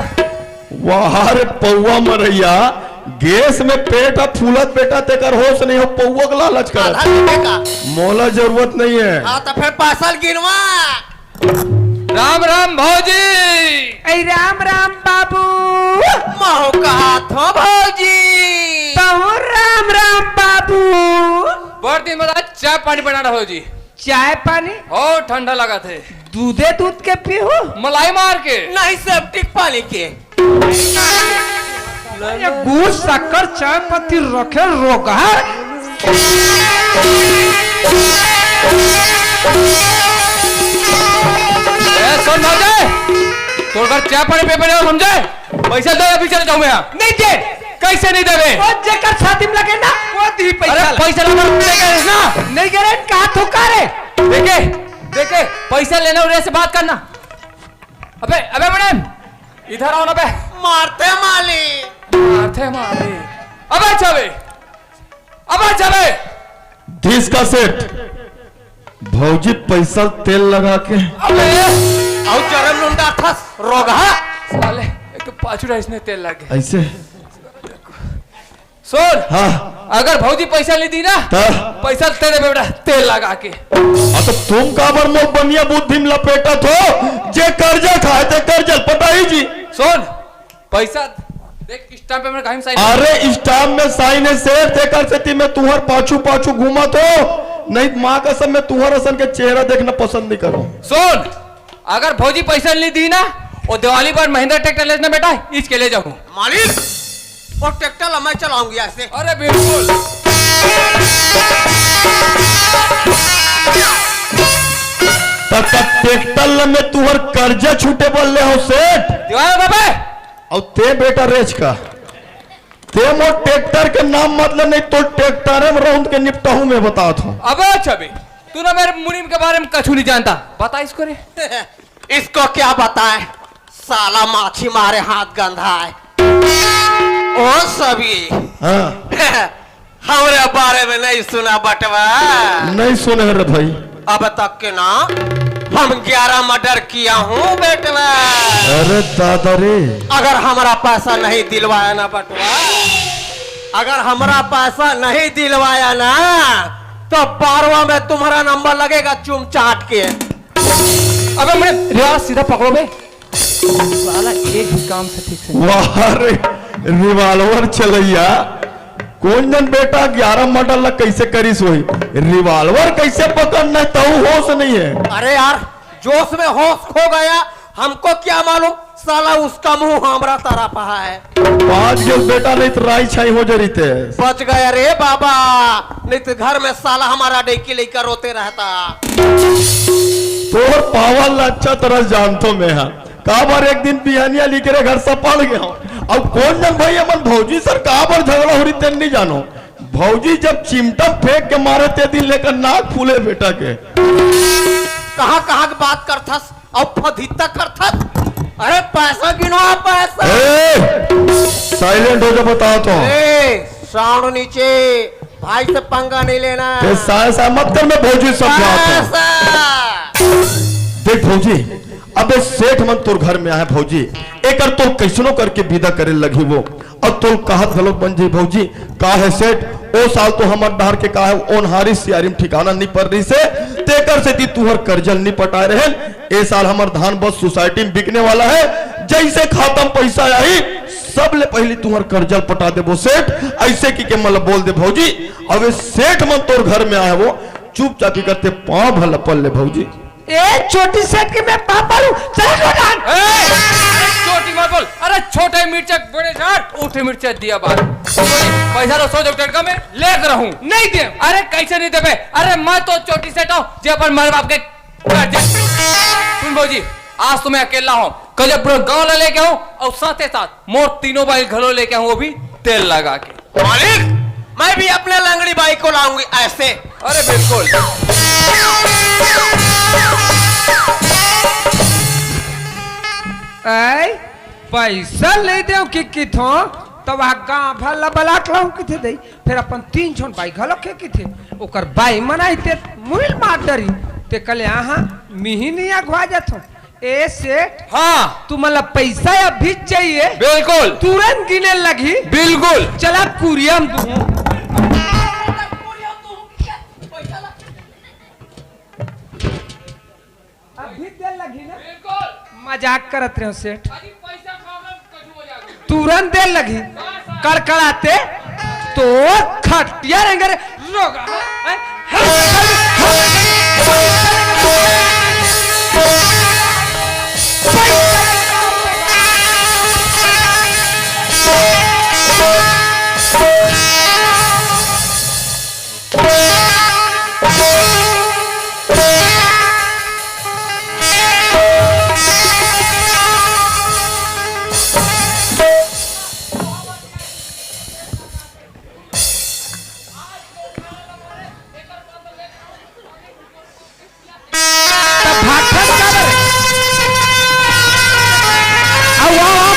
वाह रे पौवा मरैया, गैस में पेट ह फूलत बेटा, तेकर होश नहीं हो, पौवा के लालच कर। आधा देबे का? मोला जरूरत नहीं है। हाँ, तो फिर पैसा गिनवा। राम राम भौजी। ए, राम राम बाबू। महू कहा थो भौजी। तहू राम राम बाबू। बड़ दिन बाद चाय पानी बनाना भौजी। चाय पानी? हो, ठंडा लागत हे। दूधे दूध के पीहू? मलाई मार के। नहीं, सेप्टिक पानी के। ये गुड़, शक्कर, चाय पत्ती रखे रोगहा। ए, सुन भौजी, तोर घर चाय पानी पे बने हो, समझे? पैसा दे, अभी चले जाऊं मैं यहाँ। नहीं दे। कैसे नहीं देवे? वो जेकर शादी में लगे ना, वो दी पैसा अरे ला। पैसा ला, मत दे के ना। नहीं दे रे, कहा थूका रे। देखे, देखे, पैसा लेना उरे से बात करना। अबे, अबे मैडम, इधर आओ ना बे। मारते माली। मारते माली। अबे अच्छा बे। अबे अच्छा बे। तीस का सेट। भौजी पैसा तेल लगा के। अबे, और जरम लुंडा था, रोगहा। साले, एक तो पाँच रुपया इसने तेल लगे। ऐसे? सुन, हाँ। अगर भौजी पैसा नहीं दी ना, तो? पैसा तेरे बेटा तेल लगा के। हाँ, तो तुम काबर मोर बनिया बुद्धि में लपेटत हो? जे कर्जा खाए ते कर्जा पटाई जी। सुन, पैसा देख, स्टाम्प पे मेरे कहीं साइन। अरे, स्टाम्प में साइन है सेठ, तेकर सेती मैं तुहर पाछू पाछू घूमत हो, नहीं तो माँ कसम मैं तुहर असन के चेहरा देखना पसंद नहीं करूँ। सुन, अगर भौजी पैसा नहीं दी ना, वो दिवाली पर महिंद्रा ट्रैक्टर लेना बेटा, इसके ले जाऊँ। मालिक, वो ट्रैक्टर ला मैं चलाऊंगी ऐसे। अरे बिल्कुल। त, त ट्रैक्टर ला मैं तुहर कर्जा छूटे बोल ले हो सेठ। दिवाली बाबा, अउ ते बेटा रेच का, ते मोर ट्रैक्टर के नाम मत ले, नहीं तो ट्रैक्टरे में रौंद के निपटाहूं मैं, बतात हूं। अबे अच्छा बे, तू ना मेरे मुनीम के बारे में कछु नहीं जानता, बता इसको रे। इसको क्या बताएं, साला माछी मारे हाथ गंधा है। ओ सभी, हाँ। हमरे बारे में नहीं सुना बटवा? नहीं सुने रे भाई। अब तक के ना हम ग्यारह मर्डर किया हूँ बेटवा। अरे दादा रे। अगर हमारा पैसा नहीं दिलवाया ना बटवा, अगर हमारा पैसा नहीं दिलवाया ना, तो बारवा में तुम्हारा नंबर लगेगा चुम चाट के। अबे मैं रिवाज सीधा पकड़ो बे। साला एक भी काम से ठीक से। वाह रे, रिवाल्वर चलैया। कोन जन बेटा ग्यारह मर्डर ला कैसे करिस होही? रिवाल्वर कैसे पकड़ना है, तहू होश नहीं है। अरे यार, जोश में होश खो गया, हमको क्या मालूम, साला उसका मुंह हमरा तरफ है। बाज गेल बेटा, नहीं तो राई छाई हो जरिते। बच गया रे बाबा, नहीं तो घर में साला हमारा डेकी लेकर रोते रहता। तोर पावर ला अच्छा तरह जानतो मैं हा। काबर एक दिन बिहनिया लिकरे घर से पड़ गया। अब कोन जन भाई, हमन भौजी सर काबर झगड़ा हो रही तेन नहीं जानो। भौजी जब चिमटा फेंक के मारे ते दिन लेकर नाक फूले बेटा के। कहाँ कहाँ के बात करथस अउ फदित्ता करथस। अरे पैसा गिनवा, पैसा। ए, साइलेंट हो जा, बता तो। ए, साउंड नीचे। भाई से पंगा नहीं लेना। ए, साय साय मत कर, मैं भौजी समझाता हूँ। पैसा। देख भौजी, अबे सेठ मन तोर घर में आए भौजी, एकर तोर कैसनो करके विदा करे लगही वो। अउ तोर कहत घलोक बन जाही भौजी। का हे सेठ, ओ साल तो हमर डहर के का हे, ओनहारी सियारी म ठिकाना नी पर रहिसे, तेकर सेती तुंहर करजा ल नी पटाए रहेन। ए साल हमर धान बस सोसाइटी म बिकने वाला हे, जइसे खाता म पइसा आही, सबले पहिली तुंहर करजा ल पटा देबो सेठ। अइसे कहिके मन ल बोल दे भौजी। अबे सेठ मन तोर घर में आए हे वो, चुपचाप करके पाँव भर ल पल ले भौजी। ए, चोटी सेठ के मैं पाँव पड़ूं? चल हट। ए, अरे चोटी मत बोल। अरे छोटे मिर्चा बड़े झाड़, उठे मिर्चा दिया बार। पैसा ला सौ रुपया का मैं लेके रहूं। नहीं दे। अरे कैसे नहीं देबे? अरे मैं तो चोटी सेठ हूँ, जे अपन माय बाप के करजा। सुन भौजी, आज तो मैं अकेला हूँ, कल पूरा गांव ला लेके आऊँ अउ साथे साथ मोर तीनों बाई घलो लेके आऊँ, वो भी तेल लगा के। मालिक, मैं भी अपने लंगड़ी बाई को लाऊंगी ऐसे। अरे बिल्कुल। ऐ, पैसा ले देव कि किथों, त वह गांव भर ला बलाट लाऊं किथे दई, फिर अपन तीन झन बाई घलो के किथे, ओकर बाई मन आही ते मुइल मार डरी, ते कले आहा, मिही नहीं अघवा जाथों। ए सेठ, हाँ। तुमन ला पैसा अभी चाहिए? बिल्कुल। तुरंत गिने लगही। बिल्कुल। चला कुरिया म दूं। अभी दे लगही ना? बिल्कुल। मजाक करत रहेंव सेठ। अभी पैसा खाना कछु हो जाएगा। तुरंत दे लगही। कड़कड़ाते तो खटिया रेंगे रे, रोगा। हैं? तब भागथस काबर? आओ, आओ, आओ।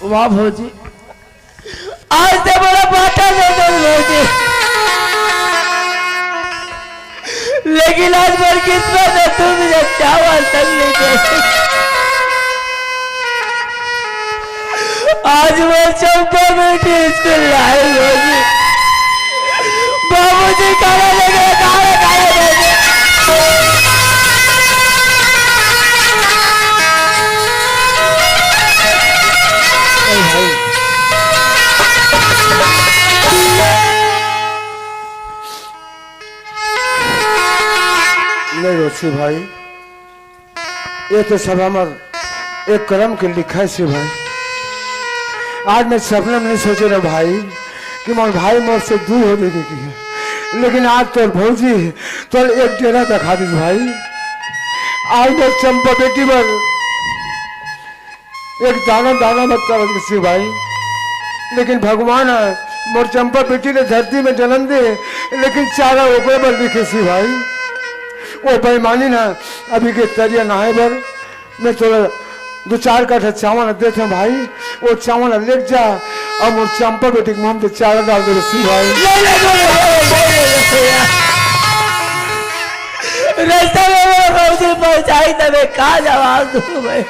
वाह भौजी, आज तो बड़ा बाटा दे दो भौजी। लेकिन आज मोर किस्मत हे, तू भी जब चावल तक लेके। आज मोर चंपा बेटी स्कूल आए होगी। बाबूजी काला लगे, काला, काला लगे। नहीं रोसी भाई, ये तो सब हमर एक करम के लिखा हे भाई। आज मैं सपना में नहीं सोचे रहे भाई कि मोर भाई मोर से दूर हो जाएगी कि है। लेकिन आज तोर भौजी तोर एक डेरा दिखा दीस भाई। आज मोर चंपा बेटी बर एक दाना दाना मत तरस के सी भाई। लेकिन भगवान हे, मोर चंपा बेटी ने धरती में जन्म दे, लेकिन चारा ओकरे बर लिखे सी भाई। वो बेईमानी ना अभी के तरिया नहाए बर मैं तोला दो चार काठा चावल देथे भाई, वो चावल लेके जा अउ मोर चंपा बेटी के मुंह में चारा डाल दे सी भाई। नहीं, नहीं, नहीं, नहीं, नहीं, नहीं, नहीं, नहीं। रास्ता में मेरा बाबूजी पहुंचाई तबे का जवाब दूं मैं?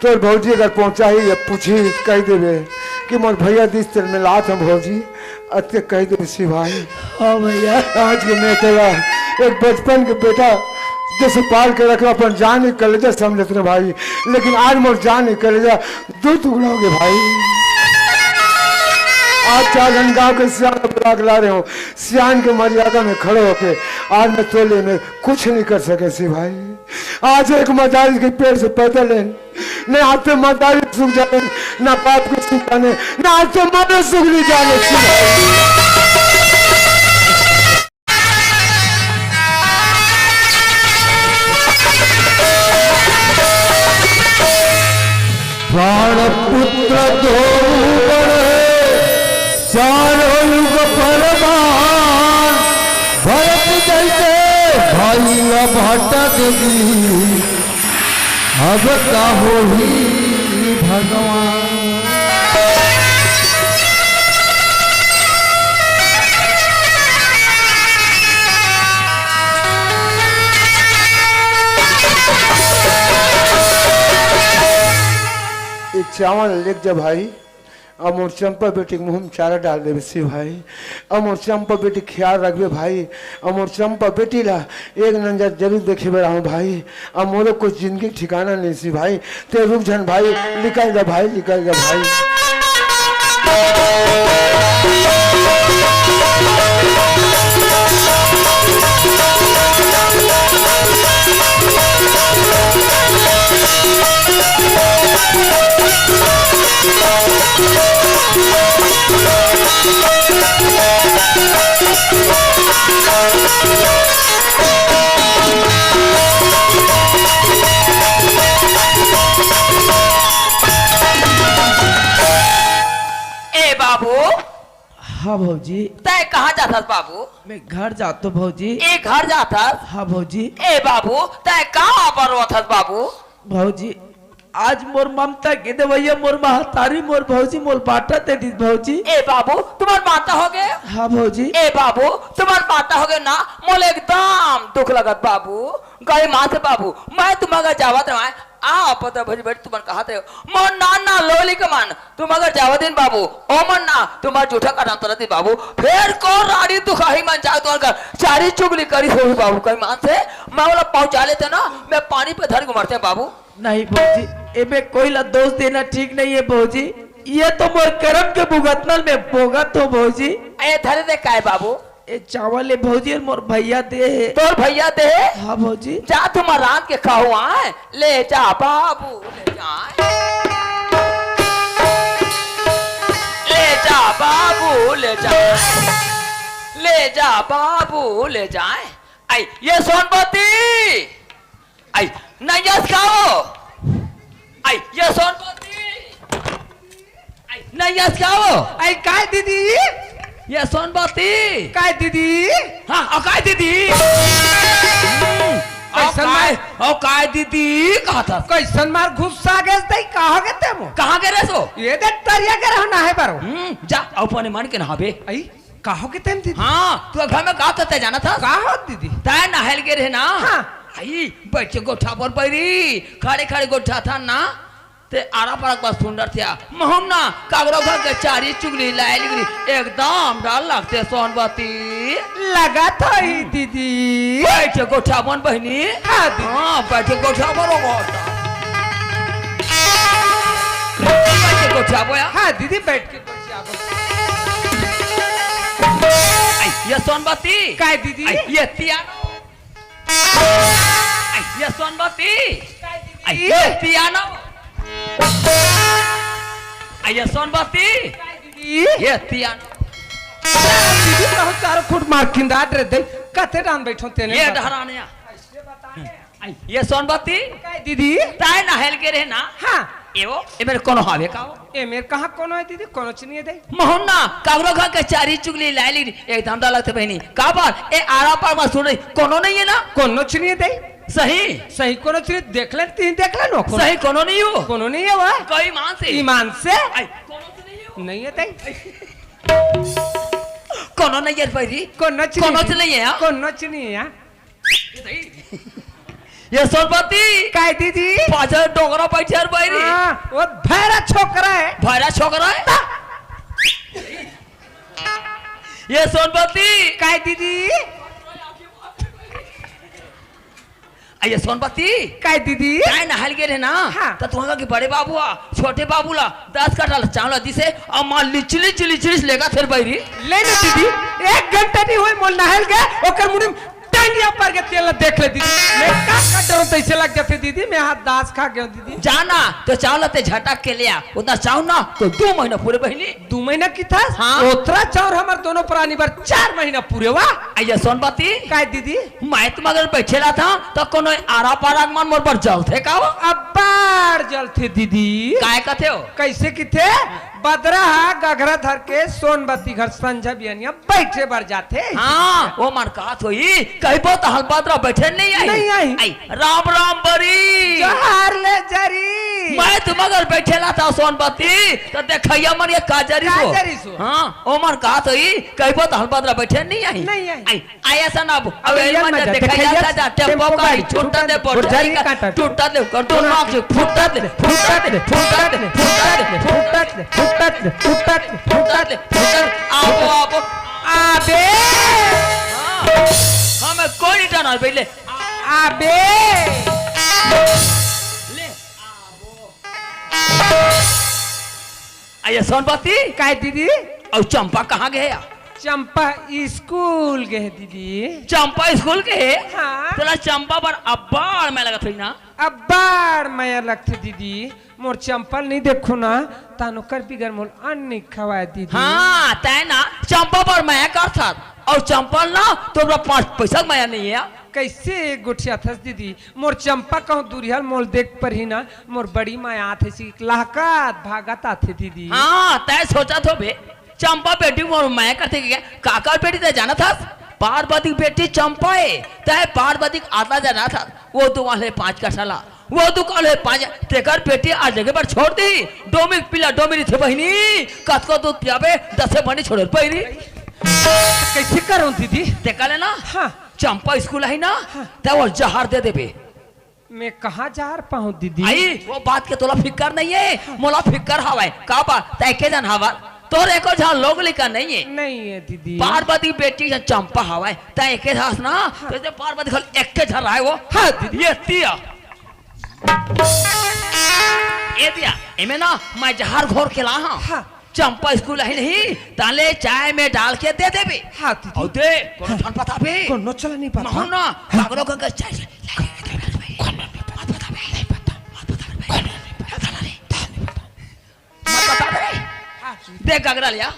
तोर भौजी अगर पहुंचाही या पूछी, कह देबे कि मोर भैया दिस तेल में लात हम भौजी, अते कह देबे सी भाई। हाँ भैया। आज के मैं तेरा एक बचपन के बेटा जैसे पाल के रखे, अपन जान ही कलेजा समझत रहे भाई, लेकिन आज मोर जान ही कलेजा दो टुकड़ा हो गए भाई। आज चार घन गांव के सियान को बुला के ला रहे हो, सियान के मर्यादा में खड़े होके आज मैं तोले में कुछ नहीं कर सके सी भाई। आज एक मजारी के पेट से पैदा ले, न आज से मजारी सुख जाने, न बाप के सुख जाने, न आज से मनो सुख नहीं जाने सी भाई। प्राण पुत्र दो बड़े चारों युग प्रमाण भरत जैसे भाई ला भाटा दे दी, अब का होही भगवान। ये चावल लेके जा भाई। अउ मोर चंपा बेटी के मुँह में चारा डाल देबे सी भाई। अउ मोर चंपा बेटी के ख्याल रखबे भाई। अउ मोर चंपा बेटी ला एक नजर जरूर देखे बर आहूँ भाई। अउ मोरो कुछ जिंदगी के ठिकाना नहीं सी भाई। ते रुक झन भाई, निकल जा भाई, निकल जा भाई। ए बाबू। हाँ भौजी। तै कहाँ जाथस बाबू? मैं घर जातो भौजी। ए घर जाथस? हाँ भौजी। ए बाबू, तै का बर रोथस बाबू? भौजी, आज मोर ममता के देवैया मोर महतारी मोर भौजी मोर बाटा दे दिस भौजी। ए बाबू, तुम्हर माता होगे? हाँ भौजी। ए बाबू, तुम्हर माता होगे ना, मोला एकदम दुख लगत बाबू। गई माँ से बाबू, मैं तुम्हर घर जावत रहा, आ पता भौजी बेटी तुमन कहत रहे, मोर नान ना लोली के मन, तुम्हर घर जावत दिन बाबू, ओ मन ना, तुम्हर जूठा का नाम तरत दिन बाबू, फेर को रानी दुखाही मन जाओ तुम्हर घर, चारी चुगली करी होही बाबू, कई मान से, मैं बोला पहुँचा लेते ना, मैं पानी पे धर के मरते बाबू। नहीं भौजी, एमे कोई ला दोष देना ठीक नहीं है भौजी। ये तो मोर करम के भुगतना ल मैं भोगत हों भौजी। ए धरे दे काय बाबू? ए चावल ले भौजी, मोर भैया दे हे। तोर भैया दे हे? हाँ भौजी। जा तुमन रांध के खाहू आय। ले जा बाबू, ले जा। ले जा बाबू, ले जा। ले जा बाबू, ले जा। आई, ये सोनपती। आई, नैयस खाओ। आई, ये सोनपती। आई, नैयस खाओ। आई, काय दीदी? ये सोनपती। काय दीदी? हाँ, अउ काय दीदी? हम्म, अउ कैसन काय, मार? अउ काय दीदी कहत हस? कैसन मार गुस्सा आ गे तई, कहाँ गे ते मो? कहाँ गे रहे सो? ये देख तरिया गे रहो नहाए बर। हम्म, जा, अउ अपने मन के नहाबे। आई, का होगे तेन दीदी? हाँ, तू घर में का करते जाना था? का हो दीदी? तै नहाए ल गे रहे ना? हाँ। आई, बैठ के गोठा पर बैरी, खड़े खड़े गोठा था ना? ते आरा पारा के बात सुन डर थिया। महम ना, कागरो घर के चारी चुगली, लाए लिगली, एकदम डर लगते सोनबती। लगत होही दीदी। बैठ के गोठा बन बहिनी। हाँ दीदी। हाँ, बैठ के गोठा बन हो। बैठ के गोठा बोया। हाँ दीदी, बैठ के गोठा बो। आई, ये सोनबती। काय दीदी? आई, ये तियानो। आई, ये सोनबती। काय दीदी? आई, ये तियानो। आई, ये सोनबती। काय दीदी? ये तियानो। दीदी, बहुत चारों खुट मार किंदाट रे दे। कते डान बैठो तेने ये बता। डहरानिया। आई, ये सोनबती। काय दीदी? तै नहाए ल गे रहे ना? हाँ। ए वो, ए मेर कोनो हावे का वो? ए मेर कहाँ कोनो हे दीदी? कोनो च नहीं हे दे। महम ना, कागरो घर के चारी चुगली लाए ली, एकदम डर लगते बहिनी। का बात? ए आरा पार में सुन रही, कोनो नहीं हे ना? कोनो च नहीं हे दे। सही? सही कोनो च नहीं, देख ले, तीन देख ले नो, कोनो। सही कोनो नहीं हो? कोनो नहीं हे वो। कोई मान से? ईमान से? आई, कोनो च नहीं हो? नहीं हे दे। कोनो नहीं हे बहिनी? कोनो च कोनो नहीं च हे। नहीं हे, हाँ? कोनो च नहीं हे, हाँ? ये सोनपती। काय दीदी? पाछे डोकरा बैठे हे बहिनी। हाँ, वो भैरा छोकरा हे। भैरा छोकरा हे? ता- ये सोनपती। काय दीदी? आ, ये सोनपती। काय दीदी? तै नहाए ल गे रहे ना? हाँ। त तुँहर घर के बड़े बाबू आ, छोटे बाबू ला, दस कट्ठा ला चावल दिसे, अउ माँ लिचलिच, लिचलिच लेगत हे बहिनी। ले ले दीदी, एक घंटा नहीं होय मोला नहाए ल गे, ओकर मुड़ी में टंगिया पर के तेल ला देख ले दीदी। मैं का कर डरो तैसे लग जाते दीदी, मैं हाथ दास खा गया दीदी। जाना, तो चावल ते झटक के ले आ, उतना चावल ना, तो दो महीना पूरे बहिनी। दो महीना की था? हाँ। उतरा चावल हमर दोनों प्राणी बर चार महीना पूरे वा। आ, ये सोनपती। काय दीदी? मैं तुम अगर बैठे रहा था, तो कोनो आरा पारा के मन मोर पर जलथे का हो? अब्बड़ जलथे दीदी। काय कथे हो? कैसे किथे? बदरा ह गघरा धर के सोनबती घर संझा बिहनिया बइठे बर जाथे। हाँ, ओ मन कहत होही, कहिबो त हल बदरा बइठे नइ आही। नइ आही। आई, राम राम बरी। जोहार ले जरी। मैं तुम अगर बइठे ला था सोनबती, त देखइया मन ये का जरी का सो। जरी सो। हाँ, ओ मन कहत होही, कहिबो त हल बदरा बइठे नइ आही। नइ आही। आई, आया सन अब, अब अब एल एल मन मन जा, देखइया देखइया सन जा, टेम्पो टेम्पो गाड़ी, गाड़ी, छूटा दे, छूटा दे, बोरझरी बोरझरी काटा। काटा। टूटा दे, ओकर दोनों आँख से फूटा दे, फूटा दे, फूटा दे, फूटा दे, फूटा दे, फूटा दे, फूटा दे, फूटा दे, फूटा दे। आबो, आबो। आबे। हाँ, हमें कोई नहीं डरावे, ले। आबे। ले, आबो। आइए, सोनपति। काय दीदी? अउ चंपा कहाँ गे हे? चंपा स्कूल गे हे दीदी। चंपा स्कूल गे हे? हाँ। तोला चंपा बर अब्बड़ मया लगत होही ना? अब्बड़ मया लगथे दीदी। मोर चंपा ल नइ देखहूँ ना, तहान ओकर बिगर मोला अन्न नइ खवाय दीदी। हाँ, तैं ना चंपा बर मया करथस, अउ चंपा ल ना तोर बर पाँच पइसा के मया नइ हे। कइसे गोठियाथस दीदी? मोर चंपा कहूँ दुरिहा ले मोला देख परही ना, मोर बड़ी मया आथे, लहकत भागत आथे दीदी। हाँ, तैं सोचत होबे, चंपा बेटी मोर मया करथे के? काकर बेटी तैं जानत हस? पार्वती के बेटी चंपा हे। तैं पार्वती के आधा जानत हस। ओ दुकान हे पाँच कट्ठा ला, ओ दुकान हे पाँच, तेकर बेटी आज लेगे बर छोड़ दी। डोमी के पिला डोमी रहिथे बहिनी, कतको दूध पियाबे, दसे बनी छोड़े ल पहिरी। कइसे करहूँ दीदी? तेकर ले ना, हाँ। चंपा स्कूल आही ना, हाँ। तैं ओला जहर दे देबे। मैं कहाँ जहर पाहूँ दीदी? आई, ओ बात के तोला फिकर नइ हे, मोला फिकर हवय। का बात, तैं एके झन हवस, तोर एको झन लोग लइका नइ हे। नइ हे दीदी। पार्वती बेटी झन चंपा हवय, तैं एके झन हस ना, हाँ। त पार्वती घलो एके झन रहय ओ। हाँ दीदी। ये तिया, ये तिया, एमे ना मैं जहर घोर के लाहूँ। हाँ। चंपा स्कूल आही नहीं, तहां ले चाय में डाल के दे देबे। हाँ, दीदी। अउ दे, कोनो झन बताबे। कोनो चला नइ पता। महू ना, हाँ। पागलों का चाय से। कोनो नइ पता। मत बताबे, नइ पता। मत बताबे। कोनो नइ पता। चला ले। मत बताबे। हाँ, दीदी। दे गगरा लिया।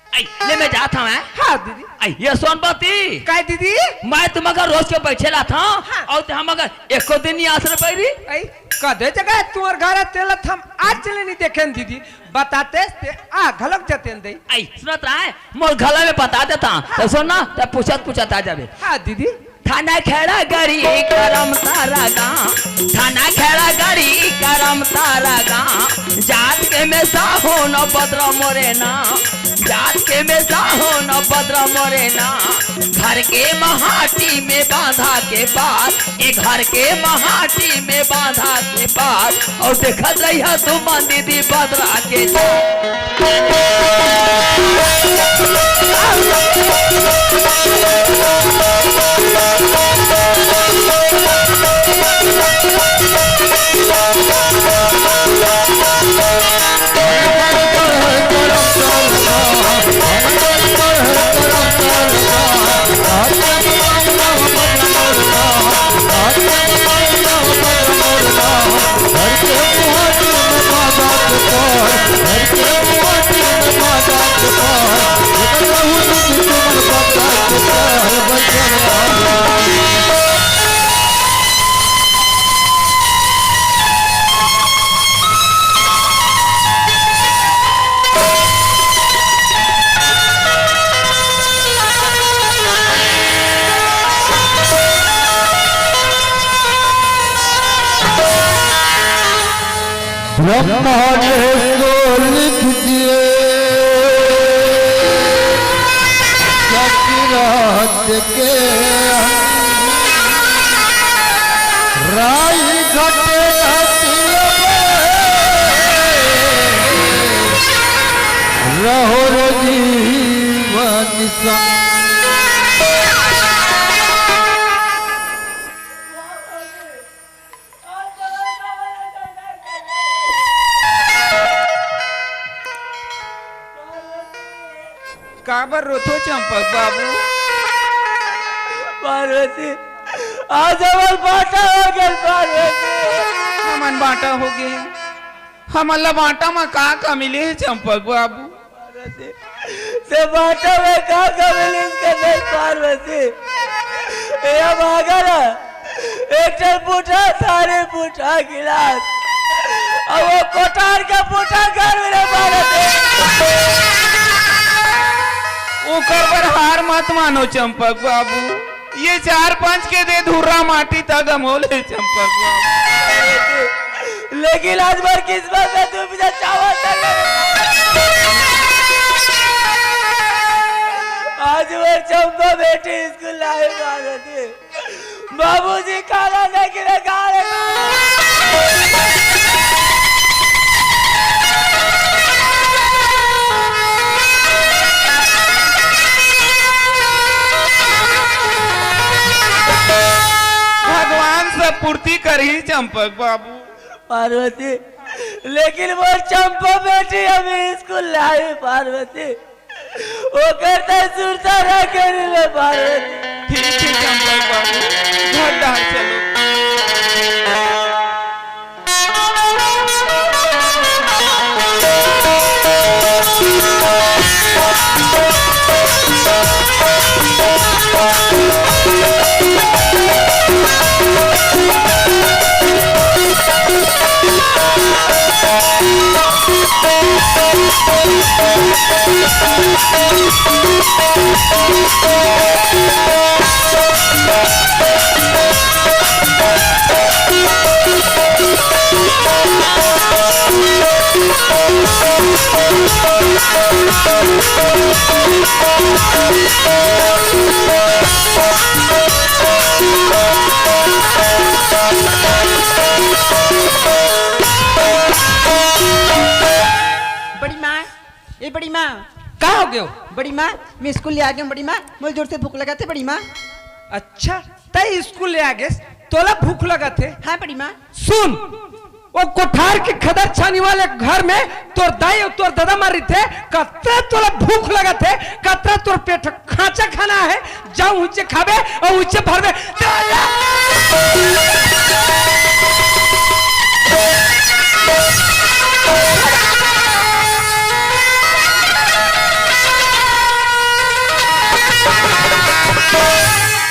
आई, ले मैं जात हंव, हैं? हाँ, दीदी। आई, ये सोनपति। काय, दीदी? मैं तुमन घर रोज के बइठे लाथंव, हाँ। अउ तैं हमर घर एको दिन नइ आस रे बइरी। आई, कदे जगह तुंहर घर तेला हम आज ले नइ देखेन, दीदी। बतातेस ते आ घलोक जतेन दई। आई, सुनत रहे, मोर गला में बता देता। हाँ। त सुन ना, त पूछत पूछत आ जाबे। हाँ, दीदी। थाना खैरागढ़ी करम तारा गाँव, थाना खैरागढ़ी करम तारा गाँव। जात के में साहो न बदरा मोरे नाम, जात के में साहो न बदरा मोरे नाम। घर के महाटी में बांधा के पार, ए घर के महाटी में बांधा के पार। अउ देखत रहिहा तुमन दीदी बदरा के चाल। ब्रह्मा ने सो लिख दिए, सच रात के राई घटे हथियबे, रहो रे जीवन संग। काबर रोथो चंपक बाबू? पार्वती, आज हमर बांटा हो गल पार्वती। हमन बांटा हो गे। हमन ला बांटा म का का मिले हे चंपक बाबू? पार्वती, ते बांटा में का का मिलिस के नहीं पार्वती? ए भागा ना, एक ठन बूटा थारी, बूटा गिलास, अउ वो कोठार के पुटार घर में रे पारत हे। ओकर बर हार मत मानो चंपक बाबू, ये चार पांच के दे धुर्रा माटी तक अमोल हे चंपक बाबू। लेकिन आज मोर किस्मत में दू बीघा चावल तक आज मोर चंपा बेटी स्कूल लाए पारत हे। बाबूजी खाना नहीं गिरे, खा ले। भगवान सब पूर्ति करही चंपक बाबू। पार्वती, लेकिन मोर चंपा बेटी अभी स्कूल लाई पार्वती। ओकर त सुरता रखे रे पार्वती। ठीक हे चंपक बाबू, घर डाल चलो। बड़ी माँ, ए बड़ी माँ। का हो गयो? बड़ी माँ, मैं स्कूल ले आ गया हूँ बड़ी माँ, मुझे जोर से भूख लगा थे बड़ी माँ। अच्छा, तै स्कूल ले आ गेस, तोला भूख लगा थे? हाँ बड़ी माँ। सुन, वो कोठार के खदर छानी वाले घर में तोर दाई अउ तोर दादा मर रहिथे, कतरा तोला भूख लगा थे, कतरा तोर पेट खांचा खाना हे, जाओ उच्चे खाबे अउ उच्चे भरबे।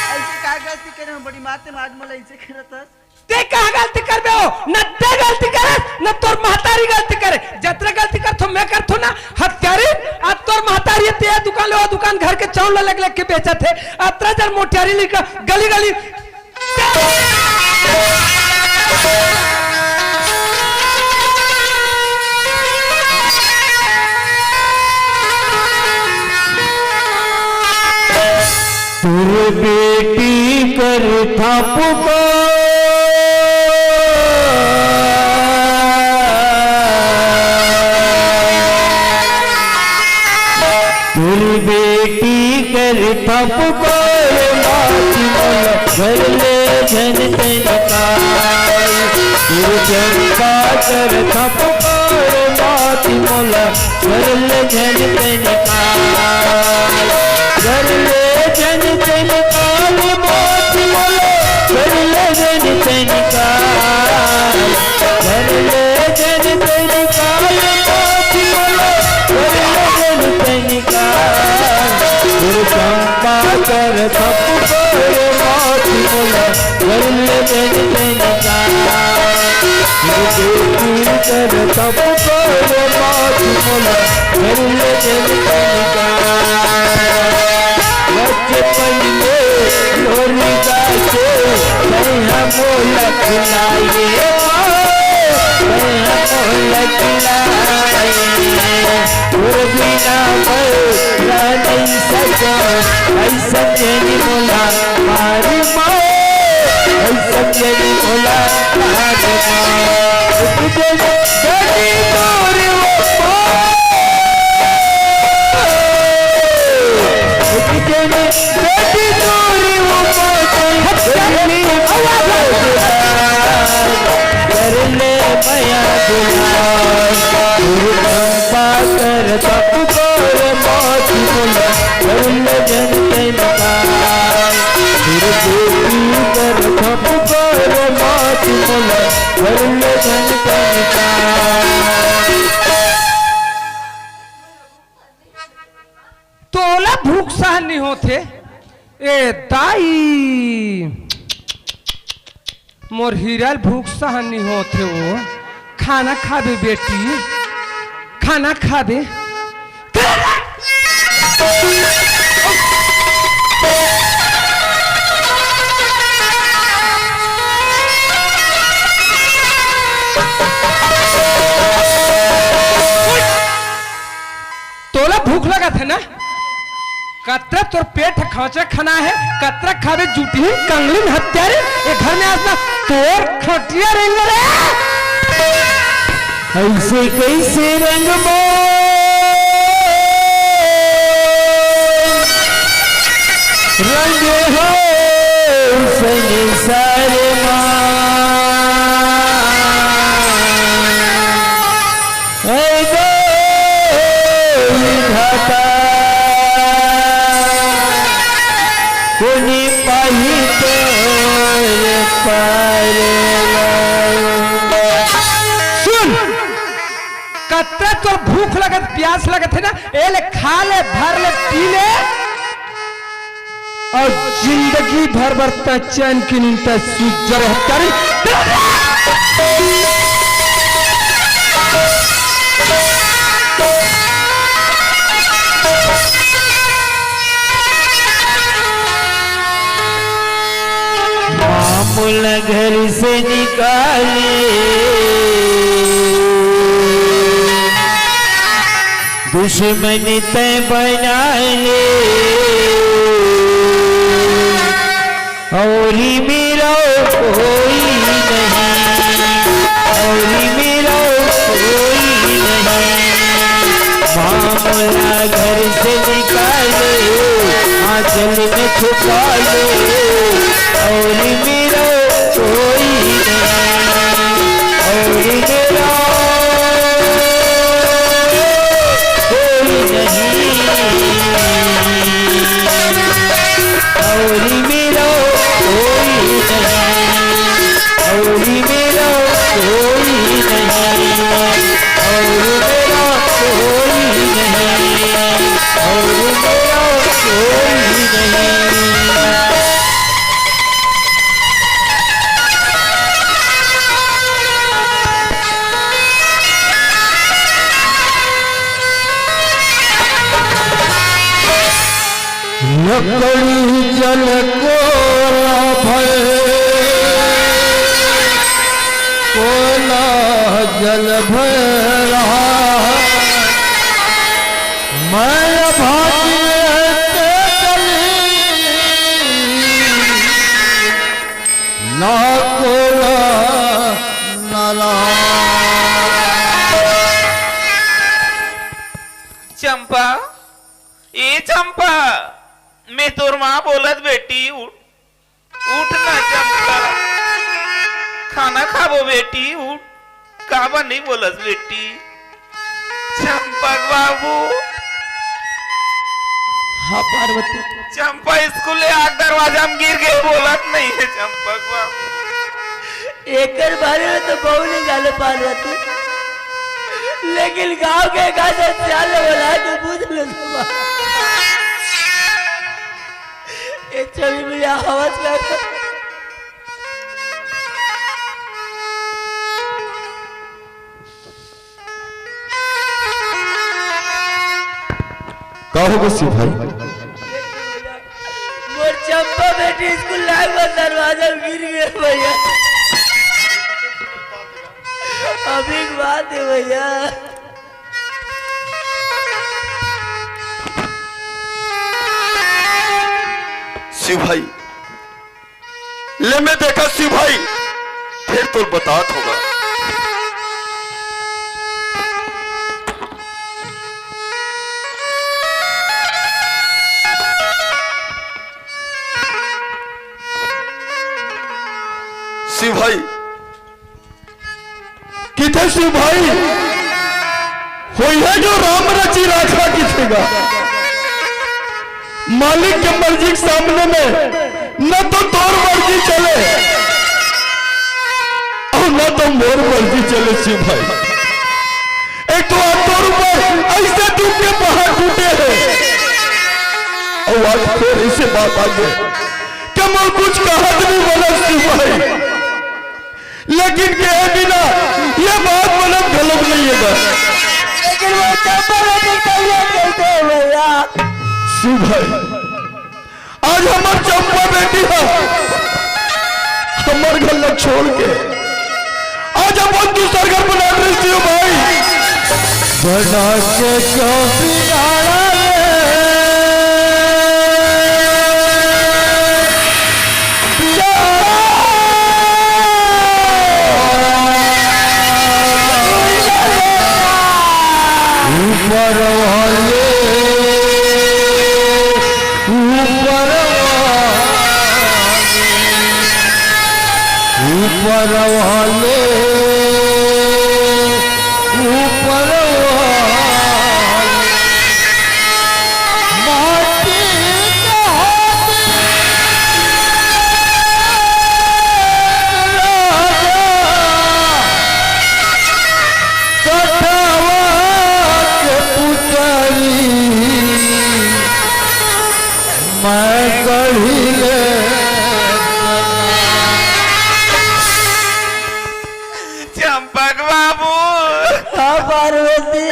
ऐसे का गलती करे हूँ बड़ी माँ, ते आज मोला ऐसे करत हस? ते का गलती करबे हो? न ते गलती करस, न तोर महतारी गलती करे। जतरा गलती करथो, मैं करथो ना, हत्यारी। आ तोर महतारी ते ये दुकान ले वो दुकान घर के चाउर ला लग लग के बेचत हे। अतरा जन मोटियारी लइका गली गली। तोर बेटी कर थपको, तोर बेटी कर थपको, माटी मोला घर ले झन तनिकाल। तोर चंपा कर थपको, माटी मोला घर ले झन तनिकाल। घर ले झन तनिकाल, माटी मोला घर ले झन तनिकाल। घर ले झन तनिकाल, माटी मोला घर ले झन तनिकाल। तोर चंपा कर थपको, माटी मोला घर ले झन तनिकाल। तोर बेटी कर थपको, माटी मोला घर ले झन तनिकाल। बचपन में लोरी गाके, तैं हा मोला खिलाए, तैं हा मोला खिलाए। तोर बिना मैं रह नहीं सकंव, अइसन झन मोला मार मार, अइसन झन मोला मार मार। एक दिन गली तोर वो पार, एक दिन गली तोर वो पार, कर ले मया दुलार, कर ले मया दुलार। तोर चंपा कर थपको, माटी मोला घर ले झन तनिकाल। तोर बेटी कर थपको, माटी मोला घर ले झन तनिकाल। तोला भूख सहन नहीं होथे? ए दाई, मोर हीरा ल भूख सहन नहीं होथे वो। खाना खाबे बेटी, खाना खाबे। तोला भूख लगत हे ना? कतरा तोर पेट ह खौंचे खाना हे, कतरा खाबे जुटही कंगलिन हत्यारे, ए घर में आज ना तोर खटिया रेंगे रे। ऐसे कैसे रंगबो, रंगे हो संसार मा। ऐ गो विधाता, कोनी पाही तोर पार ला। सुन, कतरा तोर भूख लगत, प्यास लगत हे ना, ए ले खा ले, भर ले, पी ले। अउ जिंदगी भर बर तैं चैन के नींद तैं सूत जा रे हत्यारी। माँ मोला घर से निकाले, दुश्मन तैं बना ले, और मेरा कोई नहीं, और मेरा कोई नहीं। माँ मोला घर से निकाले, आंचल में छुपा ले, और मेरा कोई नहीं, और मेरा कोई नहीं, और मेरा कोई नहीं, और मेरा कोई नहीं, और मेरा कोई नहीं, और मेरा कोई नहीं। लकड़ी जल कोरा भय, कोला जल भय रहा। मैं भाग्य के चली, ना कोला ना रहा। चंपा, ए चंपा, मैं तोर माँ बोलत बेटी, उठ, उठ ना चंपा, खाना खाबो बेटी, उठ। काबर नहीं बोलस बेटी? चंपक बाबू। हाँ पार्वती। चंपा स्कूल ले आके दरवाजा में गिर गे, बोलत नहीं हे चंपक बाबू। एकर बारे में तो बहू नहीं जाने पार्वती, लेकिन गांव के एक आदमी सियान ले बोला के पूछ ले सब। ए छवि भैया, आवाज क्या कर? का हो गे शिव भाई? मोर चंपा बेटी स्कूल लाग बर दरवाजा में गिर गे भैया। अभी की बात हे भैया। शिव भाई, ले मैं देखा शिव भाई, फिर तोर बतात हों गा। शिव भाई, किथे शिव भाई, होई हे जो राम रचि राखा किथे गा। मालिक के मर्जी के सामने में न तो तोर मर्जी चले अउ न तो मोर मर्जी चले शिव भाई। एक तो आज तोर ऊपर ऐसे दुख के पहाड़ टूटे हे अउ आज फेर ऐसे बात आ गे कि मोर कुछ कहत नहीं बने शिव भाई। लेकिन कहे बिना ये बात लेकिन वो चंपा बेटी कहिए कैसे भैया? शिव भाई, आज हमर चंपा बेटी ह हमर घर ला छोड़ के आज अपन दूसर घर बना रही शिव भाई। बना के क्यों बिगाड़ा रे? ऊपर वाले, ऊपर वाले, ऊपर वाले, ऊपर वाले। माटी के होती राजा, कठवा के पुतरी, मैं गढ़ी ले। चंपक बाबू। हाँ पार्वती।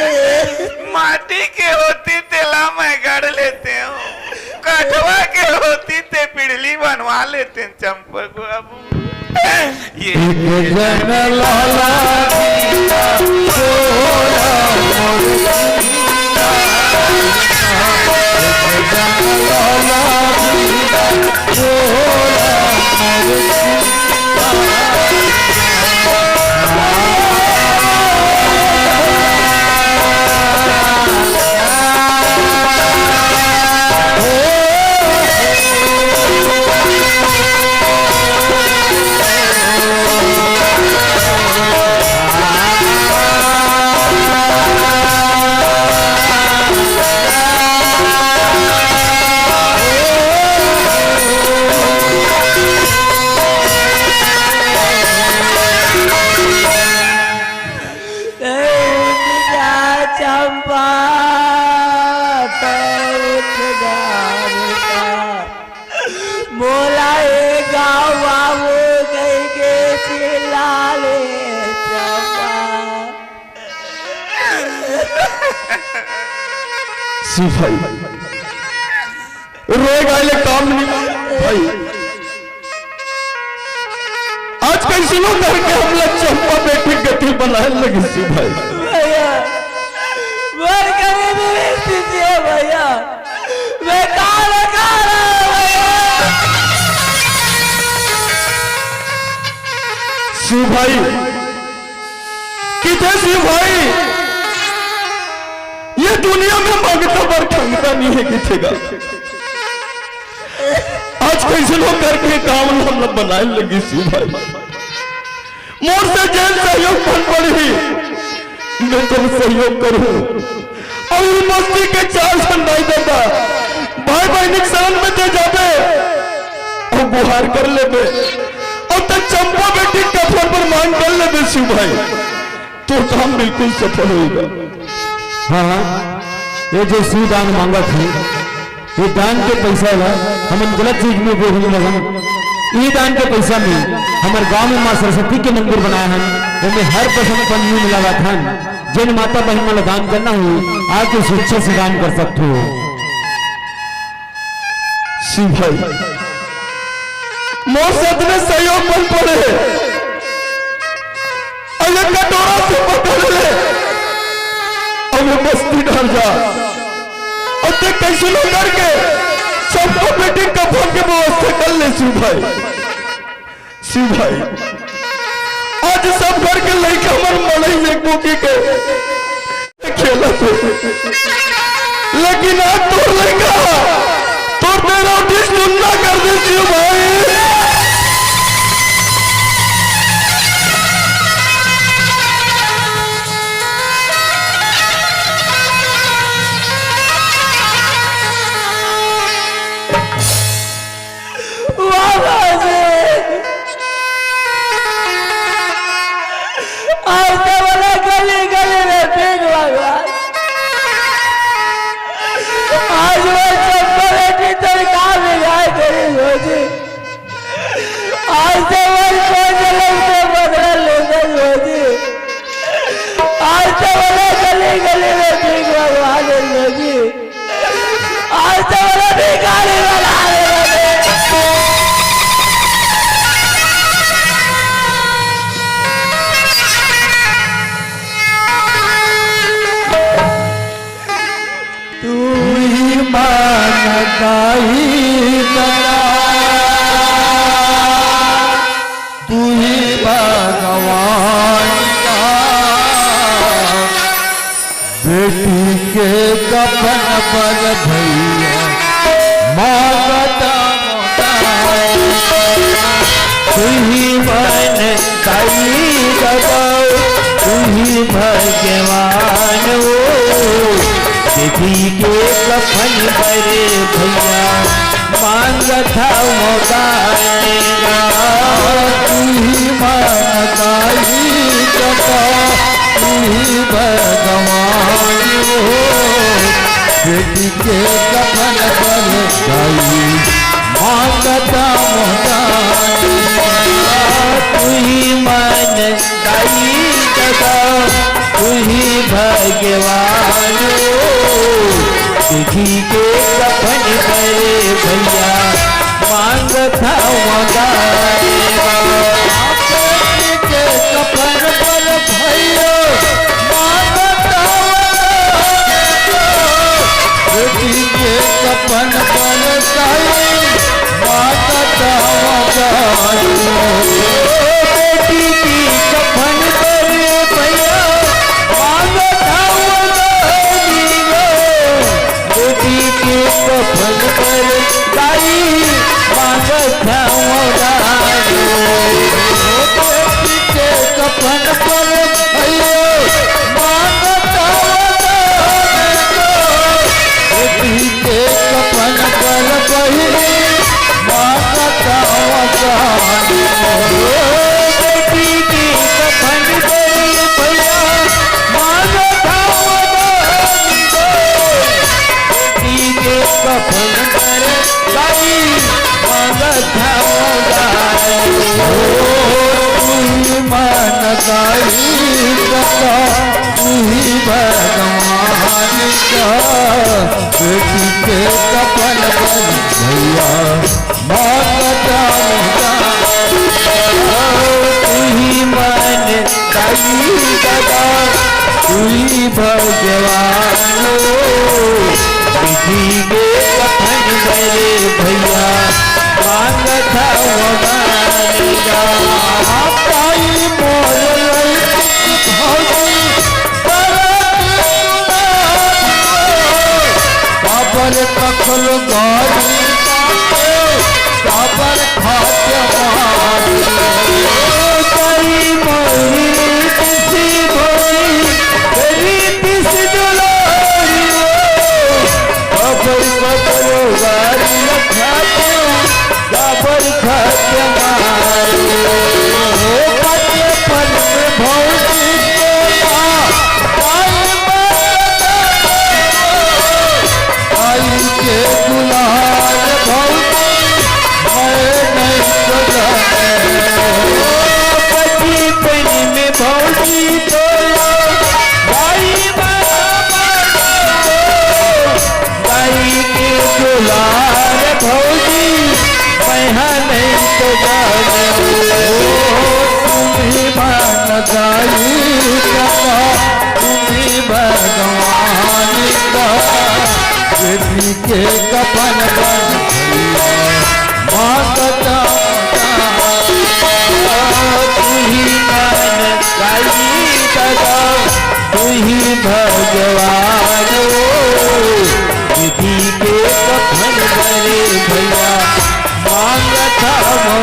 माटी के होती तेला मैं गढ़ लेते हूँ, कठवा के होती ते पिड़ली बनवा लेते हैं चंपक बाबू। ये एक जन लाला तै उठ जा चंपा, तै उठ जा बेटा। मोला ए गाँव बाबू कहिके चिल्ला ले चंपा। शिव भाई, रोए गाय ले काम नहीं भाई। आज कैसनो करके हमला चंपा बेटी गति बनाए लगी शिव भाई। भैया, मोर गरीबी स्थिति है भैया, मैं काल काल भैया। शिव भाई, किथे शिव भाई, ये दुनिया में मंगता बर ठंगता नहीं है किथे गा। आज कैसनो करके काम हम लोग बनाए लगी शिव भाई। मोर से जेन सहयोग बन पड़ही, मैं तो सहयोग करूँ। अउ ये बस्ती के चार झन दाई ददा, भाई बहिनी के शरण में ते जाबे, अउ गुहार कर लेबे, अउ ते चंपा बेटी के कफन पर मांग कर लेबे शिव भाई, तो काम बिल्कुल सफल होएगा। हाँ, हाँ, ये जो शिव दान मांगत हे, ये दान के पैसा ला हमन गलत चीज में उपयोग नहीं लगन। ये दान के पैसा में हमर गांव में माँ सरस्वती के मंदिर बनाए हन, ओमे हर बसंत पंचमी में लगाथन। जिन माता बहन मन ला दान करना हो, आके स्वेच्छा से दान कर सकते हो। शिव भाई, मोर सदमे सहयोग बन पड़े। अउ ये कटोरा से पकड़ ले, अउ ये बस्ती डहर जा, अउ ते कैसनो करके सबको बेटी कफन के व्यवस्था कर ले शिव भाई। शिव भाई, आज सब घर के लइका मन मड़ई में कूदी के खेलत हे। लेकिन आज तोर लइका, तोर बेरा उठिस, चुन्ना कर दे शिव भाई। वाह बाबूजी। आज तो बोला गली गली में भीख मांगा। आज वो चप्पल की तरह काम बिगाड़ गई भौजी। आज तो वो कोई जन्म से बदला लेकर भौजी। आज तो के कफन बर भैया मांगत मोदान। तुही मन दाई ददा, तुही भगवान हो। बेटी के कफन बर भैया मांगत मोदान। तुही मन दाई ददा, तुही भगवान हो। बेटी के कफन बर दाई मांगत मोदान। तुही मन दाई ददा, तुही भगवान हो। बेटी के कफन बर भैया मांगत मोदान। बेटी के कफन बर भैया मांगत मोदान। बेटी के कफन बर दाई मांगत मोदान। बेटी के कफन बर भैया मांगत मोदान। बेटी के कफन बर दाई मांगत मोदान। बेटी के कफन बर भैया मांगत मोदान। बेटी के कफन बर बहिनी मांगत मोदान। बेटी के कफन बर भैया मांगत मोदान। बेटी के कफन बर दाई मांगत मोदान। तुही मन दाई ददा, तुही भगवान का। बेटी के कफन बर भैया मांगत मोदान। तुही मन दाई ददा, तुही भगवान हो। बेटी के कफन बर भैया मांगत मोदान। दाई मोर लइकी भौजी काबर कखल गारी काटे, काबर खात मारे। करी मोरी रीत सी भोरी, रीत सी दुलारी हो। काबर कखल गारी खाते, काबर खात मारे। ओ बचपन में भौजी तोला, दाई मांगत मोदान। दाई के दुलार भौजी, मैं नहीं तो जाने। बचपन में भौजी तोला, दाई मांगत मोदान। दाई के दुलार भौजी, मैं हा नहीं तो जाने। ओ, तुही मन दाई ददा, तुही भगवान का। बेटी के कफन बर भैया मांगत मोदान। तुही मन दाई ददा, तुही भगवान हो। बेटी के कफन बर भैया मांगत मोदान।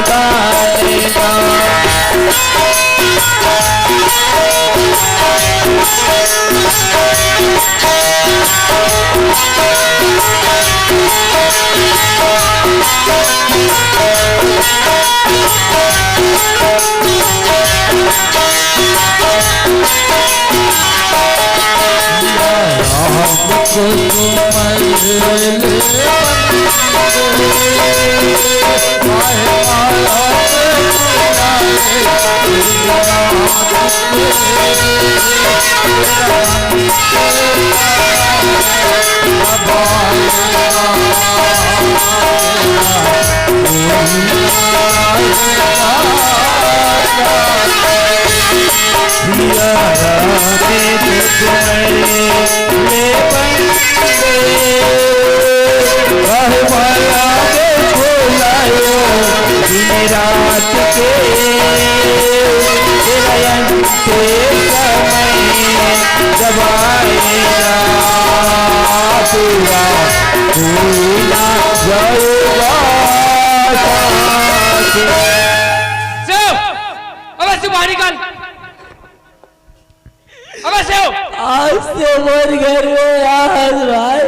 मोर घर में आज भाई,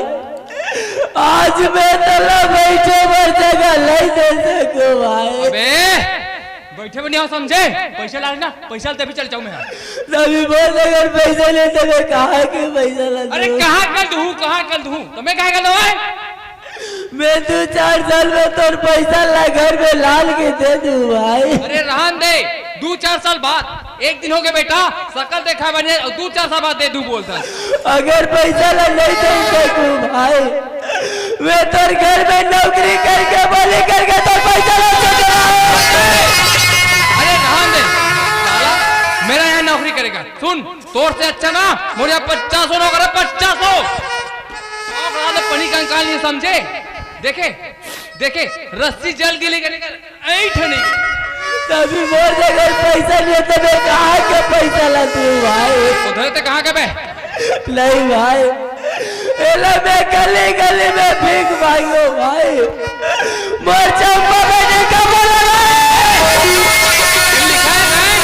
आज मैं तोला बैठे बर जगह नहीं दे सकूं भाई। अबे, बैठे बर नहीं हो समझे? पैसा ला ना, पैसा ला तभी चल जाऊं मैं। तभी बोल, अगर पैसा ले तो मैं कहाँ के पैसा ला अरे दूं? कहाँ कल दूं, कहाँ कल दूं? तो मैं कहाँ कल दूं भाई? मैं दू चार साल में तोर पैसा ला घर में लान के दे दूं भाई। अरे रहन दे, दू चार साल बाद, एक दिन हो गए बेटा, सकल देखा बने, अउ दू चार साल बाद दे दूं बोलता। अगर पैसा ला नहीं दे सकूं भाई, मैं तोर घर में नौकरी करके, बोली करके तोर पैसा ला सकूं। अरे रहन दे, साला, मेरा यहाँ नौकरी करेगा। सुन, तोर से अच्छा ना, मोर यहाँ पचासों नौकर है, पचासों। पानी कंकाल नहीं समझे, देखे, देखे, रस्सी जल गिली के निकल, ऐठ नहीं। तभी मोर जगह पैसा नहीं है, तो मैं कहाँ के पैसा ला दूं भाई? उधर ते कहाँ के बे? नहीं भाई, एला मैं गली गली में भीख मांगो भाई। मोर चंपा बेटी का बोला भाई। लिखा है भाई,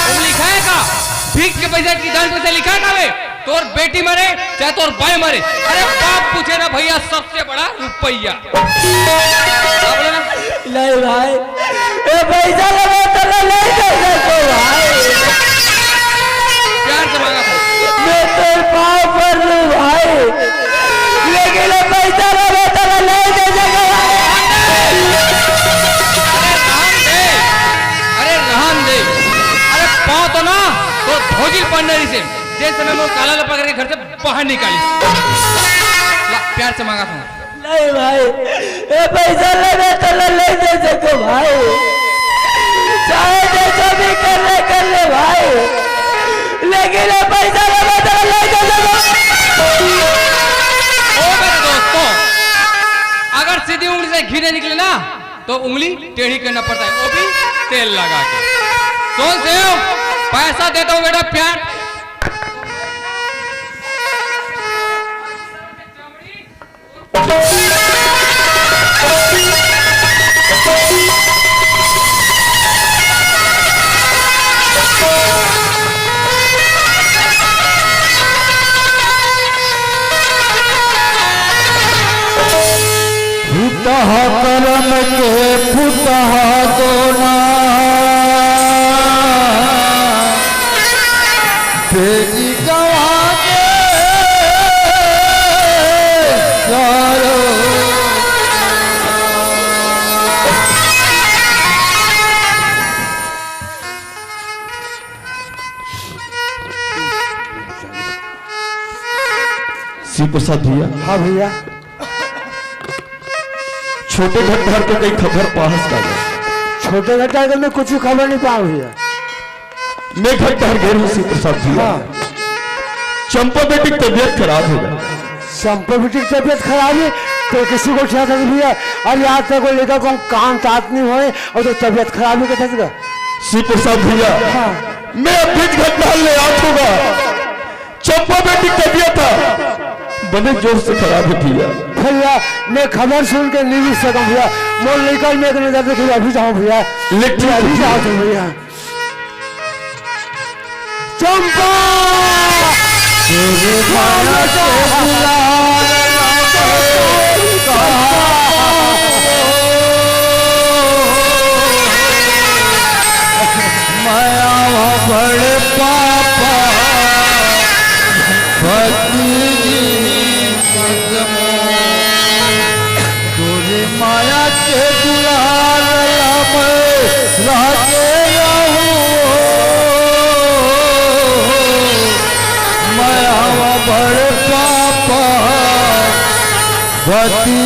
तुम लिखा है का? भीख के पैसा की दान पैसा लिखा है का बे? तोर बेटी मरे चाहे तोर बाई मरे, अरे बाप पूछे ना भैया, सबसे बड़ा रुपया। का बोला ना? नहीं भाई, ए पैसा लगा तो ना नहीं दे सकूं भाई। प्यार से मांगा था। मैं तोर पाँव पर लूं भाई, लेकिन ए पैसा लगा तो ना नहीं दे सकूं भाई। अरे रहन दे, अरे रहन दे, अरे पाँव तो ना, तो भौजी पढ़ने रही से। जे समय मोर काला ला पकड़ के घर से बाहर निकाली। ला, प्यार से मांगा था। नहीं भाई, ए पैसा लगा तो ला नहीं दे सकूं भाई। चाहे जैसा भी कर ले, कर ले भाई, लेकिन ए पैसा लगा तो ला नहीं दे सकूं। ओ मेरे दोस्तों, अगर सीधी उंगली से घी नहीं निकले ना, तो उंगली टेढ़ी करना पड़ता है, वो भी तेल लगा के। सुन सेव, पैसा देता हूँ बेटा, प्यार। फुटहा करम के फुटहा दोना, बेटी गवा के यारो। शिव प्रसाद भैया। हाँ भैया। छोटे घटधार के कई खबर पाहस का बे? छोटे घटधार के मैं कुछ खबर नहीं पाऊँ भैया। मैं घटधार गए हूँ शिव प्रसाद भैया। हाँ। चंपा बेटी की तबीयत खराब है। चंपा बेटी की तबीयत खराब है, तो किसी को क्या था भैया? अरे आज तक वो लेकर कौन काम तात नहीं हुए और तो तबीयत खराब ही कहता था। शिव प्रसाद भैया, हाँ। मैं अभी घटधार ले आ चुका। चंपा बेटी की तबीयत बड़े जोर से खराब है भैया। भैया, मैं खबर सुन के नहीं रुक सकूं भैया। मोर लइका में एक नजर देखिए, अभी जाओ भैया। लेकिन मैं अभी जाओ तो भैया। चंपा! तेरे माया के दुलार माया बड़ पापा भक्ति कदमों। तोरे माया के दुलार ला मैं लागे रहूं। माया बड़ पापा भक्ति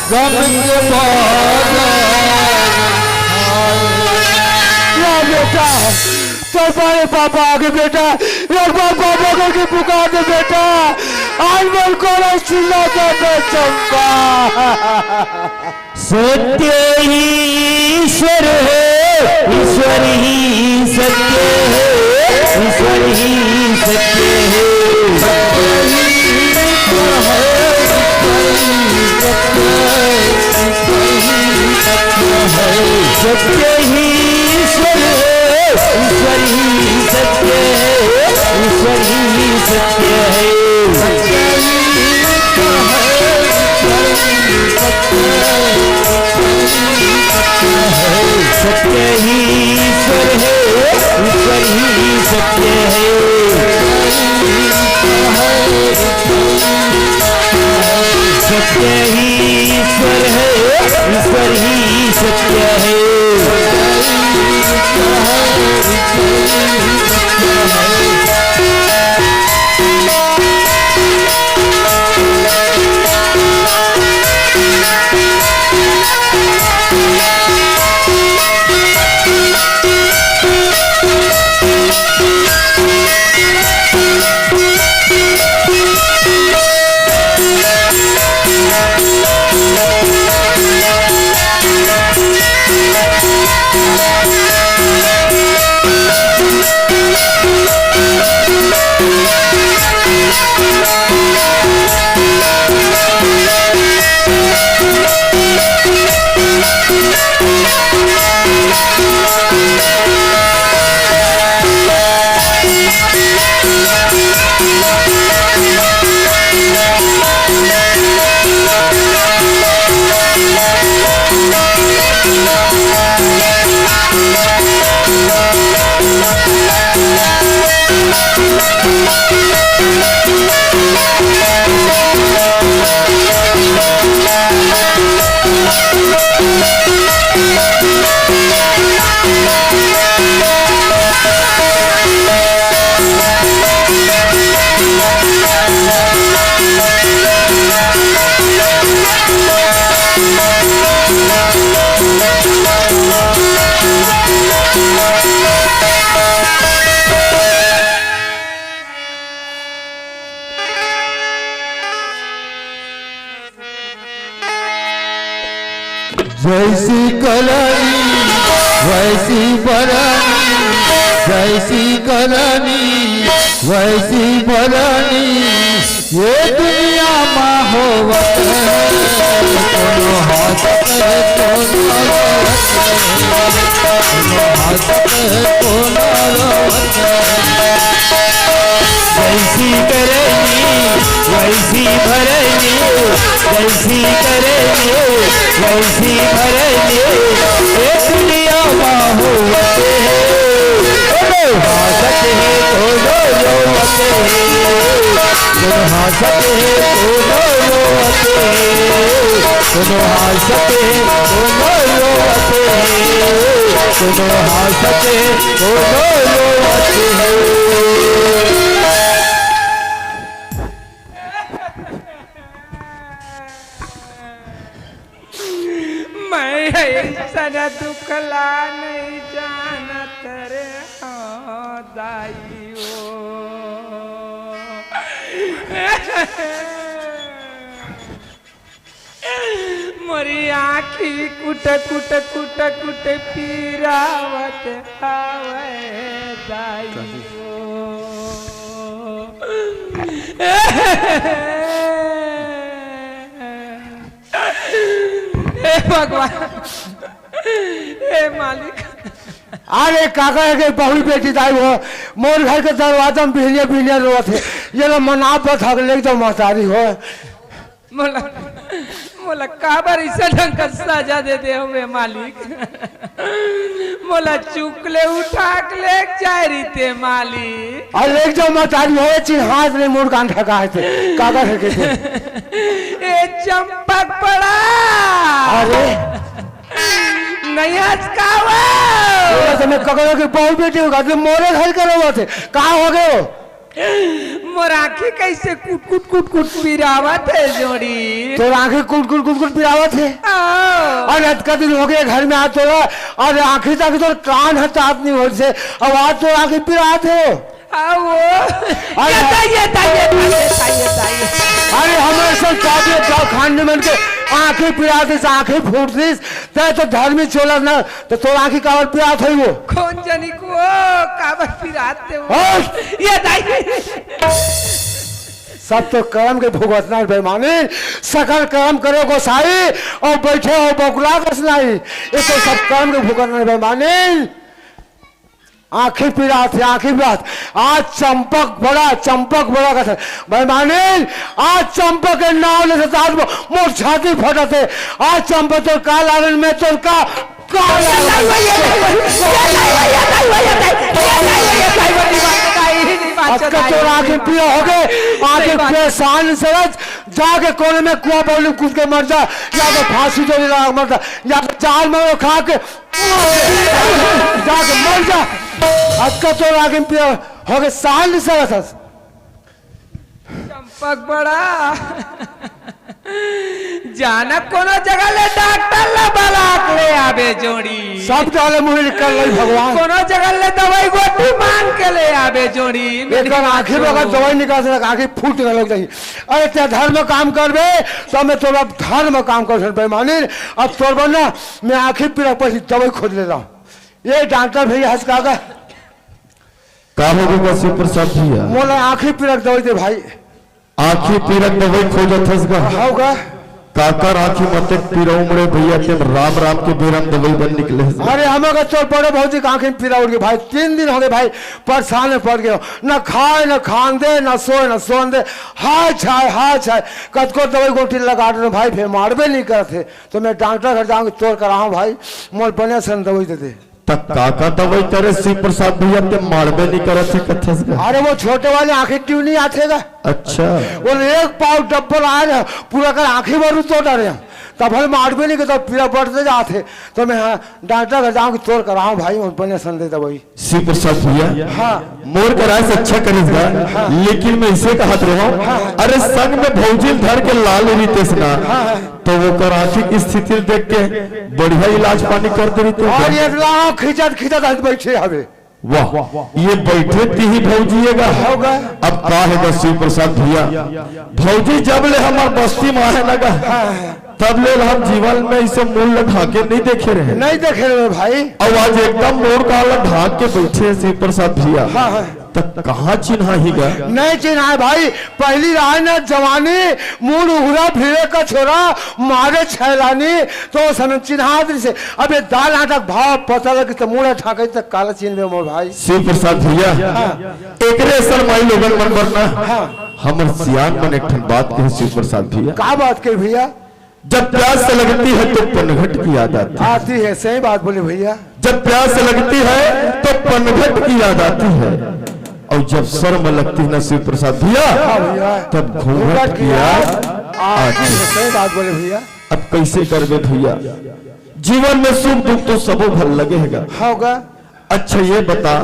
गम के बादल छाए। या बेटा, तो बड़े पापा आगे बेटा, एक बार पापा को की पुकार दे बेटा। आज बोल कोन चिल्लात हे चंपा। सत्य ही ईश्वर है, ईश्वर ही सत्य है, ईश्वर ही सत्य है। सत्य ही ईश्वर है, ईश्वर ही सत्य है, ईश्वर ही सत्य है। सत्य ही ईश्वर है, ईश्वर ही सत्य है। सत्य ही ईश्वर है, ईश्वर ही सत्य है। जैसी करनी वैसी भरनी, जैसी करनी वैसी भरनी। ये दुनिया मा होवत हे, कोनो हाथ पे कोनो रोवत हे, कोनो हाथ पे कोनो रोवत हे। जैसी करनी वैसी भरनी, जैसी करनी वैसी भरनी। ये दुनिया मा होवत हे, कोनो हासत हे कोनो रोवत हे। कोनो हासत हे कोनो रोवत हे, कोनो हासत हे कोनो रोवत हे, कोनो हासत हे कोनो रोवत हे। मैं अइसन दुख ला नहीं जानत रे हँव दाई ओ। मोरी आँखी कुट कुट कुट कुट पीरावत हवय दाई ओ। हे भगवान, हे मालिक। अरे काका के बहू बेटी दाई हो, मोर घर के दरवाजा में बिहनिया बिहनिया रोवत हे, ये ला मनाव बर थक ले तो महतारी हो। मोला, मोला काबर अइसन ढंग के सजा दे दे हवे मालिक? मोला चुक ले उठा के लेग जाय रहिते मालिक। अउ लेग जाव महतारी हो, चिन्हास नहीं मोर कान ठका हे ते। काका हे के ते? ए चंपक पड़ा। अरे। नहीं हँस का वो? बोला तो मैं ककरो के बहू बेटी हो, तो मोरे घर के रोवत हे। का हो गयो? मोर आँखी कइसे कुट कुट कुट कुट पिरावत हे जोड़ी। तोर आँखी कुट कुट कुट कुट पिरावत हे। आओ। अउ अतका दिन हो गए घर में आ तोला, अउ आँखी तक तोर कान ह चात नहीं होत हे, अउ आज तोर आँखी पिरात हे। हाँ वो। अरे ये दाई, ये दाई, ये दाई, ये दाई, ये दाई। अरे हमर सब जादू दवाखाना मन के आँखी पिरातिस, आँखी फूटतिस, तैं तो धर्मी चोला ना, त तोर आँखी काबर पिरात होही वो? कोन जनी को काबर पिरात हे वो? हाँ। ये दाई। सब तो करम के भुगतना हे बेईमानी, सकल करम करे गोसाई, अउ बइठे हो बकुला कस नाई, ये तो सब करम के भुगतना हे बेईमानी। आँखी पिरात हे, आँखी पिरात। आज चंपक बड़ा, चंपक बड़ा कथे। बेईमानी, आज चंपक के नाव लेथस त आज मो-, मोर छाती फटत हे। आज चंपक तोर का लालन में तोर का, का लालन में। अतका तोर आँखी पीला होगे, आँखी परेशान सरज, जाके कोने में कुआं बावली कूद के मर जा, या तो फांसी डोरी लगा के मर जा, या तो जाल में खा के जाके मर जा। अतका तोर आँखी पीला होगे, सहन नइ सकत हस। चंपक बड़ा। जाना कोनो जगह ले डॉक्टर ला बलाके ले आबे जोड़ी। सब डाले मुँह निकल रही भगवान। कोनो जगह ले दवाई गोटी मांग के ले आबे जोड़ी। एकर आँखी में अगर दवाई निकाल से आँखी फूट के लग जाही। अरे तैं धर्म काम करबे, त मैं तोर बर धर्म काम करथों बेईमानी। अब तोर बर ना, मैं आँखी पीरा पैसे दवाई खोज ले रहा हूँ। ये डॉक्टर भैया हंस का का? का होगे शिव प्रसाद भैया? मोला आँखी पीरा के दवाई दे भाई। आँखी पीरा के दवाई खोजत हस का? हव का? काकर आँखी मते पीरा उमड़े भैया, तेन राम राम के बेरा म दवाई बर निकले हस। अरे हमर का तोर बड़े भौजी के आँखी पीरा उठ गे भाई, तीन दिन होगे भाई, परेशान में पड़ गेंव, न खाय न खान दे, न सोय न सोन दे, हाय छाय हाय छाय, कतको दवाई गोटी लगा डरेंव भाई, फेर माड़बे नइ करत हे। त मैं डॉक्टर घर जाहूँ तोर करा आहूँ भाई, मोला बने सन दवाई दे दे। त का का दवाई करे शिव प्रसाद भैया, तें माड़बे नइ करत हे कथस का? अरे वो छोटे वाले आँखी ट्यूब नइ आथे का? अच्छा। वो एक पाव डब्बल आय ना, पूरा कर आँखी बर उतोर डारे हंव। तब हम माड़बे नइ करत, पीरा बढ़ते जात हे। त मैं हाँ, डॉक्टर घर जाहूँ तोर करा आहूँ भाई, मोला बने सन दे दवाई। शिव प्रसाद भैया, हाँ। मोर करा से अच्छा करिस गा, हाँ। लेकिन मैं इसे कहत रहेंव, हाँ, हाँ। अरे संग में भौजी ल धर के ला ले रहितेस ना, हाँ, हाँ। त ओकर आँखी के स्थिति ल देख के बढ़िया इलाज पानी कर दे रहितेस। अउ ये ला खिंचत खिंचत आज बइठे हवे। वाह, ये बइठे तिही भौजी हे गा। हव गा। अब का हे गा शिव प्रसाद भैया, भौजी जब ले हमर बस्ती म आहे ना गा, हाँ, हाँ। तब ले हम जीवन में इसे मुड़ ढाके नइ देखे रहेन। नइ देखे रहेन भाई। अउ आज एकदम मोर करा ढाक के बइठे हे शिव प्रसाद भैया। हाँ, हाँ। त कहाँ चिन्हाही गा? नइ चिन्हाय भाई, पहिली रहय ना जवानी, मुड़ उघरा भिड़े कछोरा, मारे छैलानी, त ओ समय चिन्हात रहिसे। अब ये दाल आटा के भाव पता लगिस त मुड़ ढाकही त काला चिन्हबे मोर भाई। शिव प्रसाद भैया, हाँ। एकरे असर माई लोगन मन बर ना, हाँ। हमर सियान मन एक ठन बात कहे शिव प्रसाद भैया। का बात कहे भैया? जब प्यास लगती है तो पनघट की याद आती है। आती है, सही बात बोले भैया। जब प्यास लगती है तो पनघट की याद आती है, और जब शर्म लगती है ना शिव प्रसाद भैया, हाँ भैया। तब घूंघट की याद आती है। सही बात बोले भैया। अब कैसे करबे भैया, जीवन में सुख दुख तो सबो भर लगे है गा। हव गा। अच्छा ये बता,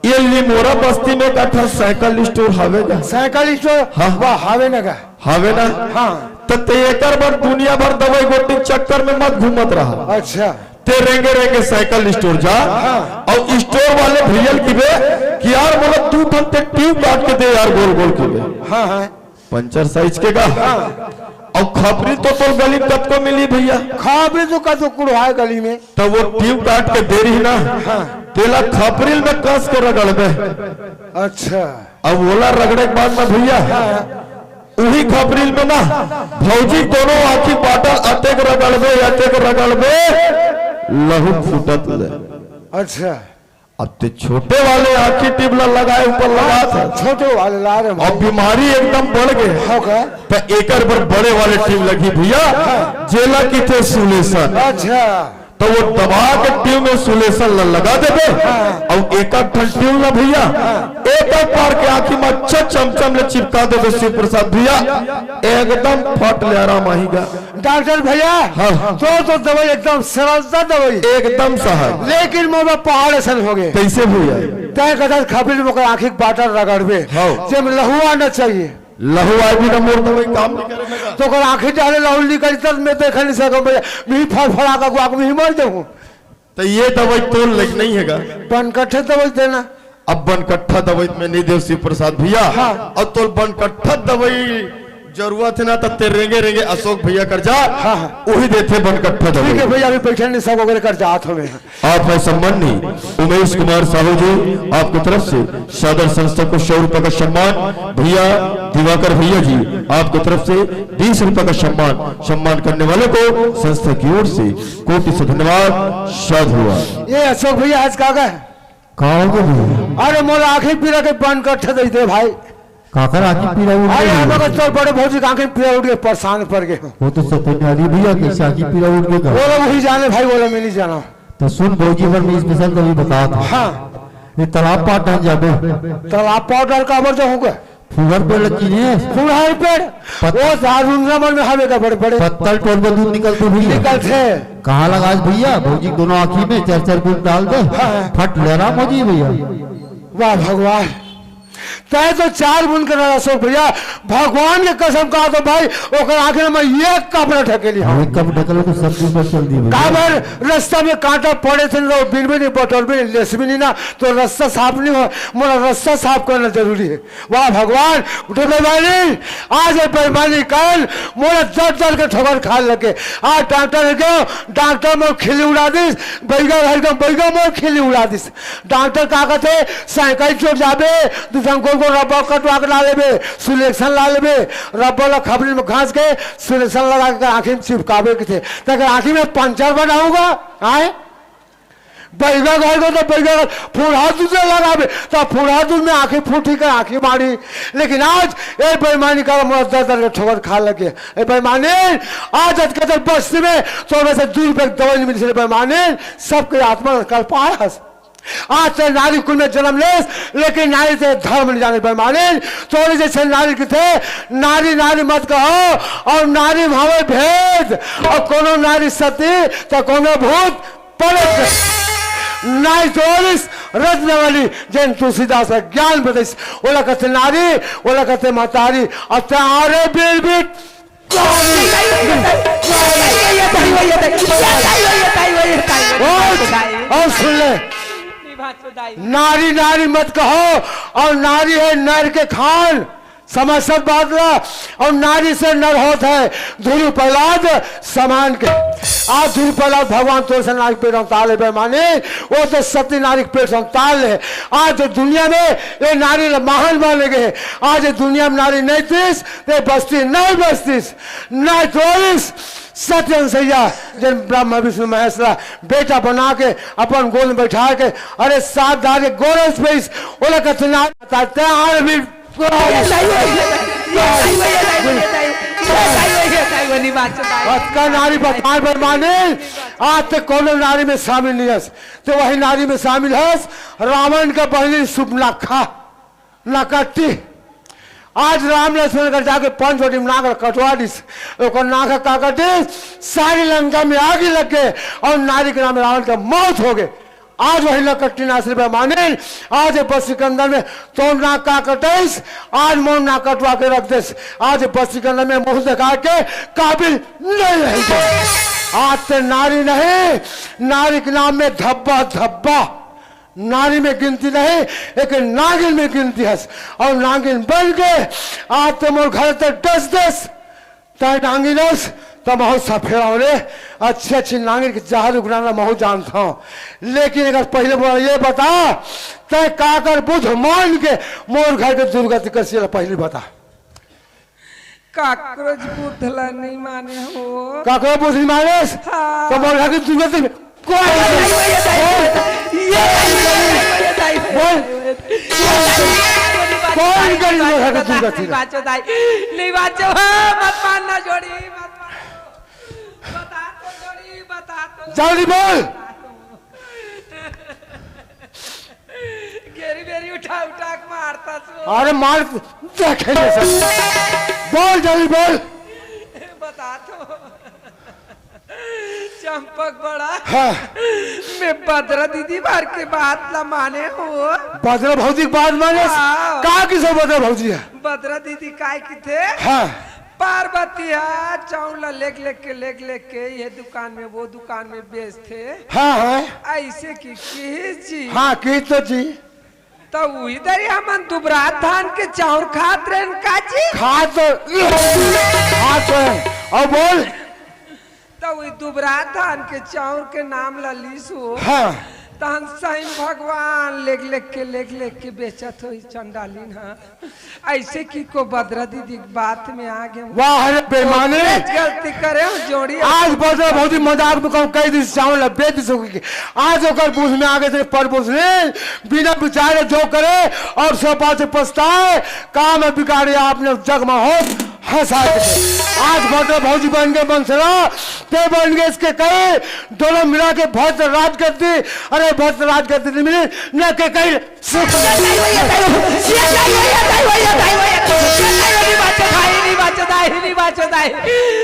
ये लिमोरा बस्ती में का ठा साइकिल स्टोर हवे गा? Cycle store? हाँ। वाह, हवे ना गा? हवे ना? हाँ। त ते एकर बर दुनिया भर दवाई गोटी चक्कर में मत घूमत रहा। अच्छा। ते रेंगे रेंगे साइकिल स्टोर जा, हाँ। अउ स्टोर वाले भैया ल किबे कि यार मोला दू ठन ते ट्यूब काट के दे यार, गोल गोल किबे। हाँ, हाँ। पंचर साइज के गा। हाँ। अउ खपरी तो तोर गली में कतको मिली भैया। खपरी तो कतको कुड़वाय गली में। त वो ट्यूब काट के दे रही ना, हाँ। तेला खपरी में कस के रगड़बे। अच्छा। अब ओला रगड़े के बाद ना भैया, हाँ। उही खपरी में ना भौजी दोनों आँखी बाटल अतेक रगड़बे, अतेक रगड़बे, लहू फूटत ले। अच्छा। अब ते छोटे वाले आँखी ट्यूब ला लगाए ऊपर लगात हे। छोटे वाले ला रहे हैं। अब बीमारी एकदम बढ़ गे। हो गए। त एकर बर बड़े वाले ट्यूब लगही भैया, हाँ। जेला किथे सुलेशन। अच्छा। त वो दबा के ट्यूब में सुलेशन ला लगा देबे। हाँ। अउ एक आध ठन ट्यूब ला भैया, हाँ। एक आध बार के आँखी में अच्छा चमचम ले चिपका देबे शिव प्रसाद भैया, एकदम फट ले आराम आही गा। डॉक्टर भैया, हाँ। तो, तो दवाई एकदम सरलता दवाई। एकदम सहज। लेकिन मोर बर पहाड़ असन हो गए। कैसे भैया? तय कथस खपरी में ओकर आँखी के बाटल रगड़बे। हाँ। जेमे लहू आना चाहिए। लहू आए बिना मोर दवाई काम नहीं करे ना। तो ओकर आँखी डाले लहू निकल तब मैं देख नहीं सकूँ भैया। मैं फड़फड़ा का गुआ के मैं मर जाऊँ। तो ये दवाई तोर लग नहीं है गा। पनकठे दवाई देना। अब बनकट्ठा दवाई में नहीं देव शिव प्रसाद भैया। हाँ। अब तो बनकट्ठा दवाई जरूरत है ना, तब ते रेंगे रेंगे अशोक भैया कर जा। हाँ, हाँ। वही देते बनकट्ठा ठीक है दवाई। भैया, अभी बैठे नहीं, सब वगैरह कर जात हमें। आप है सम्माननीय उमेश कुमार साहू जी, आपकी तरफ से सादर संस्था को सौ रुपए का सम्मान। भैया दिवाकर भैया जी, आपकी तरफ से बीस रुपए का सम्मान। सम्मान करने वालों को संस्था की ओर से कोटि से धन्यवाद। साधुवाद। ये अशोक भैया आज का का है? का हो गया भैया? अरे मोर आँखी पीरा के बनकट्ठा दे दे भाई। काकर आँखी पीरा उठ अरे गई? हम लोग तो बड़े भौजी के आँखी पीरा उठ गए, परेशान पड़ गए। वो तो सत्यनारायण भैया, कैसे आँखी पीरा उठ गए का? वो लोग वही जाने भाई, वो लोग मैं नहीं जाना। तो सुन भौजी, पर मैं स्पेशल तभी बता था। हाँ। ये तालाब पार डाल जाबे। तालाब पार डाल का अबर जाऊंगा। फुहर पेड़ लगी ने। फुहर पेड़? पत- वो झाड़ूंगा मन में हवे का बड़े बड़े। पत्तल टोर में दूध निकलते भैया। निकलते। कहाँ लगा आज भैया? भौजी दोनों आँखी में चार चार बूंद डाल दे। हाँ। फट ले रहा भौजी भैया। वाह भगवान, तय तो चार बूंद कर रहा अशोक भैया। भगवान के कसम कहा तो भाई, ओकर आँखी में एक कपड़ा ढकेली। हाँ। एक कप ढकल तो सब चीज पर चल दी भैया। काबर रास्ता में कांटा पड़े थे, तो बिन भी नहीं, बटोर भी नहीं, लेस भी नहीं ना, तो रास्ता साफ नहीं हो। मोला रास्ता साफ करना जरूरी है। वाह भगवान, उठे बेईमानी, आज ये बेईमानी कर, मोला दर दर के ठोकर खाए लगे। आज डॉक्टर है क्यों? डॉक्टर मोर खिल्ली उड़ा दिस, बैगा घर का बैगा मोर खिल्ली उड़ा दिस। डॉक्टर का कहते, साइकिल चोट जाबे, दू ठन गोल गोल रबर कटवा के ला लेबे, सिलेक्शन ला लेबे, रबर ला खपरी में घास के सिलेक्शन लगा के आँखी में चिपकाबे के थे, ताकि आँखी में पंचर बना होगा। आए बैगा घर को तो बैगा घर फुरहा दूध लगाबे, तो फुरहा दूध में आँखी फूटी कर आँखी मारी। लेकिन आज ये बेईमानी का मोला दर दर के ठोकर खा लगे। ए बेईमानी, आज अतके तक बस्ती में तो वैसे दू रुपये की दवाई नहीं मिली। बेईमानी, सबके आत्मा का कल पारस। आज ते नारी कुल में जन्म लेस, लेकिन नारी ते धर्म नहीं जाने। बेईमानी, तोरे जैसे नारी के थे, नारी नारी मत कहो, और नारी में हवे भेद, और कोनो नारी सती तो कोनो भूत पलट। नारी तोरिस रत्नवली, जैन तुलसीदास का ज्ञान बतैस, ओला कहते नारी, ओला कहते महतारी। अब ते आरे बीर बीट और सुन ले, नारी नारी मत कहो, और नारी है नर के खान, समझ सब बात ला। और नारी से नर होत है ध्रुव प्रहलाद समान के। आज ध्रुव प्रहलाद भगवान तोर से नारी के पेट अवतार ले बेईमानी, वो तो सती नारी के पेट से अवतार ले। आज जो दुनिया में ये नारी ला महान माने गए, आज ये दुनिया में नारी नहीं थीस, ते बस्ती नहीं बस्तीस, नहीं तोरिस। सत्य सैया, जिन ब्रह्मा विष्णु महेश ला बेटा बना के अपन गोद में बैठा के, अरे सात दार के गोरस पे इस ओला कथना ताते आर भी अतका नारी बताए बेईमानी, आज तक कोनो नारी में शामिल नहीं हस। तो वही नारी में शामिल हस, रावण का बहनी सुपनाखा। नकट्टी। आज राम लक्ष्मण कर जाके पंचवटी में नाक कटवा दिस। ओकर नाक का कटिस, सारी लंका में आग लग गए और नारी के नाम रावण का मौत हो गए। आज वही नकट्टी नासरी बेईमानी, आज ये बस्ती के अंदर में तो नाक का कटिस, आज मोर नाक कटवा के रख देस। आज ये बस्ती के अंदर में मुंह दिखा के काबिल नहीं रह गए। आज ते नारी नहीं, नारी के नाम में धब्बा धब्बा। नारी में गिनती नहीं, एक नागिन में गिनती हस। और नागिन बन के आज ते मोर घर ते डस देस। तय नागिन हस, तो महू सफेरा हो रे। अच्छी अच्छी नागिन के जहर उगराना महू जानता हूँ। लेकिन अगर पहले बोला ये बता, तय काकर बुध मान के मोर घर के दुर्गति कसी ला पहली बता। काकरोच बुध ला नहीं माने हो। काकरो बुध नहीं मानेस? हाँ। तो मोर घर के दुर्गति कोई नहीं। ये बोल। कौन करी मोर घर के दुर्गति? नहीं बाचो दाई, नहीं बाचो, हाँ, मत मारना जोड़ी, मत मारना। बता तो जोड़ी, बता तो। जल्दी बोल। घेरी बेरी उठा उठा के मारता सो। अरे मार, देखे नहीं सब। बोल जल्दी बोल। बता तो। चंपक बड़ा। हाँ। मैं बदरा दीदी मार के बात ला माने हो। बदरा भौजी की बात माने? हाँ। का किसे बदरा भौजी है? बदरा दीदी काय की थे? हाँ। पार्वती हा चाउर ला लेग लेग के, लेग लेग के ये दुकान में, वो दुकान में बेचथे। हाँ, हाँ। ऐसे की, की जी। हाँ, की तो जी। त उही दरी हमन दुबरात धान के चाउर खात रहेन काजी। खात तो, खात तो है। अब बोल। त उही दुबरात धान के चाउर के नाम ल लीस हो। हाँ। तहन सही भगवान लेख लेख के, लेख लेख के बेचत होही चंडालिन ह। ऐसे कि को बदरा दीदी के बात में आ गए। वाह रे बेईमानी। गलती करे हो जोड़ी। आज बदरा भौजी मजाक में कहूँ कह दी चावल बेच दी सकेगी। आज ओकर बुझ में आ गए थे पर बुझ ले बिना विचारे जो करे और सब बात पछताए। काम बिगाड़े आपने जग में हो हंसा के। आज बदरा भौजी बन गए मनसरा, ते बन गए इसके कई दोनों मिला के भद्र राज कर दी। अरे भद्र राज कर दी मिली न के कई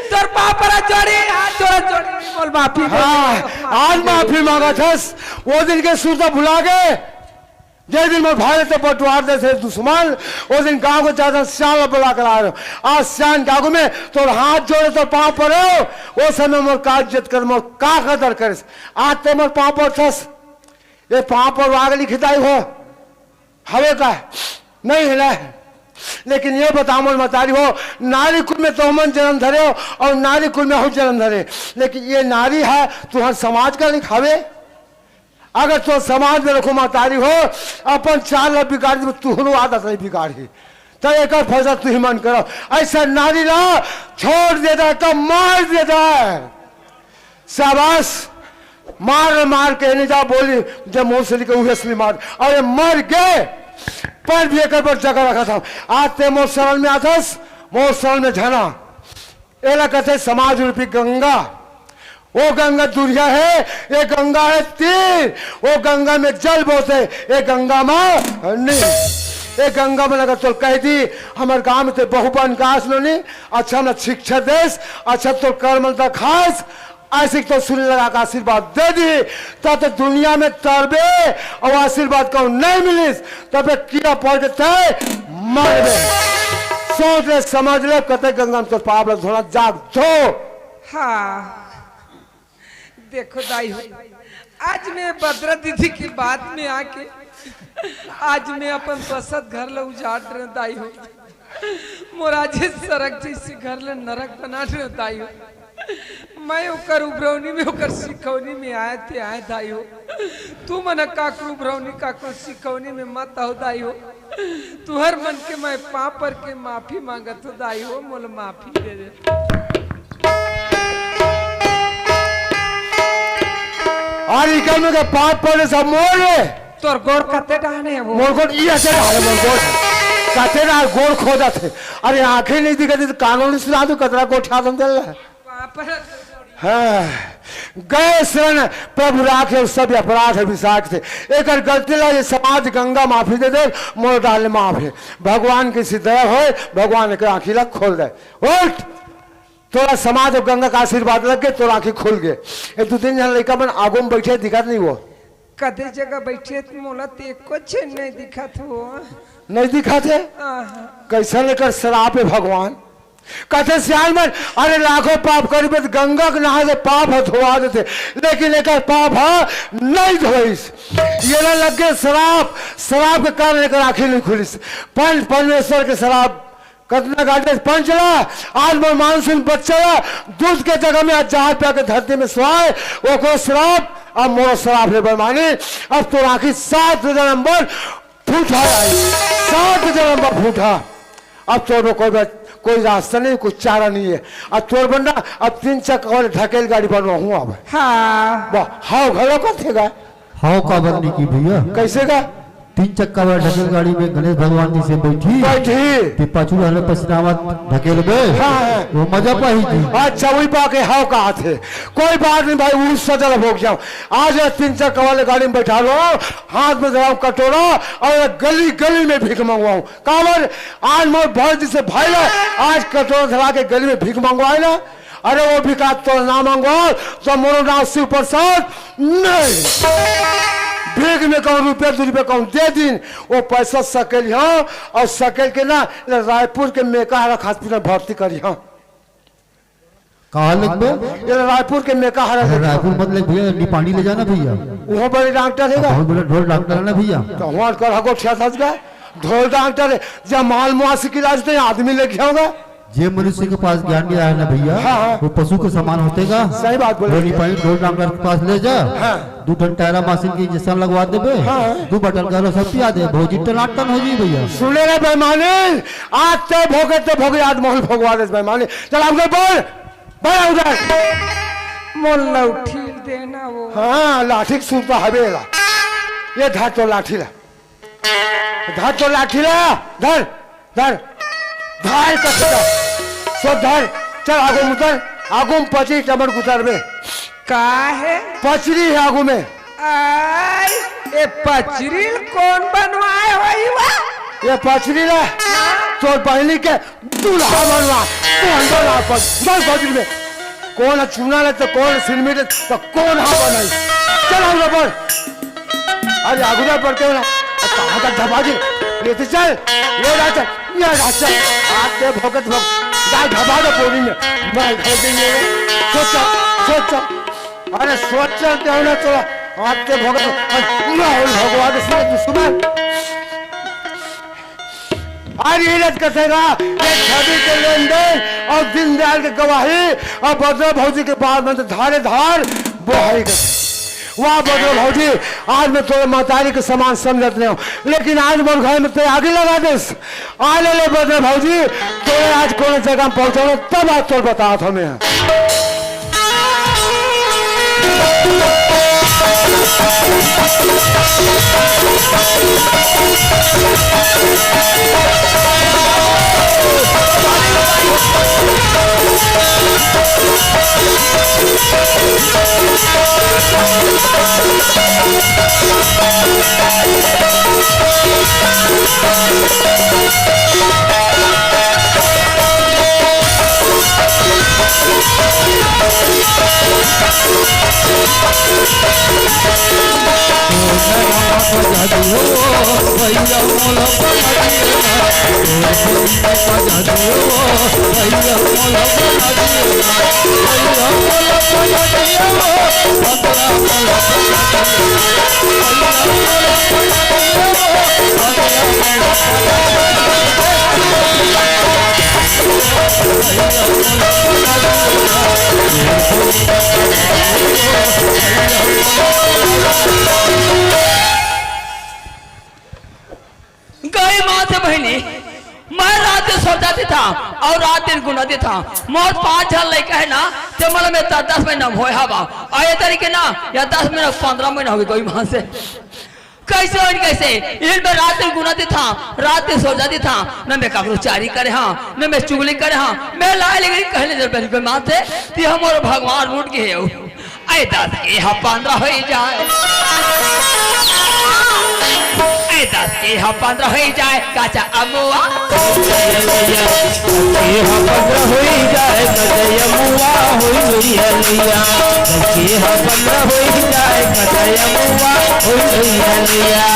तोर पाँव परा जोड़ी, हाथ जोड़ा जोड़ी, बोल माफी दे दे। हाँ, आज माफी मांगा थस। वो दिन के सुरता भुला गए, जे दिन मैं भारत से बंटवार दे थे दुश्मन, वो दिन गांव को ज्यादा सियान बुला कर आ रहे हो। आज सियान के आगू में तोर हाथ जोड़े, तोर पाँव परे हो। वो समय मोर का इज्जत कर, मोर का कदर करे। आज ते मोर पाँव पर थस, ये पाँव पर वाग लिखिताई हो। हवे का? नहीं है ना। लेकिन ये बता मोर मतारी हो, नारी कुल में तो मन जन्म धरे हो और नारी कुल में हो जन्म धरे। लेकिन ये नारी है, तुहर समाज का लिखावे। अगर तो समाज में रखो मतारी हो, अपन चाल ला बिगाड़ दी, तुहरो आदत नहीं बिगाड़ी। तो एक फैसला तू ही मन करो, ऐसा नारी ला छोड़ देता है, तो मार देता है। शाबाश, मार मार के नहीं जा बोली, जब मुंह से निकल उहे असली मार। और ये मर गए, पर भी एक पर जगह रखा था। आज ते मोर शरण में आथस, मोर शरण में झना। एला कहते समाज रूपी गंगा। वो गंगा दुरिया है, ये गंगा है तीर। वो गंगा में जल बोते, ये गंगा माँ नहीं। ये गंगा में अगर तो कह दी, हमारे गांव में तो बहु बन कास लो नहीं, अच्छा ना शिक्षा देश, अच्छा तो कर्म तो खास, ऐसे तो सुन लगा का आशीर्वाद दे दी, तब तो दुनिया में तरबे और आशीर्वाद कहूँ नहीं मिलिस, तब कीड़ा पड़ के तय मरबे। सोच ले, समझ ले, कते गंगा में तो पाप लग धोना, जाग धो। हाँ, देखो दाई हो, आज मैं बदरा दीदी की बात में आके, आज मैं अपन बसत घर ला उजाड़ रहे दाई हो। मोर आज इस सड़क जैसे घर ले नरक बना रहे दाई हो। मैं ओकर उबरौनी में, ओकर सिखौनी में आए थे, आए दाई हो। तू मन काकरो उबरौनी, काकरो सिखौनी में मत आओ दाई हो। तुहर मन के मैं पाँव पर के माफी मांगत हो दाई हो, मोला माफी दे दे। और इकर में के पाँव परे सब मोर रे। तोर गोड़ कते डाहन हे वो? मोर गोड़ ई अते डाहन हे, मोर गोड़। कते डाहन गोड़ खोदत हे। अरे आंखें नहीं दिखत हे तो कानों नहीं सुना तो कतरा गोड़ ठादन दे। पाँव पर। हाँ। गए शरण प्रभु राखे, सब अपराध विसाख थे। एकर गलती ला ये समाज गंगा माफी दे दे, मोर डाल माफ है। भगवान की सी दया होए, भगवान के आंखी ला खोल दे। उठ। तोरा समाज अउ गंगा का आशीर्वाद लग गे, तोरा आंखी खुल गे। एक दू तीन झन लइका मन आगू में बइठे दिखत नहीं वो। कते जगह बइठे त मोला ते एको झन नहीं दिखत हो। नहीं दिखत हे? आहा। कइसन एकर सराप हे भगवान। कथे सियान मन, अरे लाखों पाप करिबे त गंगा के नहाए ले पाप ह धोवा देथे, लेकिन एकर पाप ह नहीं धोइस। ये ना लग गे सराप, सराप के कारण एकर आंखी नहीं खुलिस। पंच परमेश्वर के सराप कतना गांजे पंच ला, आज मोर मानसून बच्चा ला, दूध के जगह में आज जहाज पे आके धरती में सोए, ओकरो श्राप, अब मोरो श्राप ले बेईमानी, अब तोर आंखी सात जनम बर फूटा आई, सात जनम बर फूटा। अब तोर में कोई बात, कोई रास्ता नहीं, कुछ चारा नहीं है। अब तोर बनना, अब तीन चक्का वाले ढकेल गाड़ी बनवा हूँ अब। हाँ। वाह, हाँ, घरो का थे गा। हव काबर नहीं की भैया? कइसे का? तीन चक्का वाला ढकेल गाड़ी में गणेश भगवान जी से बैठी। बैठी। ते पाछू वाले पसीनावत ढकेल में। हाँ, हाँ। वो मजा पाही जी। अच्छा, वही पा के हव कहा थे। कोई बात नहीं भाई, उस सजल हो गया। आज ये तीन चक्का वाले गाड़ी में बैठा लो, हाथ में धराओ कटोरा और गली गली में भीख मंगवाओ। काबर? आज मोर भर जी से भाई ला, आज कटोरा धरा के गली में भीख मंगवाए ना। अरे वो भिखारी तोर नाम मांगो, तो मोरो नाम शिव प्रसाद नहीं। भीख में कहूँ रुपया दू रुपया कहूँ दे दिन, वो पैसा सकेल हाँ, और सकेल के ना, ले रायपुर के मेका हरा खास पीना भर्ती करी हाँ। कहाँ लेगबे? ये रायपुर के मेका हरा अरे, देखा। रायपुर मत ले भैया, निपानी ले जाना भैया। वो बड़े डॉक्टर है का? बहुत बड़ा ढोल डॉक्टर है ना भैया। तो वहाँ कर हको ठिया था का? ढोल डॉक्टर है, जब माल मुआसी के इलाज तो यहाँ आदमी लेके आओगा। जे मनुष्य के पास ज्ञान नहीं आया ना भैया, हाँ, हाँ। वो पशु के समान होते का। सही बात बोले वो भैया। निपानी ढोल डॉक्टर के पास ले जा। हाँ। दू ठन टायरा मशीन के इंजेक्शन लगवा देबे। हाँ। दू बटल का सब पिया दे, भौजी टनाटन हो जी भैया। सुने रे बेईमानी, आज ते भोगे ते भोगे, आज मोहल भोगवा दे बेईमानी। चल हमके बोल, बड़ा उधर। मोर लौठी देना वो। हाँ, लाठी के सूर तो हवे ला। ये धर तो लाठी ला। धर तो लाठी ला। धर, धर। धर तो सीधा। सो धर। चल आगू में उतर। आगू में पचरी टमर गुजर में। का है? पचरी है आगू में। आई, ये पचरी कौन बनवाए होई वा? ये पचरी ला। हाँ। तोर बहनी के दूल्हा बनवा, कौन बनवा पर, चल बजरी में। कौन है चूना ले तो कौन सिरमिट ले तो कौन हाँ बनाई। चल हम लोग पर। अरे आगुदा पड़ते हो ना। अब कहाँ तक धपा दे? ये तो चल। ये राजा, ये राजा। आप दे भगत भग। जा धपा दे बोरी में। मैं घर के ये। सोचा, सोचा। अरे सोचा क्या होना चला। आप दे भगत भग। मैं भगवान से दुश्मन। आज ये रथ कथेगा, ये छवि के लेन देन और दीनदयाल की गवाही और बदरा भौजी के बाद में तो धारे धार बोहाई कर। वाह बदरा भौजी, आज मैं तोरे मतारी के समान समझत नहीं हूँ, लेकिन आज मोर घर में ते आगी लगा देस। आ ले ले बदरा भौजी, तोरे आज कोनो जगह में पहुँचाऊँ, तब आज तोर बतात हूँ मैं। गई माँ से बहिनी, मैं रात दिन सोचत था और रात दिन गुनत था। मोर पांच झन लइका है ना, ते मतलब मैं दस महीना में होय हवा। और ये तरीके ना, या दस महीना, पंद्रह महीना हो गई गई माँ से। कैसे हो, कैसे? इन पे रात दिन गुनत था, रात दिन सोचत था, न मैं काकरो चारी करे हाँ, न मैं चुगली करे हाँ, मैं लाए लेकिन कहले जब बन कोई माँ से, ती हम और भगवान रूठ के हो। ऐ दस के हा पंद्रह होई जाए। ऐ दस के हा पंद्रह होई जाए, काचा अमुआ। के हा पंद्रह होई जाए, काचा अमुआ होई गई है लिया। के हा पंद्रह होई जाए, काचा अमुआ होई गई है लिया।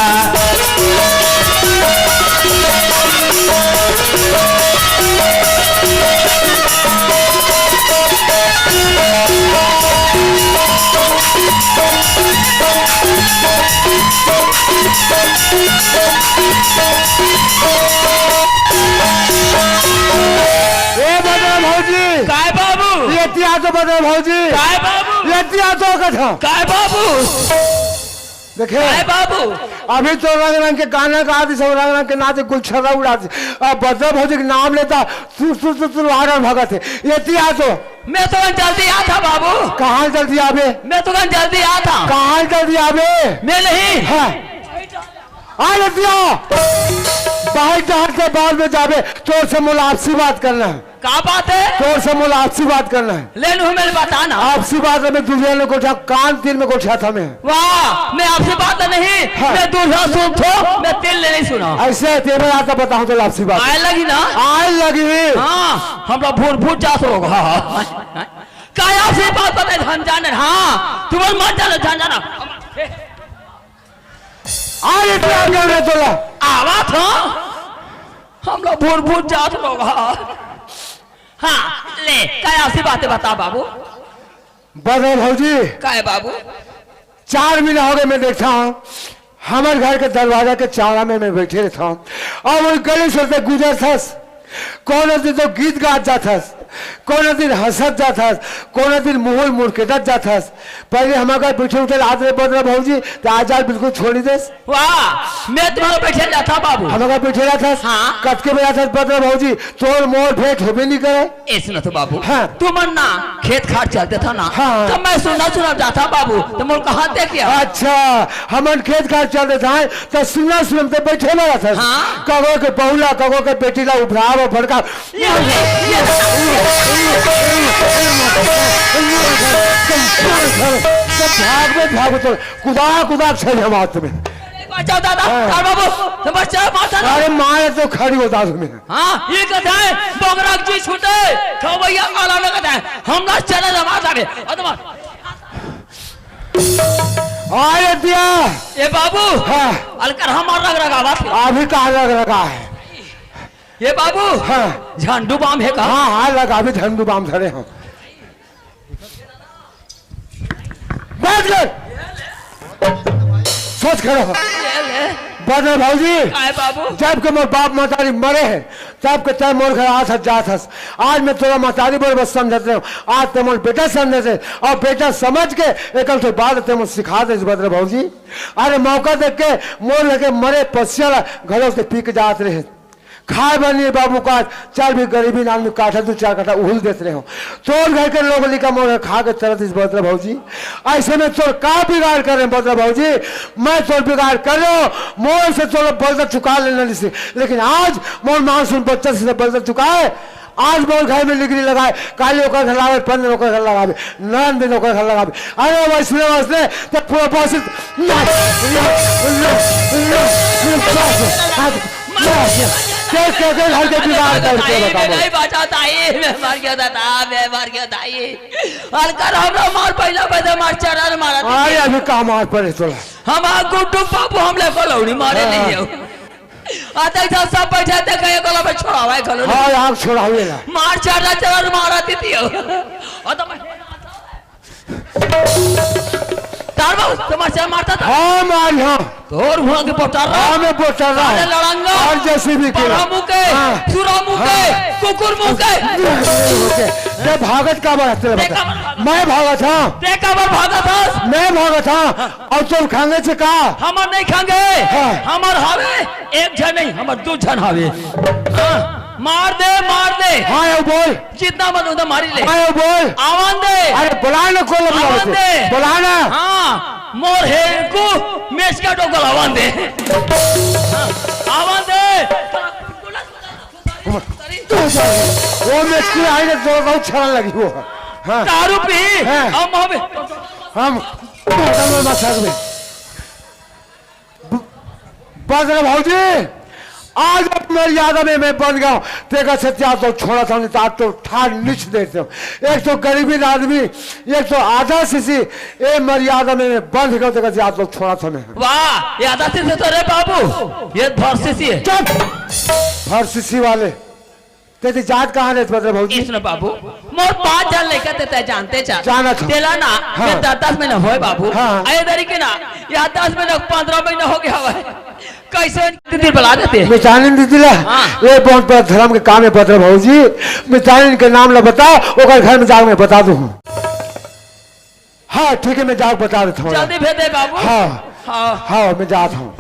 ए बदरा भौजी, काय बाबू? ये तिया तो बदरा भौजी। काय बाबू? ये तिया तो कथा। काय बाबू? देखे? काय बाबू? अभी तो रंग रंग के गाना गा दी सब, रंग रंग के नाच, गुलछर्रा उड़ा दी। अब बदरा भौजी के नाम लेता, तू, तू, तू, तू हारन भगत है। ये तिया तो। मैं तो जल्दी आ था बाबू। कहाँ जल्दी आवे? मैं तो जल्दी आ था। कहाँ जल्दी आवे? मैं नहीं। हाँ। आ ये तिया। बाहर जहाज से बाद में जावे, तोर से मुलाकात बात करना है। का बात है? तोर से मोला आपसी बात करना है। ले नू, मैं बता ना। आपसी बात में दुनिया में गोठा, कान तीन में गोठा था मैं। वाह, मैं आपसी बात नहीं, हाँ। मैं दूसरा सुन थो, मैं तीन ले नहीं सुना। ऐसे है, तेरे आता बताऊं तो आपसी बात। आए लगी ना? आए लगी। हाँ, हमरा भूल भूल जा सो। हाँ, हाँ। काय आपसी बात बता, हम जाने, हाँ, तुम्हारे मत जाने, जान जाना। आए इतने आगे हमने तोला। आवा था, हमरा भूल भूल जात रहो। हाँ, ले, काय ऐसी बातें बता बाबू? बदर भौजी, काय बाबू? चार महीना हो गए, मैं देखता हूँ, हमर घर के दरवाजा के चारा में मैं बैठे रहता हूँ, और वो गली से गुजरथस, कोनो दिन तो गीत गात जाथस, कोनो दिन हंसत जाथस, कोनो दिन मुहुल मुड़केटत जाथस। पहले हम अगर बैठे उठे रहत रहे बदर भौजी, तो आज आज बिल्कुल छोड़ी देस। वाह, मैं तुम्हारा बैठे रहता बाबू। हम अगर बैठे रहथस, हाँ। कतके बजाथस बदर भौजी, तोर मोर भेंट होबे नहीं करे। ए सुना तो बाबू, हाँ। तुमन ना खेत खार चलते था ना, हाँ। तो मैं सुना सुना जाता बाबू, तो मोर कहाँ दे क्या? अच्छा, हमन खेत खार चलते था, तो सुना सुना ते बैठे रहथस। हाँ। कगो के बहुला, कगो के बेटी ला उभराव भड़का। ये, ये, ये। सब भाग में भाग तो कुदा कुदा छे हम हाथ में। बचाओ दादा, हाँ। तार बाबू, समझ चल मार दादा। अरे मार तो खड़ी हो दादू में। हाँ, ये कहता है, बोगरा जी छूटे, खवैया आला न कहता है, हम ना चले ना मार दादे। अरे मार। अरे दिया। ए बाबू, हाँ। अलकर हमार रग रगा बात। अभी कहाँ रग रगा है? ये बाबू, हाँ। झंडू बाम है का? हाँ, हाँ, लगा, अभी झंडू बाम धरे हम। बैठ गए। सोच खड़ा हो। ले, ले। बदर भौजी, काय बाबू? जब के मोर बाप मतारी मरे हैं, तब के तय मोर घर आत हस, जात हस। आज मैं तोरा मतारी बरोबर समझत रहे हूँ, आज ते मोर बेटा समझत रहे, और बेटा समझ के एक तो बात ते मोर सिखा दे बदर भौजी। अरे मौका देख के मोर लगे मरे पसिया ला घरों से पी के जात रहे। खाए बर नहीं बाबू का, चल भी गरीबी नाम में काठा दू चार काठा उहुल देत रहे हो। तोर घर के लोग लिखा मोर खा के तरत इस बदर भौजी। ऐसे में तोर का बिगाड़ कर रहे हैं बदर भौजी? मैं तोर बिगाड़ कर रहे हो, मोर से तोर बदला चुका लेना नहीं से। लेकिन आज मोर मानसून बच्चा से बदला चुका है। आज मोर घर में लिगरी लगाए, काली ओकर घर लगावे, पंद्रह ओकर घर लगावे, नरन दिन ओकर घर लगावे। अरे भाई सुने वास्ते तो पूरा बस के, के, के घर के बिगाड़ करके बताओ। नहीं बचा ताई, मैं मर गया था, मैं मर गया ताई। अलकर हमरा मार पहला पैदा मार चढ़ा मारा था। अरे अभी का मार पड़े तोला? हम आ गुड्डू बाबू हमले को लौड़ी मारे हाँ। नहीं हो। आ देख जा सब बैठे थे कहे को ला छोड़ावा है खलो। हाँ आग छोड़ावे ला। मार चढ़ा चढ़ा मारा थी थी हो। और तो मैं तार बाबू, तुम्हारे से मारता था? हाँ, मार, हाँ। तोर हुआ के बोटार रहा। हाँ, मैं बोटार रहा। साले लड़ंगा। और जैसे भी के। बड़ा मुंह के, हाँ। सुरा मुंह के, हाँ। कुकुर मुंह के। ओके। ते भागत का बार तेरे ते बता। का बार भागत? मैं भागत, हाँ। ते का बार भागत हस? मैं भागत, हाँ। और तोर खांगे से का? हमर नहीं खांगे। हाँ। हमर हवे, एक झन नहीं, हमर दू झन हवे। हाँ। मार दे, मार दे। हाँ, ये बोल। जितना मन उतना मारी ले। हाँ, ये बोल। आवन दे। अरे, बुला ना, कौन बुला आवन दे। दे। बुला ना। हाँ, मोर हेंकू मेचका डोकल आवन दे। हाँ, आवन दे। वो मेचकी आई ना, तो बहुत छान लगी वो। हाँ। दारू पी, हाँ। हम हमें हम बदर में मसाज में। ब-, बदर भौजी, आज अब मर्यादा में मैं बन गया हूँ। तेरा सत्या तो छोड़ा था, नहीं तो आज तो ठार नीच देते हो। एक तो गरीबीन आदमी, एक तो आधा सीसी, ए मर्यादा में मैं बंध गया, तेरा सत्या तो छोड़ा था मैं। वाह, ये आधा सीसी तो रे बाबू, ये भर सीसी है। चुप! भर सीसी वाले। तेरी जात कहाँ रे बदर भौजी? इसने बाबू, मोर पाँच हजार लेकर ते तय जानते चा। जानत हूँ। तेला ना, हाँ। ये दस दस महीना होए बाबू। हाँ। अरे दरी के ना, या दस महीना, पंद्रह महीना हो गया हवे। कैसे दीदी बुला देते? मितानिन दीदी ला, हाँ। ये बहुत बड़ा धर्म के काम है बदर भौजी। मितानिन के नाम ला बता, ओकर घर में जाके मैं बता दूँ। हाँ, ठीक है, मैं जाके बता देता हूँ। जल्दी भेज दे बाबू। हाँ। हाँ। हाँ, मैं जाता हूँ।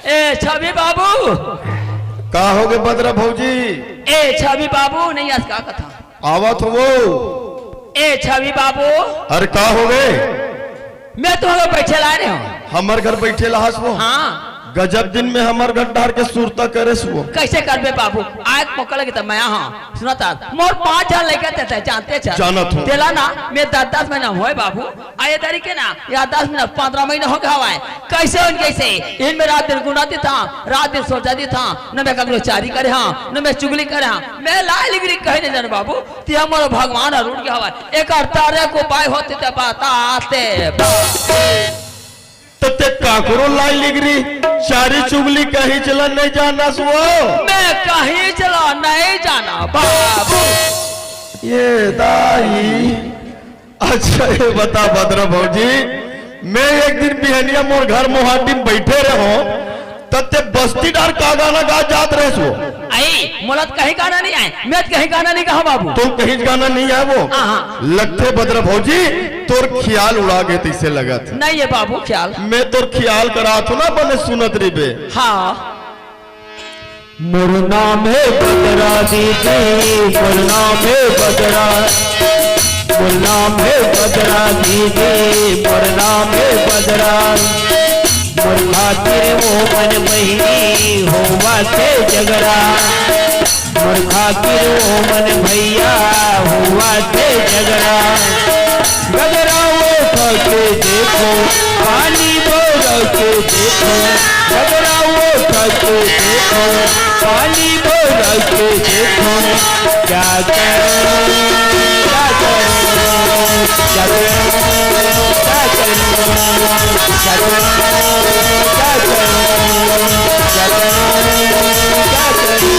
ए छवि बाबू। का हो गे बदरा भौजी? ए छवि बाबू, नहीं आज का कथा। आवत हो वो। ए छवि बाबू। अरे का हो गे? मैं तुम्हारे बैठे ला रहे हूँ। हमर घर बैठे ला हस वो? हाँ। गजब दिन में हमर घर डार के सुरता करे सु वो। कैसे करबे बाबू? आज मौका लगे त मैं हाँ। सुना ता, मोर पाँच हजार लेके ते, ते जानते छ। जानत हूँ। तेला ना, मैं दस दस महीना होए बाबू। आए तारीख के ना, या दस महीना, पंद्रह महीना हो गया हवाए। कैसे उन कैसे? इनमें रात दिन गुना देता, रात दिन सोचा देता, न मैं ककरो चारी करे हाँ, न मैं चुगली करे हाँ। मैं लाई लिगरी कहीं नहीं जाने बाबू, ती हमर भगवान अरुण के हवाए। एक तारे को पाए होते ते बताते। त ते काकरो लाई लिगरी, चारी चुगली कहीं चला नहीं जाना सुओ। मैं कहीं चला नहीं जाना बाबू। ये दाई। अच्छा, ये बता भद्रा भौजी, मैं एक दिन बिहनिया मोर घर मोहाटी में बैठे रहो, तब ते बस्ती डार का गाना गा जात रहे सो? आई, मोला तो कहीं गाना नहीं आए, मैं तो कहीं गाना नहीं कहा बाबू। तो कहीं गाना नहीं आए वो? हाँ, हाँ। लगथे भद्रा भौजी, तोर खियाल उड़ा गे तैसे लगत। नहीं है बाबू खियाल। मैं तोर खियाल करा थो ना, बने सुनत रहिबे। हाँ। मोर नाम हे बदरा दीदी, मोर नाम हे बदरा, मोर नाम हे बदरा दीदी, मोर नाम हे बदरा। मोर खातिर वो मन बहिनी होवा थे झगड़ा, मोर खातिर वो मन भैया होवा थे झगड़ा। गगरा उठा के देखो, पानी भरा के देखो, गगरा उठा के देखो, पानी भरा के देखो। क्या करूं, क्या करूं, क्या करूं, क्या करूं, क्या करूं, क्या करूं, क्या करूं, क्या करूं।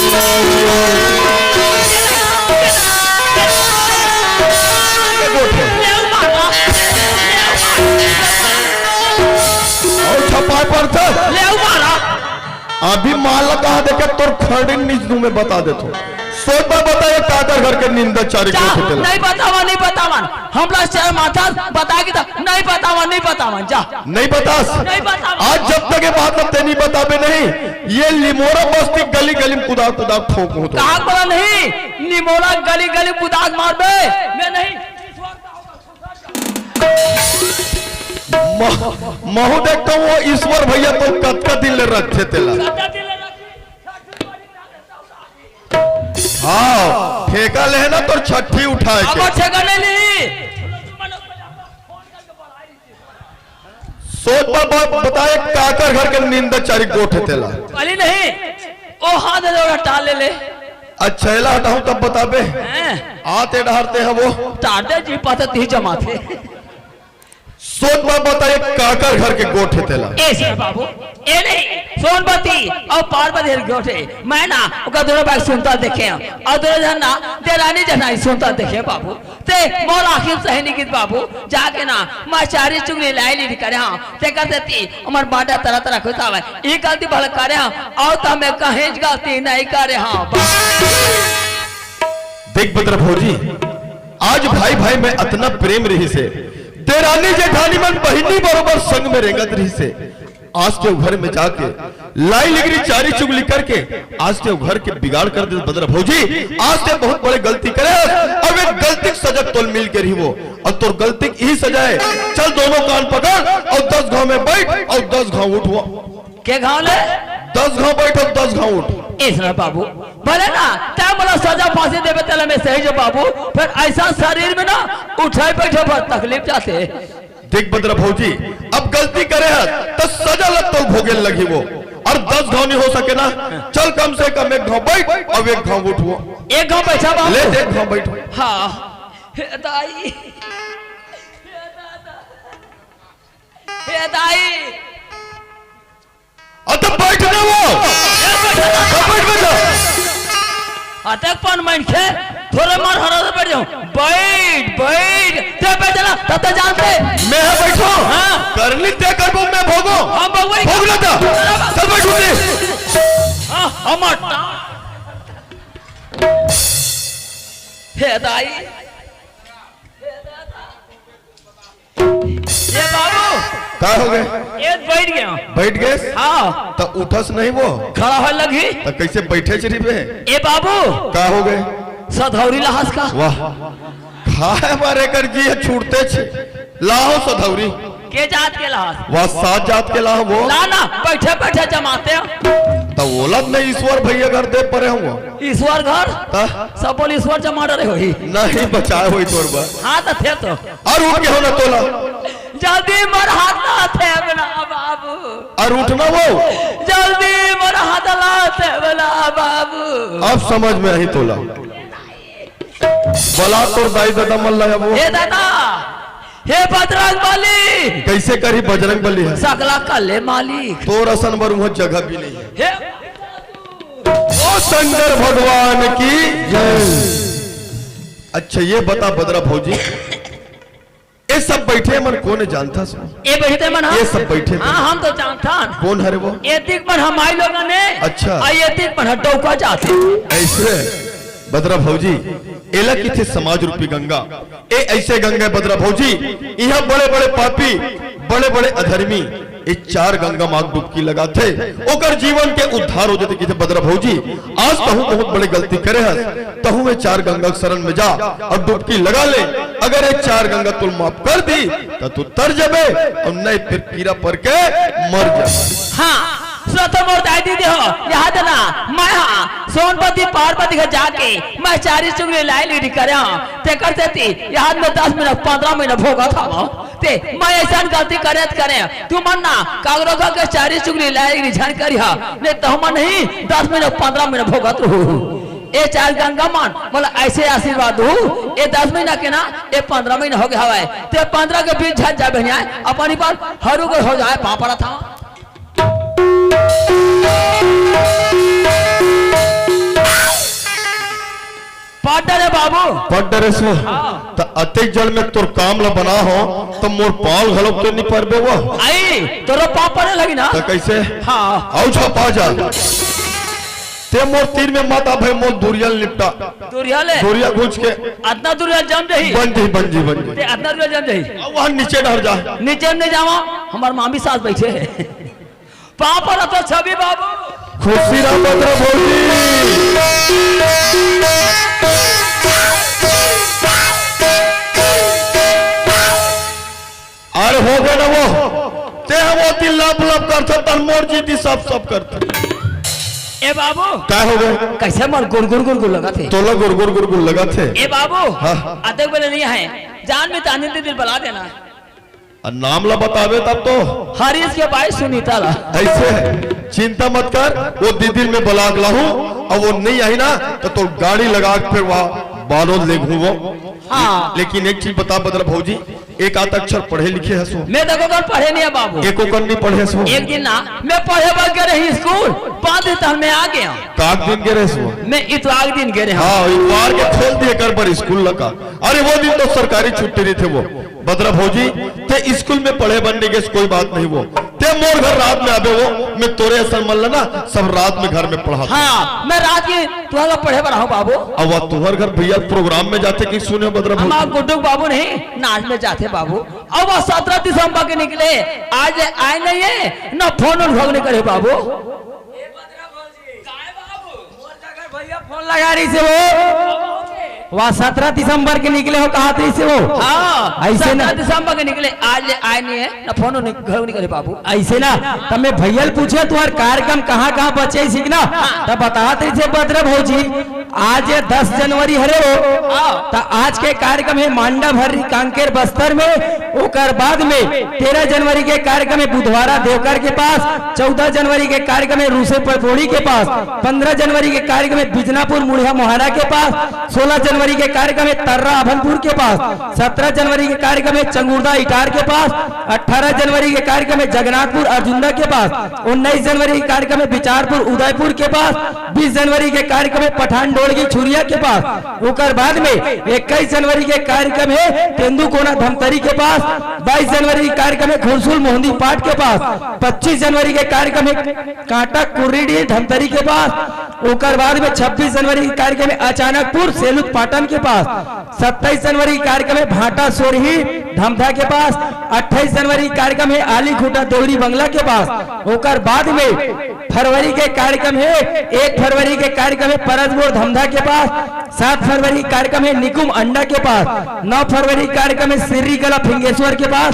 अउ छपाय परथे। ले अउ मारा। अभी माला कहा देखे तोर खड़े नीच दूं मैं बता देथो। सोच बा बता ये काकर घर के निंदा चारी जा, को होते ला। नहीं बतावा, नहीं बतावा। हमला शर्म आता, बता के तो नहीं बतावा, नहीं बतावा, जा। नहीं बतास। नहीं बतावा। आज जब तक ये बात ला ते नहीं बताबे नहीं, ये लिमोरा बस्ती गली गली में कुदा कुदा ठोक होतो। कहा बोला नहीं, लिमोरा गली गली कुदा मारबे, मैं नहीं। म-, महू देखता हूँ वो ईश्वर भैया तो कतका दिन ले रखथे तेला। हाँ, ठेका ले ना तोर छट्ठी उठाए के। अब ठेका नहीं ली। सोच बा-, बा-, बताए काकर घर के निंदा चारी गोठ हे तेला। अली नहीं, ओ हाथ ले, ओला टाल ले ले। अच्छा, एला हटाऊं तब बताबे। हैं? आते डहरते हैं वो। टाटे जी पता ती जमाथे। सोच बा बताए काकर घर के गोठ हे तेला। ए सुन बाबू, ए नहीं, सोनपति अउ पार्वती घर गोठ हे। मैं ना ओकर दोनों भाई सुनता देखे हूँ, अउ दोनों झन ना देरानी जेठानी सुनता देखे बाबू। ते मोर आँखी सही नहीं गिस बाबू, जाके ना मैं चारी चुगली लाई ली करे हंव, तेकर सेती हमर बांटा तरह तरह खुश आवे, ई गलती भला करे हंव, अउ त मैं कहीं गलती नहीं करे हंव। देख बदरा भौजी, आज भाई भाई में अतना प्रेम रहिसे, देरानी जेठानी मन बहिनी बरोबर संग में रेंगत रहिसे, आज ते घर में जाके लाई लिगरी चारी चुगली करके आज ते घर के बिगाड़ कर दे बदरा भौजी। आज ते बहुत बड़े गलती करे हस, अउ एक गलती के सजा तोल मिल के रहिबो, अउ तोर गलती के इही सजा हे। चल दोनों कान पकड़ अउ दस घांव में बैठ अउ दस घांव उठवा। के घांव ले? दस घांव बैठ अउ दस घांव उठ। ए सुन बाबू, भले ना तैं मोला सजा फांसी देबे तेला मैं सही जो बाबू, फेर अइसन शरीर में ना उठे बैठे बर तकलीफ जाथे। देख बदरा भौजी, अब गलती करे हस त सजा ल तो भोगे लगही वो। अउ दस घांव नहीं हो सके ना, चल कम से कम एक घांव बैठ अउ एक घांव उठवो। एक घांव बैठा बाबू। ले एक घांव बैठ। हाँ। हे दाई, हे दादा, हे दाई। अतक बैठ ना वो। ए, बैठ ना। अतक बैठ, बैठ ना। अतक पन मनखे, थोरे मार हरा से बैठ जाऊं। बैठ, बैठ। ते बैठ ना, तब ते जानते। मैं हा बैठो। हाँ। करनी ते करबो, मैं भोगो। हम भोगो ही। भोग ना था। चल बैठ उठे। हाँ, हम अट्टा। हे दाई। ए बाबू। का हो गए? ए बैठ गया। बैठ गए? हाँ। त उठस नहीं वो? खड़ा हो लगी। त कैसे बैठे च रहिबे? ए बाबू। का हो गए? सधौरी लहास का? वाह। खाए बारे कर जी छूटते छे। लाहो सधौरी। के जात के लहास? वाह, सात जात के लाहो वो। ला ना, बैठे बैठे जमाते हैं। त ओला नहीं ईश्वर भैया घर दे परे हुआ। ईश्वर घर? त? सब बोल ईश्वर जमा रहे होही। नहीं बचाए होई तोर बा। हाँ त थे तो। अउ उठ के हो ना तोला। जल्दी मोर हाथ ला थे बना बाबू। अउ उठ ना वो। जल्दी मोर हाथ ला थे बना बाबू। अब समझ में आही तोला। बला तोर दाई ददा मन ला वो। हे दादा, हे बजरंग बली। कैसे करी बजरंग बली हे? सकला कले मालिक। तोर असन बर उहाँ जगह भी नहीं हे। हे ओ शंकर भगवान की जय। अच्छा, ये बता बदरा भौजी, ये सब बैठे मन कोन हे जानथस? ये बैठे मन, ये सब बैठे मन। हाँ, हम तो जानथन। कोन हरे वो? ये दिक मन हमारी लोगन हे। अच्छा। आ ये दिक मन ह डौका जाथे। ऐसे बदरा भौजी, एला किथे समाज रूपी गंगा। ए ऐसे गंगा हे बदरा भौजी, इहाँ बड़े-बड़े पापी, बड़े-बड़े अधर्मी, ए चार गंगा म आके डुबकी लगाथे, ओकर जीवन के उद्धार हो जथे। किथे बदरा भौजी, आज तहूँ बहुत बड़े गलती करे हस, तहूँ ए चार गंगा के शरण में जा अउ डुबकी लगा ले। अगर ए चार गंगा तोला माफ कर दी, त तू तर जबे, अउ नहीं फिर कीरा पर के मर जबे। हाँ, सुन तो मोर दाई दीदी हो, याद हे ना, मैं हाँ सोनपति पार्वती के जाके मैं चारी चुगली लाए लीडी करे हूँ। तेकर सेती याद में दस महीना, पन्द्रह महीना भोगत हूँ। ते मैं ऐसा गलती करे त करे, तू मन ना कागरो घर के चारी चुगली लाए लीडी झन करी हा, नहीं तो हम नहीं दस महीना, पन्द्रह महीना भोगत रहू। ए चार गंगा मन मोला ऐसे आशीर्वाद दू, ए दस महीना के ना, ए पन्द्रह महीना हो गया हवाए, ते पन्द्रह के बीच झट जा बनिया, अपन ही पर हरू के हो जाए, पापड़ा था। पट डरे बाबू। पट डरे सो। हाँ। त अतेक जड़ में तोर काम ल बना हो, त मोर पाँव घलोक तो नहीं परबे वो। आई, तोरो पाँव पड़े लगी ना। त कैसे? हाँ। आउ छपा जा। ते मोर तीर में मत आ भाई, मोर दुरिया ल निपटा। दुरिया ले? दुरिया घुंच के। अतना दुरिया जम जाही? बन जाही, बन जाही, बन जाही। ते अतना दुरिया जम जाही? अब वहाँ नीचे डर जा। नीचे नहीं जावा, हमार मामी सास बैठे हे। पाँव पड़त हँव छवि बाबू। खुशी रह बदरा भौजी। अरे हो गए ना वो, ते हम वो दिन लप लप करथे, तन मोर जी दी सब सब करथे। ए बाबू। का हो गए? कैसे मन गुरगुर गुरगुर लगथे? तोला गुरगुर गुरगुर लगथे? ए बाबू। हाँ। अतेक बेले नहीं हे, जान में तानी दीदी ल बला देना। अउ नाम ला बताबे तब तो। हरीश के बाई सुनीता ला। ऐसे चिंता मत कर, वो दीदी ल मैं बला के लाहूँ, अउ वो नहीं आही ना, त तोर गाड़ी लगा के फिर वहाँ बालोद ले घूमो। हाँ। लेकिन एक चीज बता बदरा भौजी, एक आध अक्षर पढ़े लिखे हस वो? मैं देखो कन पढ़े नहीं हे बाबू। एको कन नहीं पढ़े हस वो? एक दिन ना, मैं पढ़े बर गे रहेंव स्कूल, पाँच दिन तक मैं आ गया। काक दिन गे रहेस वो? मैं इतवार दिन गे रहेंव। हाँ, इतवार के खोल दिए कर बर स्कूल लगा। अरे वो दिन तो सरकारी छुट्टी रहिथे वो। बदरा भौजी, ते स्कूल में पढ़े बर नहीं गेस, कोई बात नहीं वो। ते मोर घर रात में आबे वो, मैं तोरे असन मन ल ना सब रात में घर में पढ़ा। हाँ, मैं रात के तुहर घर पढ़े बर आहूँ बाबू। अब वह तुहर घर भैया प्रोग्राम में जाथे कि सुने बदरा भौजी? हमार गुड्डू के बाबू नहीं, नाच में जाथे बाबू। अब वह सत्रह दिसंबर के निकले, आज आए नहीं हे, ना फोन उन घोग नहीं करे बाबू। भैया फोन लगा रहिसे वो, वह सत्रह दिसंबर के निकले हो कहत रहिसे वो। हाँ, ऐसे ना। सत्रह दिसंबर के निकले, आज ले आए नहीं हे, ना फोन नहीं, घर नहीं करे बाबू। ऐसे ना, त मैं भैया ल पूछे, तुहर कार्यक्रम कहाँ कहाँ बचे सिकना? हाँ। त बतात रहिसे बदरा भौजी, आज ये दस जनवरी हरे वो, हाँ। त आज के कार्यक्रम हे मांडा भर्री कांकेर बस्तर में, ओकर बाद में तेरह जनवरी के कार्यक्रम हे बुधवारा देवकर के पास, चौदह जनवरी के कार्यक्रम हे रूसे पड़पोड़ी के पास, पन्द्रह जनवरी के कार्यक्रम हे बिजनापुर मुड़िया मोहारा के पास, सोलह जनवरी के कार्यक्रम हे तर्रा अभनपुर के पास, सत्रह जनवरी के कार्यक्रम हे चंगुर्दा इटार के पास, अठारह जनवरी के कार्यक्रम हे जगन्नाथपुर अर्जुंदा के पास, उन्नीस जनवरी के कार्यक्रम हे बिचारपुर उदयपुर के पास, बीस जनवरी के कार्यक्रम हे पठान डोलगी छुरिया के पास, ओकर बाद में इक्कीस जनवरी के कार्यक्रम हे तेंदूकोना धमतरी के पास, बाईस जनवरी के कार्यक्रम हे घुरसुल मोहंदी पाट के पास, पच्चीस जनवरी के कार्यक्रम हे कांटा कुर्रीडी धमतरी के पास, ओकर बाद में छब्बीस जनवरी के कार्यक्रम हे अचानकपुर सेलूद पाटन के पास, सत्ताईस जनवरी के कार्यक्रम हे भाटा सोरही धमधा के पास, अट्ठाईस जनवरी के कार्यक्रम हे आली खूटा देवरी बंगला के पास, ओकर बाद में फरवरी के कार्यक्रम हे, एक फरवरी के कार्यक्रम हे परसबोर धमधा के पास, सात फरवरी के कार्यक्रम हे निकुम अंडा के पास, नौ फरवरी के कार्यक्रम हे सिर्री कला फिंगेश्वर के पास,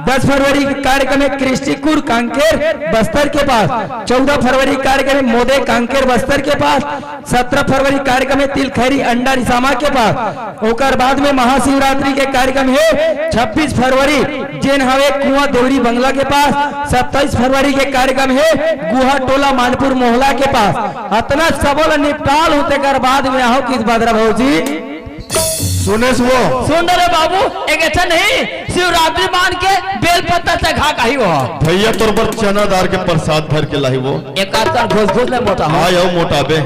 दस फरवरी के कार्यक्रम हे कृष्टिकुर कांकेर बस्तर के पास, चौदह फरवरी के कार्यक्रम हे मोदे कांकेर बस्तर के पास, सत्रह फरवरी के कार्यक्रम हे तिलखैरी अंडा रिसामा के पास, ओकर बाद में महाशिवरात्रि के कार्यक्रम हे छब्बीस फरवरी, जेन हवे कुआं देवरी बंगला के पास, सत्ताईस फरवरी के कार्यक्रम हे गुहा टोला मानपुर मोहला के पास। अतना सबो ल निपटाल होते कर बाद में आहो किस बदरा भौजी। सुनेस वो? सुन रे बाबू, एक अच्छा नहीं, शिवरात्रि मान के बेल पत्ता चघा काही वो। भैया तोर बर चना दार के प्रसाद धर के लाही वो। एक आध कर घुस घुस ले मोटा हो। हाँ, यो मोटाबे।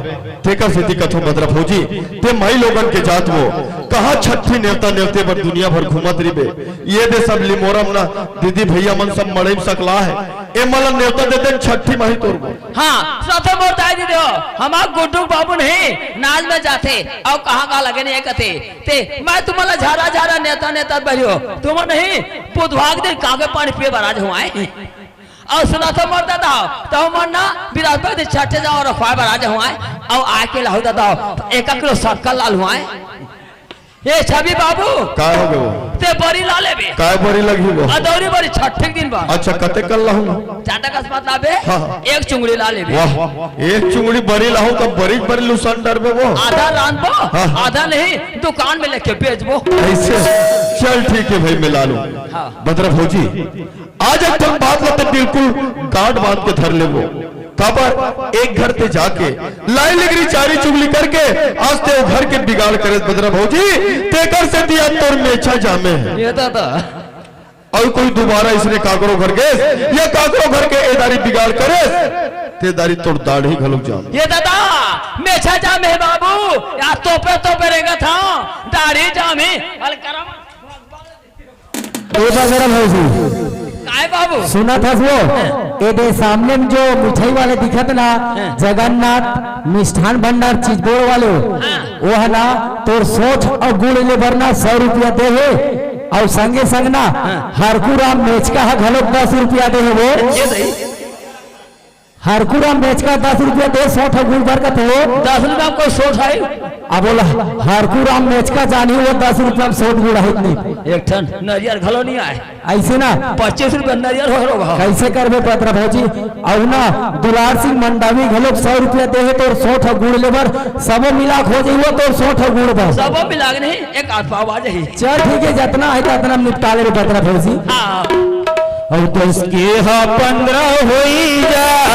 तेकर सेती कथो बदरा भौजी, ते माई लोगन के जात वो, त कहाँ छट्ठी नेवता नेवते बर दुनिया भर घूमत रिबे। ये दे सब लिमोरम ना, दीदी भैया मन सब मड़ई म सकला हे। ए मन ल नेवता दे दे, छट्ठी माही तोर बर। हाँ, सबसे मोर दाई दीदी हो, हमार गुड्डू बाबू नहीं, नाज में जाथे, अउ कहाँ का लगे नहीं कथे। ते, मैं तुमन ला झारा झारा नेवता नेवता बरियो, तुमन नहीं, बुधवार के दिन कागे पानी पिए बर आ जाहूँ आय। अउ सुना तो मोर दादा, तो मन ना बिराजपुर दे छठे जाओ और ख्वाब राजा हुआ है। अउ आके लाहू दादा, तो एक किलो शक्कर लाल हुआ है। ये छवि बाबू, का हो गयो? ते बरी ला लेबे। काय बरी लगही वो? अदौरी बरी छठे के दिन बा। अच्छा, कते कल लाहू? ज्यादा कस मत लाबे। हाँ, हाँ। एक चुंगड़ी ला लेबे। वाह, एक चुंगड़ी बरी लाहू, तब बरी बरी लुसन डरबे वो। आधा रांधबो, हाँ, हाँ। आधा नहीं, दुकान में लेके बेचबो। ऐसे? चल ठीक है भाई, मैं ला लूँ। हाँ। बदरा भौजी, आज एक ठन बात ला ते बिल्कुल गांठ बांध के धर लेबो। काबर एक घर ते जाके लाई लिगरी चारी चुगली करके आज ते ओ घर के बिगाड़ करे बदरा भौजी, तेकर से दिया तोर मेछा जामे है। ये दादा। अउ कोई दोबारा इसने काकरो घर के या काकरो घर के एदारी बिगाड़ करे, ते दारी तोर दाढ़ी घलोक जाम। ये दादा, मेछा जामे है बाबू, यार तोपे तोपे रेंगत हंव, दाढ़ी जामे, अलकरम। ए बगरा भौजी, काय बाबू? सुनत हस वो? ए दे सामने में जो मिठाई वाले दिखत ना, हाँ। जगन्नाथ मिष्ठान भंडार चिचबोड़ वाले, हाँ। वो है ना, तोर सोंठ अउ गुड़ ले बर ना सौ रुपया दे हे, अउ संगे संग ना, हाँ। हरकू राम मेचका ह घलोक दस रुपया दे हे वो। ये सही। हरकू राम मेचका दस रुपया दे, सोंठ गुड़ बर कथे हो। दस रुपया में कोई सोंठ है? अब बोला, हरकू राम मेचका जानी वो दस रुपया में सोंठ गुड़ है नहीं। एक ठन नरियर घलो नहीं आय। ऐसे ना। पच्चीस रुपया नरियर हो रहा। कैसे करबे बदरा भौजी? अउ ना, दुलार सिंह मंडावी घलोक सौ रुपया दे हे तोर सोंठ गुड़ ले बर, सबो मिला के हो जाई वो तोर सोंठ गुड़ बर। सबो मिला के नहीं, एक आध पाव आ जाही। चल ठीक है, जतना है ततना निपटा ले रे बदरा भौजी। हाँ। अउ दस के हा पंद्रह होई जाए,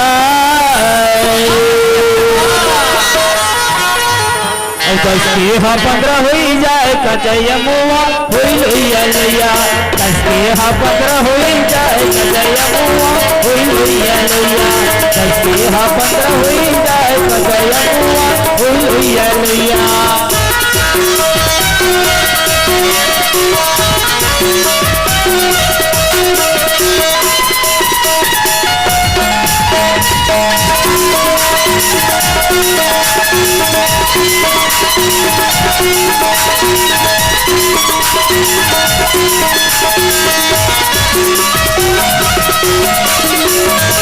अउ दस के हा पंद्रह होई जाए, कचैया मुआ होई लोइया लोइया। दस के हा पंद्रह होई जाए, कचैया मुआ होई लोइया लोइया। दस के हा पंद्रह होई जाए, कचैया मुआ होई लोइया लोइया।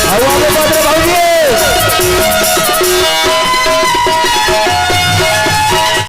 आओ, आओ, बाप रे, भाऊजी।